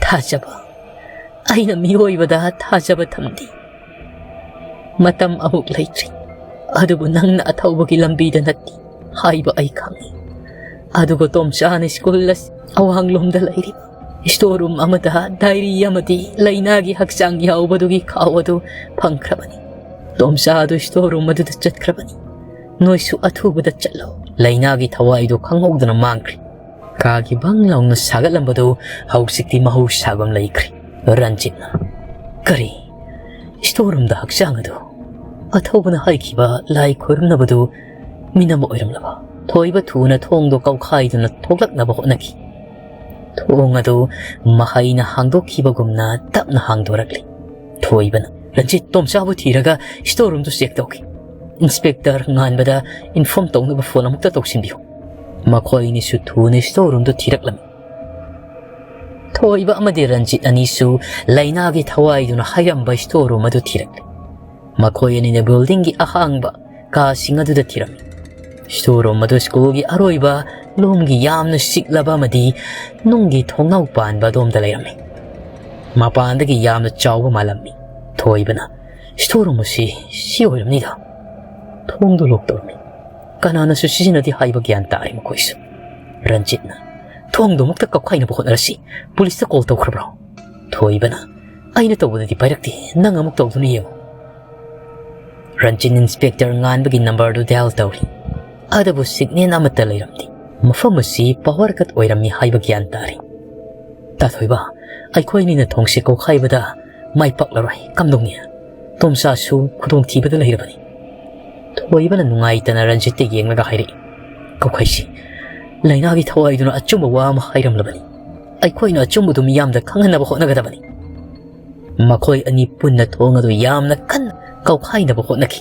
ꯊꯥꯖꯕ꯫ ꯑꯩꯅ ꯃꯤꯑꯣꯏꯕꯗ ꯊꯥꯖꯕ ꯊꯝꯗꯦ꯫ ꯃꯇꯝ ꯑꯃꯨꯛ ꯂꯩꯇ꯭ꯔꯤ꯫ ꯑꯗꯨꯕꯨ ꯅꯪꯅ ꯑꯊꯧꯕꯒꯤ ꯂꯝꯕꯤꯗ ꯅꯠꯇꯦ ꯍꯥꯏꯕ ꯑꯩ ꯈꯪꯏ꯫ ꯑꯗꯨꯒ ꯇꯣꯝꯆꯥꯅ ꯁ꯭ꯀꯨꯜ ꯑꯁꯤ ꯑꯋꯥꯡꯂꯣꯝꯗ ꯂꯩꯔꯤꯕ ꯁ꯭ꯇꯣꯔ ꯔꯨꯝ ꯑꯃꯗ ꯗꯥꯏꯔꯤ ꯑꯃꯗꯤ ꯂꯩꯅꯥꯒꯤ ꯍꯛꯆꯥꯡ ꯌꯥꯎꯕꯗꯨꯒꯤ ꯈꯥꯎ ꯑꯗꯨ ꯐꯪꯈ꯭ꯔꯕꯅꯤ꯫ ꯇꯣꯝꯆꯥ ꯑꯗꯨ ꯁ꯭ꯇꯣꯔ ꯔꯨꯝ ꯑꯗꯨꯗ ꯆꯠꯈ꯭ꯔꯕꯅꯤ꯫ ꯅꯣꯏꯁꯨ ꯑꯊꯨꯕꯗ ꯆꯠꯂꯣ꯫ ꯂꯩꯅꯥꯒꯤ ꯊꯋꯥꯏꯗꯨ ꯈꯪꯍꯧꯗꯅ ꯃꯥꯡꯈ꯭ꯔꯦ꯫ ꯀꯥꯒꯤ ꯕꯪ ꯂꯥꯎꯅ ꯁꯥꯒꯠꯂꯝꯕꯗꯨ ꯍꯧꯖꯤꯛꯇꯤ ꯃꯍꯧꯁꯥꯒꯨꯝ ꯂꯩꯈ꯭ꯔꯦ꯫ ꯔꯟꯖꯤꯠꯅ, "ꯀꯔꯤ? ꯁ꯭ꯇꯣꯔ ꯔꯨꯝꯗ ꯍꯛꯆꯥꯡ ꯑꯗꯨ?" ꯑꯊꯧꯕꯅ ꯍꯥꯏꯈꯤꯕ ꯂꯥꯏ ꯈꯣꯏꯔꯝꯅꯕꯗꯨ ꯃꯤꯅꯝꯕ ꯑꯣꯏꯔꯝꯂꯕ? ꯊꯣꯏꯕ ꯊꯨꯅ ꯊꯣꯡꯗꯣ ꯀꯧꯈꯥꯏꯗꯨꯅ ꯊꯣꯛꯂꯛꯅꯕ ꯍꯣꯠꯅꯈꯤ꯫ ꯊꯣꯡ ꯑꯗꯨ ꯃꯍꯩꯅ ꯍꯥꯡꯗꯣꯛꯈꯤꯕꯒꯨꯝꯅ ꯇꯞꯅ ꯍꯥꯡꯗꯣꯔꯛꯂꯤ꯫ ꯊꯣꯏꯕꯅ, "ꯔꯟꯖꯤꯠ, ꯇꯣꯝꯆꯥꯕꯨ ꯊꯤꯔꯒ ꯁ꯭ꯇꯣꯔ ꯔꯨꯝꯗꯨ ꯆꯦꯛ ꯇꯧꯈꯤ꯫ ꯏꯟꯁꯄꯦꯛꯇꯔ ꯉꯥꯟꯕꯗ ꯏꯟꯐꯣꯔꯝ ꯇꯧꯅꯕ ꯐꯣꯟ ꯑꯃꯨꯛꯇ ꯇꯧꯁꯤꯟꯕꯤꯌꯨ꯫" ꯃꯈꯣꯏ ꯑꯅꯤꯁꯨ ꯊꯨꯅ ꯁ꯭ꯇꯣꯔ ꯔꯨꯝꯗꯨ ꯊꯤꯔꯛꯂꯝꯃꯤ꯫ ꯊꯣꯏꯕ ꯑꯃꯗꯤ ꯔꯟꯖꯤꯠ ꯑꯅꯤꯁꯨ ꯂꯩꯅꯥꯒꯤ ꯊꯋꯥꯏꯗꯨꯅ ꯍꯥꯏꯔꯝꯕ ꯁ꯭ꯇꯣꯔ ꯔꯨꯝ ꯑꯗꯨ ꯊꯤꯔꯛꯂꯤ꯫ ꯃꯈꯣꯏ ꯑꯅꯤꯅ ꯕꯤꯜꯗꯤꯡꯒꯤ ꯑꯍꯥꯡꯕ ꯀꯥꯁꯤꯡ ꯑꯗꯨꯗ ꯊꯤꯔꯝꯃꯤ꯫ ꯁ꯭ꯇꯣꯔ ꯔꯨꯝ ꯑꯗꯨ ꯁ꯭ꯀꯨꯜꯒꯤ ꯑꯔꯣꯏꯕ ꯂꯣꯝꯒꯤ ꯌꯥꯝꯅ ꯆꯤꯛꯂꯕ ꯑꯃꯗꯤ ꯅꯨꯡꯒꯤ ꯊꯣꯡꯅꯥꯎ ꯄꯥꯟꯕ ꯑꯗꯣꯝꯗ ꯂꯩꯔꯝꯃꯤ꯫ ꯃꯄꯥꯟꯗꯒꯤ ꯌꯥꯝꯅ ꯆꯥꯎꯕ ꯃꯥꯜꯂꯝꯃꯤ꯫ ꯊꯣꯏꯕꯅ, "ꯁ꯭ꯇꯣꯔ ꯔꯨꯝ ꯑꯁꯤ ꯁꯤ ꯑꯣꯏꯔꯝꯅꯤꯗ꯫ ꯊꯣꯡꯗꯨ ꯂꯣꯛ ꯇꯧꯔꯝꯃꯤ꯫ ꯀꯅꯥꯅꯁꯨ ꯁꯤꯖꯤꯟꯅꯗꯦ ꯍꯥꯏꯕ ꯒ꯭ꯌꯥꯟ ꯇꯥꯔꯦ ꯃꯈꯣꯏꯁꯨ꯫" ꯔꯟꯖꯤꯠꯅ, "ꯊꯣꯡꯗꯨ ꯑꯃꯨꯛꯇ ꯀꯧꯈꯥꯏꯅꯕ ꯍꯣꯠꯅꯔꯁꯤ꯫ ꯄꯨꯂꯤꯁꯇ ꯀꯣꯜ ꯇꯧꯈ꯭ꯔꯕ꯭ꯔꯣ?" ꯊꯣꯏꯕꯅ, "ꯑꯩꯅ ꯇꯧꯕꯗꯗꯤ ꯄꯥꯏꯔꯛꯇꯦ, ꯅꯪ ꯑꯃꯨꯛ ꯇꯧꯗꯨꯅ ꯌꯦꯡꯉꯨ꯫" ꯔꯟꯖꯤꯠ ꯏꯟꯁꯄꯦꯛꯇꯔ ꯉꯥꯟꯕꯒꯤ ꯅꯝꯕꯔꯗꯨ ꯗꯥꯏꯜ ꯇꯧꯔꯤ꯫ ꯑꯗꯨꯕꯨ ꯁꯤꯒꯅꯦꯜ ꯑꯃꯠꯇ ꯂꯩꯔꯝꯗꯦ꯫ ꯃꯐꯝ ꯑꯁꯤ ꯄꯥꯋꯔ ꯀꯠ ꯑꯣꯏꯔꯝꯃꯤ ꯍꯥꯏꯕ ꯒ꯭ꯌꯥꯟ ꯇꯥꯔꯤ꯫ "ꯇꯥꯊꯣꯏꯕ, ꯑꯩꯈꯣꯏ ꯑꯅꯤꯅ ꯊꯣꯡꯁꯦ ꯀꯧꯈꯥꯏꯕꯗ ꯃꯥꯏ ꯄꯥꯛꯂꯔꯣꯏ꯫ ꯀꯝꯗꯧꯅꯤ? ꯇꯣꯝꯆꯥꯁꯨ ꯈꯨꯗꯣꯡꯊꯤꯕꯗ ꯂꯩꯔꯕꯅꯤ꯫" ꯊꯣꯏꯕꯅ ꯅꯨꯡꯉꯥꯏꯇꯅ ꯔꯟꯖꯤꯠꯇ ꯌꯦꯡꯂꯒ ꯍꯥꯏꯔꯛꯏ, "ꯀꯧꯈꯥꯏꯁꯤ꯫ ꯂꯩꯅꯥꯒꯤ ꯊꯋꯥꯏꯗꯨꯅ ꯑꯆꯨꯝꯕ ꯋꯥ ꯑꯃ ꯍꯥꯏꯔꯝꯂꯕꯅꯤ꯫ ꯑꯩꯈꯣꯏꯅ ꯑꯆꯨꯝꯕꯗꯨ ꯃꯤꯌꯥꯝꯗ ꯈꯪꯍꯟꯅꯕ ꯍꯣꯠꯅꯒꯗꯕꯅꯤ꯫" ꯃꯈꯣꯏ ꯑꯅꯤ ꯄꯨꯟꯅ ꯊꯣꯡ ꯑꯗꯨ ꯌꯥꯝꯅ ꯀꯟꯅ ꯀꯧꯈꯥꯏꯅꯕ ꯍꯣꯠꯅꯈꯤ꯫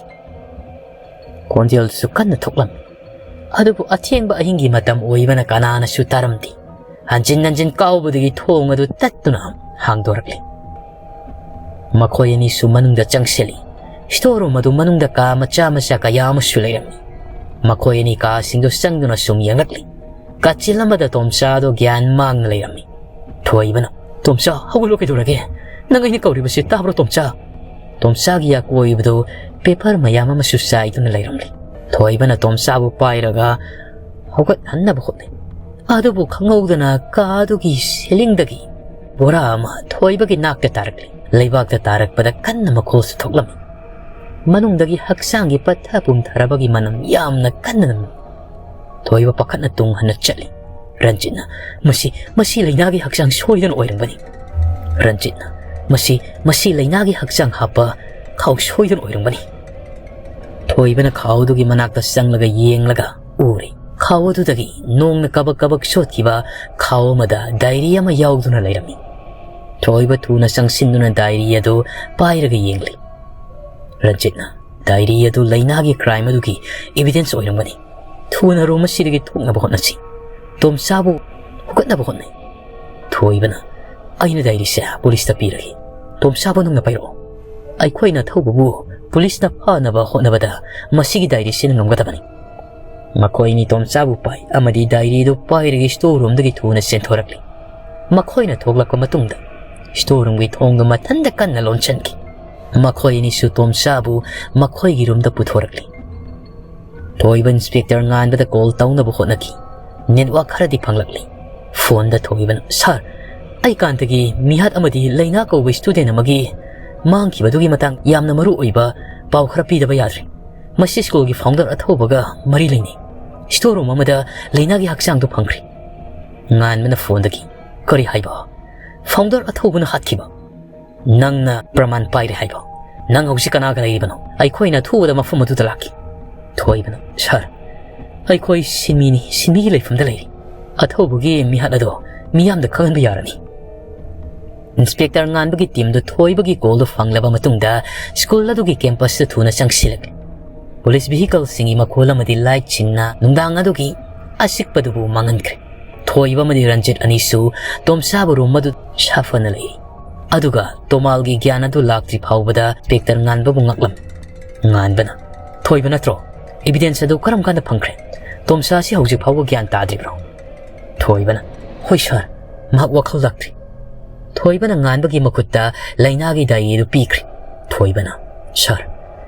ꯈꯣꯟꯖꯦꯜꯁꯨ ꯀꯟꯅ ꯊꯣꯛꯂꯝꯃꯤ꯫ ꯑꯗꯨꯕꯨ ꯑꯊꯦꯡꯕ ꯑꯍꯤꯡꯒꯤ ꯃꯇꯝ ꯑꯣꯏꯕꯅ ꯀꯅꯥꯅꯁꯨ ꯇꯥꯔꯝꯗꯦ꯫ ꯍꯟꯖꯤꯟ ꯍꯟꯖꯤꯟ ꯀꯥꯎꯕꯗꯒꯤ ꯊꯣꯡ ꯑꯗꯨ ꯇꯠꯇꯨꯅ ꯍꯥꯡꯗꯣꯔꯛꯂꯤ꯫ ꯃꯈꯣꯏ ꯑꯅꯤꯁꯨ ꯃꯅꯨꯡꯗ ꯆꯪꯁꯤꯜꯂꯤ꯫ ꯁ꯭ꯇꯣꯔ ꯔꯨꯝ ꯑꯗꯨ ꯃꯅꯨꯡꯗ ꯀꯥ ꯃꯆꯥ ꯃꯆꯥ ꯀꯌꯥ ꯑꯃꯁꯨ ꯂꯩꯔꯝꯃꯤ꯫ ꯃꯈꯣꯏ ꯑꯅꯤ ꯀꯥꯁꯤꯡꯗꯨ ꯆꯪꯗꯨꯅ ꯁꯨꯝ ꯌꯦꯡꯂꯛꯂꯤ꯫ ꯀꯥꯆꯤꯜ ꯑꯃꯗ ꯇꯣꯝꯆꯥꯗꯣ ꯒ꯭ꯌꯥꯟ ꯃꯥꯡꯅ ꯂꯩꯔꯝꯃꯤ꯫ ꯊꯣꯏꯕꯅ, "ꯇꯣꯝꯆꯥ, ꯍꯧꯒꯠꯂꯣ, ꯀꯩꯗꯧꯔꯒꯦ? ꯅꯪ ꯑꯩꯅ ꯀꯧꯔꯤꯕꯁꯤ ꯇꯥꯕ꯭ꯔꯣ, ꯇꯣꯝꯆꯥ?" ꯇꯣꯝꯆꯥꯒꯤ ꯑꯀꯣꯏꯕꯗꯨ ꯄꯦꯄꯔ ꯃꯌꯥꯝ ꯑꯃꯁꯨ ꯆꯥꯏꯗꯨꯅ ꯂꯩꯔꯝꯂꯤ꯫ ꯊꯣꯏꯕꯅ ꯇꯣꯝꯆꯥꯕꯨ ꯄꯥꯏꯔꯒ ꯍꯧꯒꯠꯍꯟꯅꯕ ꯍꯣꯠꯅꯩ꯫ ꯑꯗꯨꯕꯨ ꯈꯪꯍꯧꯗꯅ ꯀꯥ ꯑꯗꯨꯒꯤ ꯁꯤꯂꯤꯡꯗꯒꯤ ꯕꯣꯔꯥ ꯑꯃ ꯊꯣꯏꯕꯒꯤ ꯅꯥꯛꯇ ꯇꯥꯔꯛꯂꯤ꯫ ꯂꯩꯕꯥꯛꯇ ꯇꯥꯔꯛꯄꯗ ꯀꯟꯅ ꯃꯈꯣꯜꯁꯨ ꯊꯣꯛꯂꯝꯃꯤ꯫ ꯃꯅꯨꯡꯗꯒꯤ ꯍꯛꯆꯥꯡꯒꯤ ꯄꯠꯊ ꯄꯨꯝꯊꯔꯕꯒꯤ ꯃꯅꯝ ꯌꯥꯝꯅ ꯀꯟꯅ ꯅꯝꯂꯝꯃꯤ꯫ ꯊꯣꯏꯕ ꯄꯥꯈꯠꯅ ꯇꯨꯡ ꯍꯟꯅ ꯆꯠꯂꯤ꯫ ꯔꯟꯖꯤꯠꯅ, "ꯃꯁꯤ, ꯃꯁꯤ ꯂꯩꯅꯥꯒꯤ ꯍꯛꯆꯥꯡ ꯁꯣꯏꯗꯅ ꯑꯣꯏꯔꯝꯒꯅꯤ꯫" ꯔꯟꯖꯤꯠꯅ, "ꯃꯁꯤ, ꯃꯁꯤ ꯂꯩꯅꯥꯒꯤ ꯍꯛꯆꯥꯡ ꯍꯥꯞꯄ ꯈꯥꯎ ꯁꯣꯏꯗꯅ ꯑꯣꯏꯔꯝꯒꯅꯤ꯫" ꯊꯣꯏꯕꯅ ꯈꯥꯎꯗꯨꯒꯤ ꯃꯅꯥꯛꯇ ꯆꯪꯂꯒ ꯌꯦꯡꯂꯒ ꯎꯔꯦ꯫ ꯈꯥꯎ ꯑꯗꯨꯗꯒꯤ ꯅꯣꯡꯅ ꯀꯕꯛ ꯀꯕꯛ ꯆꯣꯠꯈꯤꯕ ꯈꯥꯎ ꯑꯃꯗ ꯗꯥꯏꯔꯤ ꯑꯃ ꯌꯥꯎꯗꯨꯅ ꯂꯩꯔꯝꯃꯤ꯫ ꯊꯣꯏꯕ ꯊꯨꯅ ꯆꯪꯁꯤꯟꯗꯨꯅ ꯗꯥꯏꯔꯤ ꯑꯗꯨ ꯄꯥꯏꯔꯒ ꯌꯦꯡꯂꯤ꯫ ꯔꯟꯖꯤꯠꯅ, "ꯗꯥꯏꯔꯤ ꯑꯗꯨ ꯂꯩꯅꯥꯒꯤ ꯀ꯭ꯔꯥꯏꯝ ꯑꯗꯨꯒꯤ ꯏꯕꯤꯗꯦꯟꯁ ꯑꯣꯏꯔꯝꯒꯅꯤ꯫ ꯊꯨꯅ ꯔꯨꯝ ꯑꯁꯤꯗꯒꯤ ꯊꯣꯛꯅꯕ ꯍꯣꯠꯅꯁꯤ꯫" ꯇꯣꯝꯆꯥꯕꯨ ꯍꯧꯒꯠꯅꯕ ꯍꯣꯠꯅꯩ꯫ ꯊꯣꯏꯕꯅ, "ꯑꯩꯅ ꯗꯥꯏꯔꯤꯁꯦ ꯄꯨꯂꯤꯁꯇ ꯄꯤꯔꯒꯦ꯫ ꯇꯣꯝꯆꯥꯕꯨ ꯅꯪꯅ ꯄꯥꯏꯔꯛꯑꯣ꯫ ꯑꯩꯈꯣꯏꯅ ꯊꯧꯕꯕꯨ ꯄꯨꯂꯤꯁꯅ ꯐꯥꯅꯕ ꯍꯣꯠꯅꯕꯗ ꯃꯁꯤꯒꯤ ꯗꯥꯏꯔꯤꯁꯤꯅ ꯉꯝꯒꯗꯕꯅꯤ꯫" ꯃꯈꯣꯏ ꯑꯅꯤ ꯇꯣꯝꯆꯥꯕꯨ ꯄꯥꯏ ꯑꯃꯗꯤ ꯗꯥꯏꯔꯤꯗꯨ ꯄꯥꯏꯔꯒ ꯁ꯭ꯇꯣꯔ ꯔꯨꯝꯗꯒꯤ ꯊꯨꯅ ꯆꯦꯟꯊꯣꯔꯛꯂꯤ꯫ ꯃꯈꯣꯏꯅ ꯊꯣꯛꯂꯛꯄ ꯃꯇꯨꯡꯗ ꯁ꯭ꯇꯣꯔ ꯔꯨꯝꯒꯤ ꯊꯣꯡꯗꯨ ꯃꯊꯟꯇ ꯀꯟꯅ ꯂꯣꯟꯁꯤꯟꯈꯤ꯫ ꯃꯈꯣꯏ ꯑꯅꯤꯁꯨ ꯇꯣꯝꯆꯥꯕꯨ ꯃꯈꯣꯏꯒꯤ ꯔꯨꯝꯗ ꯄꯨꯊꯣꯔꯛꯂꯤ꯫ ꯊꯣꯏꯕ ꯏꯟꯁꯄꯦꯛꯇꯔ ꯉꯥꯟꯕꯗ ꯀꯣꯜ ꯇꯧꯅꯕ ꯍꯣꯠꯅꯈꯤ꯫ ꯅꯦꯠꯋꯥꯛ ꯈꯔꯗꯤ ꯐꯪꯂꯛꯂꯤ꯫ ꯐꯣꯟꯗ ꯊꯣꯏꯕꯅ, "ꯁꯥꯔ, ꯑꯩ ꯀꯥꯟꯇꯒꯤ ꯃꯤꯍꯥꯠ ꯑꯃꯗꯤ ꯂꯩꯅꯥ ꯀꯧꯕ ꯁ꯭ꯇꯨꯗꯦꯟ ꯑꯃꯒꯤ ꯃꯥꯡꯈꯤꯕꯗꯨꯒꯤ ꯃꯇꯥꯡ ꯌꯥꯝꯅ ꯃꯔꯨ ꯑꯣꯏꯕ ꯄꯥꯎ ꯈꯔ ꯄꯤꯗꯕ ꯌꯥꯗ꯭ꯔꯦ꯫ ꯃꯁꯤ ꯁ꯭ꯀꯨꯜꯒꯤ ꯐꯥꯎꯟꯗꯔ ꯑꯊꯧꯕꯒ ꯃꯔꯤ ꯂꯩꯅꯩ꯫ ꯁ꯭ꯇꯣꯔ ꯔꯨꯝ ꯑꯃꯗ ꯂꯩꯅꯥꯒꯤ ꯍꯛꯆꯥꯡꯗꯨ ꯐꯪꯈ꯭ꯔꯦ꯫" ꯉꯥꯟꯕꯅ ꯐꯣꯟꯗꯒꯤ, "ꯀꯔꯤ ꯍꯥꯏꯕ? ꯐꯥꯎꯟꯗꯔ ꯑꯊꯧꯕꯅ ꯍꯥꯠꯈꯤꯕ? ꯅꯪꯅ ꯄ꯭ꯔꯃꯥꯟ ꯄꯥꯏꯔꯦ ꯍꯥꯏꯕ? ꯅꯪ ꯍꯧꯖꯤꯛ ꯀꯅꯥꯒ ꯂꯩꯔꯤꯕꯅꯣ? ꯑꯩꯈꯣꯏꯅ ꯑꯊꯨꯕꯗ ꯃꯐꯝ ꯑꯗꯨꯗ ꯂꯥꯛꯈꯤ꯫" ꯊꯣꯏꯕꯅ, "ꯁꯥꯔ, ꯑꯩꯈꯣꯏ ꯁꯤꯟꯃꯤꯅꯤ, ꯁꯤꯟꯃꯤꯒꯤ ꯂꯩꯐꯝꯗ ꯂꯩꯔꯤ꯫ ꯑꯊꯧꯕꯒꯤ ꯃꯤꯍꯥꯠ ꯑꯗꯣ ꯃꯤꯌꯥꯝꯗ ꯈꯪꯍꯟꯕ ꯌꯥꯔꯅꯤ꯫" ꯏꯟꯁꯄꯦꯛꯇꯔ ꯉꯥꯟꯕꯒꯤ ꯇꯤꯝꯗꯨ ꯊꯣꯏꯕꯒꯤ ꯀꯣꯜꯗꯨ ꯐꯪꯂꯕ ꯃꯇꯨꯡꯗ ꯁ꯭ꯀꯨꯜ ꯑꯗꯨꯒꯤ ꯀꯦꯝꯄꯁꯇ ꯊꯨꯅ ꯆꯪꯁꯤꯜꯂꯛꯂꯤ꯫ ꯄꯨꯂꯤꯁ ꯚꯤꯍꯤꯀꯜꯁꯤꯡꯒꯤ ꯃꯈꯣꯜ ꯑꯃꯗꯤ ꯂꯥꯏꯠꯁꯤꯡꯅ ꯅꯨꯡꯗꯥꯡ ꯑꯗꯨꯒꯤ ꯑꯆꯤꯛꯄꯗꯨꯕꯨ ꯃꯥꯡꯍꯟꯈ꯭ꯔꯦ꯫ ꯊꯣꯏꯕ ꯑꯃꯗꯤ ꯔꯟꯖꯤꯠ ꯑꯅꯤꯁꯨ ꯇꯣꯝꯆꯥꯕ ꯔꯨꯝ ꯑꯗꯨ ꯁꯥꯐꯅ ꯂꯩꯔꯤ꯫ ꯑꯗꯨꯒ ꯇꯣꯃꯥꯜꯒꯤ ꯒ꯭ꯌꯥꯟ ꯑꯗꯨ ꯂꯥꯛꯇ꯭ꯔꯤ ꯐꯥꯎꯕꯗ ꯏꯟꯁꯄꯦꯛꯇꯔ ꯉꯥꯟꯕꯕꯨ ꯉꯛꯂꯝꯃꯤ꯫ ꯉꯥꯟꯕꯅ, "ꯊꯣꯏꯕ ꯅꯠꯇ꯭ꯔꯣ? ꯏꯕꯤꯗꯦꯟꯁ ꯑꯗꯨ ꯀꯔꯝ ꯀꯥꯟꯗ ꯐꯪꯈ꯭ꯔꯦ? ꯇꯣꯝꯆꯥ ꯑꯁꯤ ꯍꯧꯖꯤꯛ ꯐꯥꯎꯕ ꯒ꯭ꯌꯥꯟ ꯇꯥꯗ꯭ꯔꯤꯕ꯭ꯔꯣ?" ꯊꯣꯏꯕꯅ, "ꯍꯣꯏ ꯁꯥꯔ, ꯃꯍꯥꯛ ꯋꯥꯈꯜ ꯂꯥꯛꯇ꯭ꯔꯤ꯫" ꯊꯣꯏꯕꯅ ꯉꯥꯟꯕꯒꯤ ꯃꯈꯨꯠꯇ ꯂꯩꯅꯥꯒꯤ ꯗꯥꯏꯔꯤ ꯑꯗꯨ ꯄꯤꯈ꯭ꯔꯦ꯫ ꯊꯣꯏꯕꯅ, "ꯁꯥꯔ,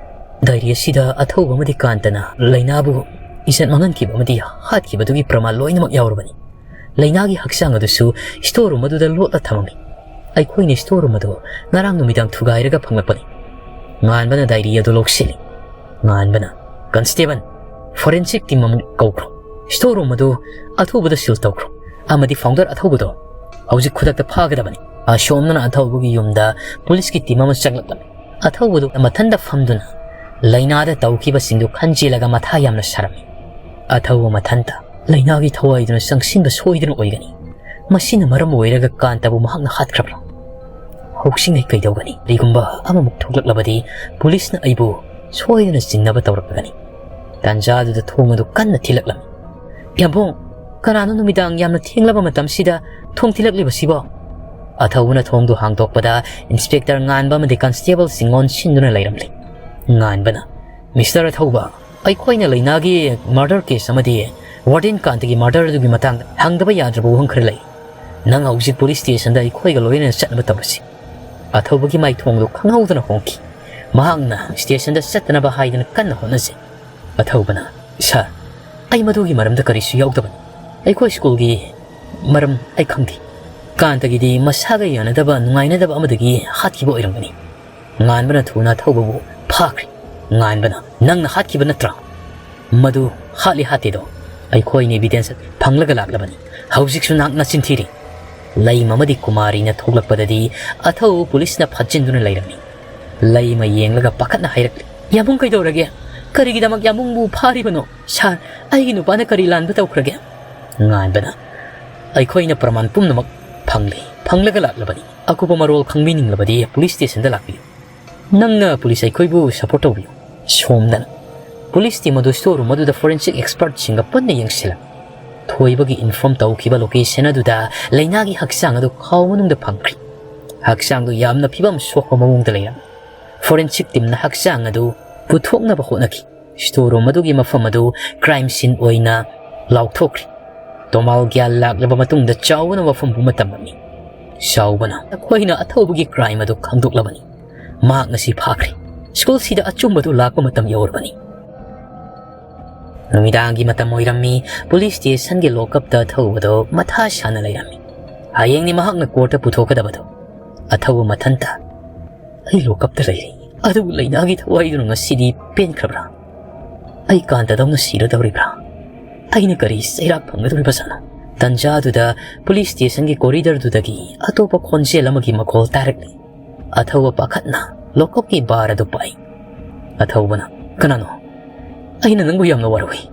ꯗꯥꯏꯔꯤ ꯑꯁꯤꯗ ꯑꯊꯧꯕ ꯑꯃꯗꯤ ꯀꯥꯟꯇꯅ ꯂꯩꯅꯥꯕꯨ ꯏꯖꯠ ꯃꯥꯡꯍꯟꯈꯤꯕ ꯑꯃꯗꯤ ꯍꯥꯠꯈꯤꯕꯗꯨꯒꯤ ꯄ꯭ꯔꯃꯥꯟ ꯂꯣꯏꯅꯃꯛ ꯌꯥꯎꯔꯕꯅꯤ꯫ ꯂꯩꯅꯥꯒꯤ ꯍꯛꯆꯥꯡ ꯑꯗꯨꯁꯨ ꯁ꯭ꯇꯣꯔ ꯔꯨꯝ ꯑꯗꯨꯗ ꯂꯣꯠꯂ ꯊꯝꯃꯝꯃꯤ꯫ ꯑꯩꯈꯣꯏꯅ ꯁ꯭ꯇꯣꯔ ꯔꯨꯝ ꯑꯗꯨ ꯉꯔꯥꯡ ꯅꯨꯃꯤꯗꯥꯡ ꯊꯨꯒꯥꯏꯔꯒ ꯐꯪꯂꯛꯄꯅꯤ꯫" ꯉꯥꯟꯕꯅ ꯗꯥꯏꯔꯤ ꯑꯗꯨ ꯂꯧꯁꯤꯜꯂꯤ꯫ ꯉꯥꯟꯕꯅ, "ꯀꯟꯁꯇꯦꯕꯜ, ꯐꯣꯔꯦꯟꯁꯤꯛ ꯇꯤꯝ ꯑꯃꯨꯛ ꯀꯧꯈ꯭ꯔꯣ꯫ ꯁ꯭ꯇꯣꯔ ꯔꯨꯝ ꯑꯗꯨ ꯑꯊꯨꯕꯗ ꯁꯤꯜ ꯇꯧꯈ꯭ꯔꯣ꯫ ꯑꯃꯗꯤ ꯐꯥꯎꯟꯗꯔ ꯑꯊꯧꯕꯗꯣ ꯍꯧꯖꯤꯛ ꯈꯨꯗꯛꯇ ꯐꯥꯒꯗꯕꯅꯤ꯫" ꯑꯁꯣꯝꯗꯅ ꯑꯊꯧꯕꯒꯤ ꯌꯨꯝꯗ ꯄꯨꯂꯤꯁꯀꯤ ꯇꯤꯝ ꯑꯃ ꯆꯪꯂꯛꯂꯝꯃꯤ꯫ ꯑꯊꯧꯕꯗꯨ ꯃꯊꯟꯇ ꯐꯝꯗꯨꯅ ꯂꯩꯅꯥꯗ ꯇꯧꯈꯤꯕꯁꯤꯡꯗꯨ ꯈꯟꯖꯤꯜꯂꯒ ꯃꯊꯥ ꯌꯥꯝꯅ ꯁꯥꯔꯝꯃꯤ꯫ ꯑꯊꯧꯕ ꯃꯊꯟꯇ ꯂꯩꯅꯥꯒꯤ ꯊꯋꯥꯏꯗꯨꯅ ꯆꯪꯁꯤꯟꯕ ꯁꯣꯏꯗꯅ ꯑꯣꯏꯒꯅꯤ꯫ ꯃꯁꯤꯅ ꯃꯔꯝ ꯑꯣꯏꯔꯒ ꯀꯥꯟꯇꯕꯨ ꯃꯍꯥꯛꯅ ꯍꯥꯠꯈ꯭ꯔꯕ꯭ꯔꯥ? ꯍꯧꯖꯤꯛ ꯑꯩ ꯀꯩꯗꯧꯒꯅꯤ? ꯀꯔꯤꯒꯨꯝꯕ ꯑꯃꯃꯨꯛ ꯊꯣꯛꯂꯛꯂꯕꯗꯤ ꯄꯨꯂꯤꯁꯅ ꯑꯩꯕꯨ ꯁꯣꯏꯗꯅ ꯆꯤꯡꯅꯕ ꯇꯧꯔꯛꯂꯒꯅꯤ꯫ ꯇꯥꯟꯖꯥꯗꯨꯗ ꯊꯣꯡ ꯑꯗꯨ ꯀꯟꯅ ꯊꯤꯜꯂꯛꯂꯝꯃꯤ꯫ "ꯌꯥꯝꯕꯨꯡ, ꯀꯅꯥꯅꯣ ꯅꯨꯃꯤꯗꯥꯡ ꯌꯥꯝꯅ ꯊꯦꯡꯂꯕ ꯃꯇꯝꯁꯤꯗ ꯊꯣꯡ ꯊꯤꯜꯂꯛꯂꯤꯕꯁꯤꯕꯣ?" ꯑꯊꯧꯕꯅ ꯊꯣꯡꯗꯨ ꯍꯥꯡꯗꯣꯛꯄꯗ ꯏꯟꯁꯄꯦꯛꯇꯔ ꯉꯥꯟꯕ ꯑꯃꯗꯤ ꯀꯟꯁꯇꯦꯕꯜꯁꯤꯡ ꯑꯣꯟꯁꯤꯟꯗꯨꯅ ꯂꯩꯔꯝꯂꯦ꯫ ꯉꯥꯟꯕꯅ, "ꯃꯤꯁꯇꯔ ꯑꯊꯧꯕ, ꯑꯩꯈꯣꯏꯅ ꯂꯩꯅꯥꯒꯤ ꯃꯔꯗꯔ ꯀꯦꯁ ꯑꯃꯗꯤ ꯋꯥꯔꯗꯦꯟ ꯀꯥꯟꯇꯒꯤ ꯃꯔꯗꯔ ꯑꯗꯨꯒꯤ ꯃꯇꯥꯡꯗ ꯍꯪꯗꯕ ꯌꯥꯗ꯭ꯔꯕ ꯋꯥꯍꯪ ꯈꯔ ꯂꯩ꯫ ꯅꯪ ꯍꯧꯖꯤꯛ ꯄꯨꯂꯤꯁ ꯁ꯭ꯇꯦꯁꯟꯗ ꯑꯩꯈꯣꯏꯒ ꯂꯣꯏꯅꯅ ꯆꯠꯅꯕ ꯇꯧꯔꯁꯤ꯫" ꯑꯊꯧꯕꯒꯤ ꯃꯥꯏꯊꯣꯡꯗꯨ ꯈꯪꯍꯧꯗꯅ ꯍꯣꯡꯈꯤ꯫ ꯃꯍꯥꯛꯅ ꯁ꯭ꯇꯦꯁꯟꯗ ꯆꯠꯇꯅꯕ ꯍꯥꯏꯗꯅ ꯀꯟꯅ ꯍꯣꯠꯅꯖꯩ꯫ ꯑꯊꯧꯕꯅ, "ꯁꯥꯔ, ꯑꯩ ꯃꯗꯨꯒꯤ ꯃꯔꯝꯗ ꯀꯔꯤꯁꯨ ꯌꯥꯎꯗꯕꯅꯤ꯫ ꯑꯩꯈꯣꯏ ꯁ꯭ꯀꯨꯜꯒꯤ ꯃꯔꯝ ꯑꯩ ꯈꯪꯗꯦ꯫ ꯀꯥꯟꯇꯒꯤꯗꯤ ꯃꯁꯥꯒ ꯌꯥꯅꯗꯕ, ꯅꯨꯡꯉꯥꯏꯅꯗꯕ ꯑꯃꯗꯒꯤ ꯍꯥꯠꯈꯤꯕ ꯑꯣꯏꯔꯝꯒꯅꯤ꯫" ꯉꯥꯟꯕꯅ ꯊꯨꯅ ꯑꯊꯧꯕꯕꯨ ꯐꯥꯈ꯭ꯔꯦ꯫ ꯉꯥꯟꯕꯅ, "ꯅꯪꯅ ꯍꯥꯠꯈꯤꯕ ꯅꯠꯇ꯭ꯔꯥ?" "ꯃꯗꯨ ꯍꯥꯠꯂꯤ ꯍꯥꯠꯇꯦꯗꯣ ꯑꯩꯈꯣꯏꯅ ꯏꯕꯤꯗꯦꯟꯁ ꯐꯪꯂꯒ ꯂꯥꯛꯂꯕꯅꯤ꯫ ꯍꯧꯖꯤꯛꯁꯨ ꯅꯍꯥꯛ ꯅꯆꯤꯟ ꯊꯤꯔꯤ꯫" ꯂꯩꯃ ꯑꯃꯗꯤ ꯀꯨꯃꯥꯔꯤꯅ ꯊꯣꯛꯂꯛꯄꯗꯗꯤ ꯑꯊꯧꯕ ꯄꯨꯂꯤꯁꯅ ꯐꯥꯖꯤꯟꯗꯨꯅ ꯂꯩꯔꯝꯃꯤ꯫ ꯂꯩꯃ ꯌꯦꯡꯂꯒ ꯄꯥꯈꯠꯅ ꯍꯥꯏꯔꯛꯂꯤ, "ꯌꯥꯝꯕꯨꯡ ꯀꯩꯗꯧꯔꯒꯦ? ꯀꯔꯤꯒꯤꯗꯃꯛ ꯌꯥꯝꯕꯨꯡꯕꯨ ꯐꯥꯔꯤꯕꯅꯣ? ꯁꯥꯔ, ꯑꯩꯒꯤ ꯅꯨꯄꯥꯅ ꯀꯔꯤ ꯂꯥꯟꯕ ꯇꯧꯈ꯭ꯔꯒꯦ?" ꯉꯥꯟꯕꯅ, "ꯑꯩꯈꯣꯏꯅ ꯄ꯭ꯔꯃꯥꯟ ꯄꯨꯝꯅꯃꯛ ꯐꯪꯂꯦ, ꯐꯪꯂꯒ ꯂꯥꯛꯂꯕꯅꯤ꯫ ꯑꯀꯨꯞꯄ ꯃꯔꯣꯜ ꯈꯪꯕꯤꯅꯤꯡꯂꯕꯗꯤ ꯄꯨꯂꯤꯁ ꯁ꯭ꯇꯦꯁꯟꯗ ꯂꯥꯛꯄꯤꯌꯨ꯫ ꯅꯪꯅ ꯄꯨꯂꯤꯁ ꯑꯩꯈꯣꯏꯕꯨ ꯁꯄꯣꯔꯠ ꯇꯧꯕꯤꯌꯨ꯫" ꯁꯣꯝꯗꯅ ꯄꯨꯂꯤꯁ ꯇꯤꯝ ꯑꯗꯨ ꯁ꯭ꯇꯣꯔ ꯔꯨꯝ ꯑꯗꯨꯗ ꯐꯣꯔꯦꯟꯁꯤꯛ ꯑꯦꯛꯁꯄꯔꯠꯁꯤꯡꯒ ꯄꯨꯟꯅ ꯌꯦꯡꯁꯤꯜꯂꯝꯃꯤ꯫ ꯊꯣꯏꯕꯒꯤ ꯏꯟꯐꯣꯔꯝ ꯇꯧꯈꯤꯕ ꯂꯣꯀꯦꯁꯟ ꯑꯗꯨꯗ ꯂꯩꯅꯥꯒꯤ ꯍꯛꯆꯥꯡ ꯑꯗꯨ ꯈꯥꯎ ꯃꯅꯨꯡꯗ ꯐꯪꯈ꯭ꯔꯤ꯫ ꯍꯛꯆꯥꯡꯗꯨ ꯌꯥꯝꯅ ꯐꯤꯕꯝ ꯁꯣꯛꯄ ꯃꯑꯣꯡꯗ ꯂꯩꯔꯝꯃꯤ꯫ ꯐꯣꯔꯦꯟꯁꯤꯛ ꯇꯤꯝꯅ ꯍꯛꯆꯥꯡ ꯑꯗꯨ ꯄꯨꯊꯣꯛꯅꯕ ꯍꯣꯠꯅꯈꯤ꯫ ꯁ꯭ꯇꯣꯔ ꯔꯨꯝ ꯑꯗꯨꯒꯤ ꯃꯐꯝ ꯑꯗꯨ ꯀ꯭ꯔꯥꯏꯝ ꯁꯤꯟ ꯑꯣꯏꯅ ꯂꯥꯎꯊꯣꯛꯈ꯭ꯔꯤ꯫ ꯇꯣꯃꯥꯜ ꯒ꯭ꯌꯥꯟ ꯂꯥꯛꯂꯕ ꯃꯇꯨꯡꯗ ꯆꯥꯎꯕꯅ ꯋꯥꯐꯝ ꯄꯨꯝꯕ ꯇꯝꯂꯝꯃꯤ꯫ ꯁꯥꯎꯕꯅ, "ꯑꯩꯈꯣꯏꯅ ꯑꯊꯧꯕꯒꯤ crime ꯑꯗꯨ ꯈꯪꯗꯣꯛꯂꯕꯅꯤ꯫ ꯃꯍꯥꯛ ꯉꯁꯤ ꯐꯥꯈ꯭ꯔꯦ꯫ ꯁ꯭ꯀꯨꯜꯁꯤꯗ ꯑꯆꯨꯝꯕꯗꯨ ꯂꯥꯛꯄ ꯃꯇꯝ ꯌꯧꯔꯕꯅꯤ꯫" ꯅꯨꯃꯤꯗꯥꯡꯒꯤ ꯃꯇꯝ ꯑꯣꯏꯔꯝꯃꯤ꯫ ꯄꯨꯂꯤꯁ ꯁ꯭ꯇꯦꯁꯟꯒꯤ ꯂꯣꯀꯞꯇ ꯑꯊꯧꯕꯗꯣ ꯃꯊꯥ ꯁꯥꯅ ꯂꯩꯔꯝꯃꯤ꯫ ꯍꯌꯦꯡꯅꯤ ꯃꯍꯥꯛꯅ ꯀꯣꯔꯠꯇ ꯄꯨꯊꯣꯛꯀꯗꯕꯗꯣ꯫ ꯑꯊꯧꯕ ꯃꯊꯟꯇ, "ꯑꯩ ꯂꯣꯀꯞꯇ ꯂꯩꯔꯤ, ꯑꯗꯨꯕꯨ ꯂꯩꯅꯥꯒꯤ ꯊꯋꯥꯏꯗꯨꯅ ꯉꯁꯤꯗꯤ ꯄꯦꯟꯈ꯭ꯔꯕ꯭ꯔꯥ? ꯑꯩ ꯀꯥꯟꯇꯗꯧꯅ ꯁꯤꯔꯗꯧꯔꯤꯕ꯭ꯔꯥ? ꯑꯩꯅ ꯀꯔꯤ ꯆꯩꯔꯥꯛ ꯐꯪꯒꯗꯧꯔꯤꯕꯖꯥꯠꯅꯣ?" ꯇꯟꯖꯥꯗꯨꯗ ꯄꯨꯂꯤꯁ ꯁ꯭ꯇꯦꯁꯟꯒꯤ ꯀꯣꯔꯤꯗꯔꯗꯨꯗꯒꯤ ꯑꯇꯣꯞꯄ ꯈꯣꯟꯖꯦꯜ ꯑꯃꯒꯤ ꯃꯈꯣꯜ ꯇꯥꯔꯛꯂꯤ꯫ ꯑꯊꯧꯕ ꯄꯥꯈꯠꯅ ꯂꯣꯀꯞꯀꯤ ꯕꯥꯔ ꯑꯗꯨ ꯄꯥꯏ꯫ ꯑꯊꯧꯕꯅ, "ꯀꯅꯥꯅꯣ? ꯑꯩꯅ ꯅꯪꯕꯨ ꯌꯥꯝꯅ ꯋꯥꯔꯧꯏ꯫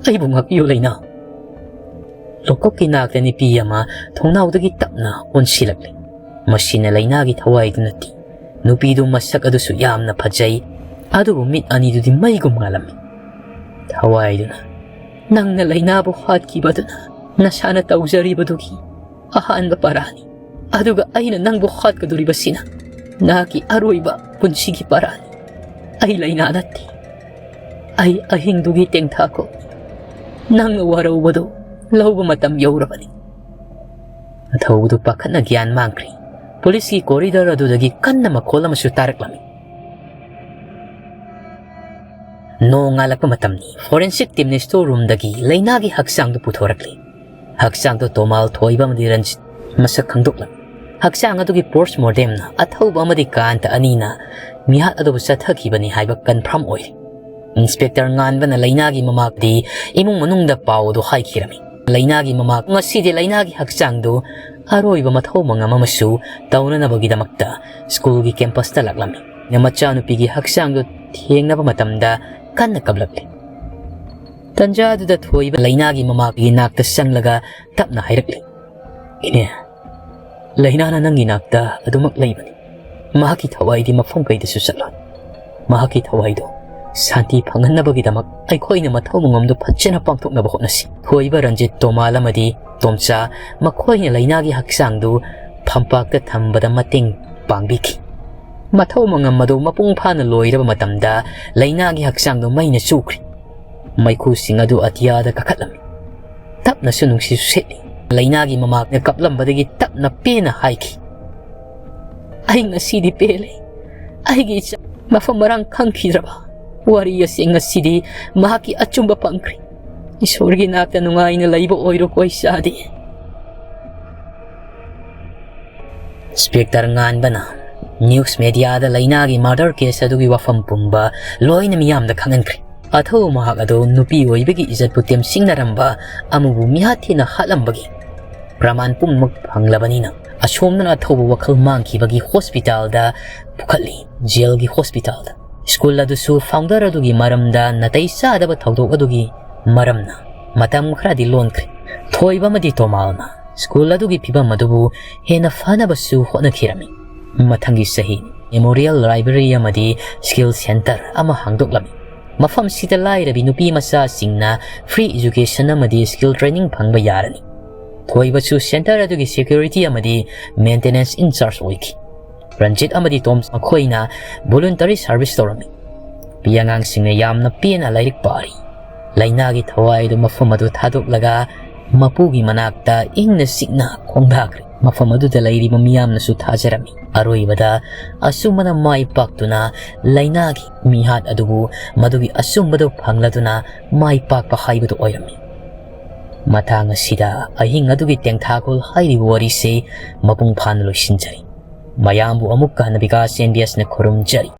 ꯑꯩꯕꯨ ꯉꯥꯛꯄꯤꯌꯨ, ꯂꯩꯅꯥ꯫" ꯂꯣꯀꯞꯀꯤ ꯅꯥꯛꯇ ꯅꯨꯄꯤ ꯑꯃ ꯊꯣꯡꯅꯥꯎꯗꯒꯤ ꯇꯞꯅ ꯑꯣꯟꯁꯤꯜꯂꯛꯂꯤ꯫ ꯃꯁꯤꯅ ꯂꯩꯅꯥꯒꯤ ꯊꯋꯥꯏꯗꯨ ꯅꯠꯇꯦ꯫ ꯅꯨꯄꯤꯗꯨ ꯃꯁꯛ ꯑꯗꯨꯁꯨ ꯌꯥꯝꯅ ꯐꯖꯩ, ꯑꯗꯨꯕꯨ ꯃꯤꯠ ꯑꯅꯤꯗꯨꯗꯤ ꯃꯩꯒꯨꯝ ꯉꯥꯜꯂꯝꯃꯤ꯫ ꯊꯋꯥꯏꯗꯨꯅ, "ꯅꯪꯅ ꯂꯩꯅꯥꯕꯨ ꯍꯥꯠꯈꯤꯕꯗꯨꯅ ꯅꯁꯥꯅ ꯇꯧꯖꯔꯤꯕꯗꯨꯒꯤ ꯑꯍꯥꯟꯕ ꯄꯔꯥꯅꯤ꯫ ꯑꯗꯨꯒ ꯑꯩꯅ ꯅꯪꯕꯨ ꯍꯥꯠꯀꯗꯧꯔꯤꯕꯁꯤꯅ ꯅꯍꯥꯛꯀꯤ ꯑꯔꯣꯏꯕ ꯄꯨꯟꯁꯤꯒꯤ ꯄꯔꯥꯅꯤ꯫ ꯑꯩ ꯂꯩꯅꯥ ꯅꯠꯇꯦ꯫ ꯑꯩ ꯑꯍꯤꯡꯗꯨꯒꯤ ꯇꯦꯡꯊꯥꯈꯣꯛ꯫ ꯅꯪꯅ ꯋꯥꯔꯧꯕꯗꯨ ꯂꯧꯕ ꯃꯇꯝ ꯌꯧꯔꯕꯅꯤ꯫" ꯑꯊꯧꯕꯗꯨ ꯄꯥꯈꯠꯅ ꯒ꯭ꯌꯥꯟ ꯃꯥꯡꯈ꯭ꯔꯦ꯫ ꯄꯨꯂꯤꯁꯀꯤ ꯀꯣꯔꯤꯗꯣꯔ ꯑꯗꯨꯗꯒꯤ ꯀꯟꯅ ꯃꯈꯣꯜ ꯑꯃꯁꯨ ꯇꯥꯔꯛꯂꯝꯃꯤ꯫ ꯅꯣꯡ ꯉꯥꯜꯂꯛꯄ ꯃꯇꯝꯅꯤ꯫ Forensic ꯇꯤꯝꯅ store ꯔꯨꯝꯗꯒꯤ ꯂꯩꯅꯥꯒꯤ ꯍꯛꯆꯥꯡꯗꯨ ꯄꯨꯊꯣꯔꯛꯂꯤ꯫ ꯍꯛꯆꯥꯡꯗꯨ ꯇꯣꯃꯥꯜ, ꯊꯣꯏꯕ ꯑꯃꯗꯤ ꯔꯟꯖꯤꯠ ꯃꯁꯛ ꯈꯪꯗꯣꯛꯂꯝꯃꯤ꯫ ꯍꯛꯆꯥꯡ ꯑꯗꯨꯒꯤ ꯄꯣꯁ ꯃꯣꯔꯇꯦꯝꯅ ꯑꯊꯧꯕ ꯑꯃꯗꯤ ꯀꯥꯟꯇ ꯑꯅꯤꯅ ꯃꯤꯍꯥꯠ ꯑꯗꯨꯕꯨ ꯆꯠꯊꯈꯤꯕꯅꯤ ꯍꯥꯏꯕ ꯀꯟꯐꯥꯔꯝ ꯑꯣꯏꯔꯤ꯫ ꯏꯟꯁꯄꯦꯛꯇꯔ ꯉꯥꯟꯕꯅ ꯂꯩꯅꯥꯒꯤ ꯃꯃꯥꯗꯤ ꯏꯃꯨꯡ ꯃꯅꯨꯡꯗ ꯄꯥꯎ ꯑꯗꯨ ꯍꯥꯏꯈꯤꯔꯝꯃꯤ꯫ ꯂꯩꯅꯥꯒꯤ ꯃꯃꯥ ꯉꯁꯤꯗꯤ ꯂꯩꯅꯥꯒꯤ ꯍꯛꯆꯥꯡꯗꯨ ꯑꯔꯣꯏꯕ ꯃꯊꯧ ꯃꯉꯝ ꯑꯃꯁꯨ ꯇꯧꯅꯅꯕꯒꯤꯗꯃꯛꯇ ꯁ꯭ꯀꯨꯜꯒꯤ ꯀꯦꯝꯄꯁꯇ ꯂꯥꯛꯂꯝꯃꯤ꯫ ꯃꯆꯥꯅꯨꯄꯤꯒꯤ ꯍꯛꯆꯥꯡꯗꯨ ꯊꯦꯡꯅꯕ ꯃꯇꯝꯗ ꯀꯟꯅ ꯀꯞꯂꯛꯂꯤ꯫ ꯇꯟꯖꯥꯗꯨꯗ ꯊꯣꯏꯕ ꯂꯩꯅꯥꯒꯤ ꯃꯃꯥꯒꯤ ꯅꯥꯛꯇ ꯆꯪꯂꯒ ꯇꯞꯅ ꯍꯥꯏꯔꯛꯂꯤ, "ꯏꯅꯦ, ꯂꯩꯅꯥꯅ ꯅꯪꯒꯤ ꯅꯥꯛꯇ ꯑꯗꯨꯃꯛ ꯂꯩꯕꯅꯤ꯫ ꯃꯍꯥꯛꯀꯤ ꯊꯋꯥꯏꯗꯤ ꯃꯐꯝ ꯀꯩꯗꯁꯨ ꯆꯠꯂꯣꯏ꯫ ꯃꯍꯥꯛꯀꯤ ꯊꯋꯥꯏꯗꯣ ꯁꯥꯟꯇꯤ ꯐꯪꯍꯟꯅꯕꯒꯤꯗꯃꯛ ꯑꯩꯈꯣꯏꯅ ꯃꯊꯧ ꯃꯉꯝꯗꯨ ꯐꯖꯅ ꯄꯥꯡꯊꯣꯛꯅꯕ ꯍꯣꯠꯅꯁꯤ꯫" ꯊꯣꯏꯕ, ꯔꯟꯖꯤꯠ, ꯇꯣꯃꯥꯜ ꯑꯃꯗꯤ ꯇꯣꯝꯆꯥ ꯃꯈꯣꯏꯅ ꯂꯩꯅꯥꯒꯤ ꯍꯛꯆꯥꯡꯗꯨ ꯐꯝꯄꯥꯛꯇ ꯊꯝꯕꯗ ꯃꯇꯦꯡ ꯄꯥꯡꯕꯤꯈꯤ꯫ ꯃꯊꯧ ꯃꯉꯝ ꯑꯗꯨ ꯃꯄꯨꯡ ꯐꯥꯅ ꯂꯣꯏꯔꯕ ꯃꯇꯝꯗ ꯂꯩꯅꯥꯒꯤ ꯍꯛꯆꯥꯡꯗꯨ ꯃꯩꯅ ꯆꯨꯈ꯭ꯔꯦ꯫ ꯃꯩꯈꯨꯁꯤꯡ ꯑꯗꯨ ꯑꯇꯤꯌꯥꯗ ꯀꯥꯈꯠꯂꯝꯃꯤ꯫ ꯇꯞꯅꯁꯨ ꯅꯨꯡꯁꯤꯠꯁꯨ ꯁꯤꯠꯂꯤ꯫ ꯂꯥꯏꯅꯥꯒꯤ ꯃꯃꯥꯛꯅ ꯀꯞꯂꯝꯕꯗꯒꯤ ꯇꯞꯅ ꯄꯦꯟꯅ ꯍꯥꯏꯈꯤ, "ꯑꯩ ꯉꯁꯤꯗꯤ ꯄꯦꯜꯂꯦ꯫ ꯑꯩꯒꯤ ꯏꯆꯥ ꯃꯐꯝ ꯃꯔꯥꯡ ꯈꯪꯈꯤꯗ꯭ꯔꯕ ꯋꯥꯔꯤ ꯑꯁꯤ ꯉꯁꯤꯗꯤ ꯃꯍꯥꯛꯀꯤ ꯑꯆꯨꯝꯕ ꯐꯪꯈ꯭ꯔꯦ꯫ ꯏꯁꯣꯔꯒꯤ ꯅꯥꯛꯇ ꯅꯨꯡꯉꯥꯏꯅ ꯂꯩꯕ ꯑꯣꯏꯔꯣꯀꯣ ꯏꯆꯥꯗꯤ"꯫ ꯏꯟꯁꯄꯦꯛꯇꯔ ꯉꯥꯟꯕꯅ ꯅ꯭ꯌꯨꯁ ꯃꯦꯗꯤꯌꯥꯗ ꯂꯥꯏꯅꯥꯒꯤ ꯃꯔꯗꯔ ꯀꯦꯁ ꯑꯗꯨꯒꯤ ꯋꯥꯐꯝ ꯄꯨꯝꯕ ꯂꯣꯏꯅ ꯃꯤꯌꯥꯝꯗ ꯈꯪꯍꯟꯈ꯭ꯔꯦ꯫ ꯑꯊꯧꯕ ꯃꯍꯥꯛ ꯑꯗꯨ ꯅꯨꯄꯤ ꯑꯣꯏꯕꯒꯤ ꯏꯖꯠꯄꯨ ꯇꯦꯝꯁꯤꯡꯅꯔꯝꯕ ꯑꯃꯕꯨ ꯃꯤꯍꯥꯠ ꯊꯤꯅ ꯍꯥꯠꯂꯝꯕꯒꯤ ꯄ꯭ꯔꯃꯥꯟ ꯄꯨꯝꯅꯃꯛ ꯐꯪꯂꯕꯅꯤꯅ, ꯑꯁꯣꯝꯗꯅ ꯑꯊꯧꯕ ꯋꯥꯈꯜ ꯃꯥꯡꯈꯤꯕꯒꯤ ꯍꯣꯁꯄꯤꯇꯥꯜꯗ ꯄꯨꯈꯠꯂꯤ, ꯖꯦꯜꯒꯤ ꯍꯣꯁꯄꯤꯇꯥꯜꯗ꯫ ꯁ꯭ꯀꯨꯜ ꯑꯗꯨꯁꯨ ꯐꯥꯎꯟꯗꯔ ꯑꯗꯨꯒꯤ ꯃꯔꯝꯗ ꯅꯥꯇꯩ ꯆꯥꯗꯕ ꯊꯧꯗꯣꯛ ꯑꯗꯨꯒꯤ ꯃꯔꯝꯅ ꯃꯇꯝ ꯈꯔꯗꯤ ꯂꯣꯟꯈ꯭ꯔꯦ꯫ ꯊꯣꯏꯕ ꯑꯃꯗꯤ ꯇꯣꯃꯥꯜꯅ ꯁ꯭ꯀꯨꯜ ꯑꯗꯨꯒꯤ ꯐꯤꯕꯝ ꯑꯗꯨꯕꯨ ꯍꯦꯟꯅ ꯐꯅꯕꯁꯨ ꯍꯣꯠꯅꯈꯤꯔꯝꯃꯤ꯫ ꯃꯊꯪꯒꯤ ꯆꯍꯤ ꯃꯦꯃꯣꯔꯤꯌꯦꯜ ꯂꯥꯏꯕ꯭ꯔꯦꯔꯤ ꯑꯃꯗꯤ ꯁ꯭ꯀꯤꯜ ꯁꯦꯟꯇꯔ ꯑꯃ ꯍꯥꯡꯗꯣꯛꯂꯝꯃꯤ꯫ ꯃꯐꯝꯁꯤꯗ ꯂꯥꯏꯔꯕꯤ ꯅꯨꯄꯤ ꯃꯆꯥꯁꯤꯡꯅ ꯐ꯭ꯔꯤ ꯑꯦꯖꯨꯀꯦꯁꯟ ꯑꯃꯗꯤ ꯁ꯭ꯀꯤꯜ ꯇ꯭ꯔꯦꯅꯤꯡ ꯐꯪꯕ ꯌꯥꯔꯅꯤ꯫ ꯊꯣꯏꯕꯁꯨ ꯁꯦꯟꯇꯔ ꯑꯗꯨꯒꯤ ꯁꯦꯀ꯭ꯌꯨꯔꯤꯇꯤ ꯑꯃꯗꯤ ꯃꯦꯟꯇꯦꯅꯦꯟꯁ ꯏꯟꯆꯥꯔꯖ ꯑꯣꯏꯈꯤ꯫ ꯔꯟꯖꯤꯠ ꯑꯃꯗꯤ ꯇꯣꯝ ꯃꯈꯣꯏꯅ ꯚꯣꯂꯨꯟꯇꯔꯤ ꯁꯥꯔꯚꯤꯁ ꯇꯧꯔꯝꯃꯤ꯫ ꯅꯨꯄꯤ ꯑꯉꯥꯡꯁꯤꯡꯅ ꯌꯥꯝꯅ ꯄꯦꯟꯅ ꯂꯥꯏꯔꯤꯛ ꯄꯥꯔꯤ꯫ ꯂꯥꯏꯅꯥꯒꯤ ꯊꯋꯥꯏ ꯑꯗꯨ ꯃꯐꯝ ꯑꯗꯨ ꯊꯥꯗꯣꯛꯂꯒ ꯃꯄꯨꯒꯤ ꯃꯅꯥꯛꯇ ꯏꯪꯅ ꯆꯤꯛꯅ ꯈꯣꯡꯗꯥꯈ꯭ꯔꯦ꯫ ꯃꯐꯝ ꯑꯗꯨꯗ ꯂꯩꯔꯤꯕ ꯃꯤꯌꯥꯝꯅꯁꯨ ꯊꯥꯖꯔꯝꯃꯤ꯫ ꯑꯔꯣꯏꯕꯗ ꯑꯆꯨꯝꯕꯅ ꯃꯥꯏ ꯄꯥꯛꯇꯨꯅ ꯂꯥꯏꯅꯥꯒꯤ ꯃꯤꯍꯥꯠ ꯑꯗꯨꯕꯨ ꯃꯗꯨꯒꯤ ꯑꯆꯨꯝꯕꯗꯨ ꯐꯪꯂꯗꯨꯅ ꯃꯥꯏ ꯄꯥꯛꯄ ꯍꯥꯏꯕꯗꯨ ꯑꯣꯏꯔꯝꯃꯤ꯫ ꯃꯇꯥꯡ ꯑꯁꯤꯗ ꯑꯍꯤꯡ ꯑꯗꯨꯒꯤ ꯇꯦꯡꯊꯥꯈꯣꯜ ꯍꯥꯏꯔꯤꯕ ꯋꯥꯔꯤꯁꯤ ꯃꯄꯨꯡ ꯐꯥꯅ ꯂꯣꯏꯁꯤꯟꯖꯔꯤ꯫ ꯃꯌꯥꯝꯕꯨ ꯑꯃꯨꯛꯀ ꯍꯟꯅ ꯕꯤꯀꯥꯁ ꯑꯦꯝ ꯕꯤ ꯑꯦꯁꯅ ꯈꯨꯔꯨꯝꯖꯔꯤ꯫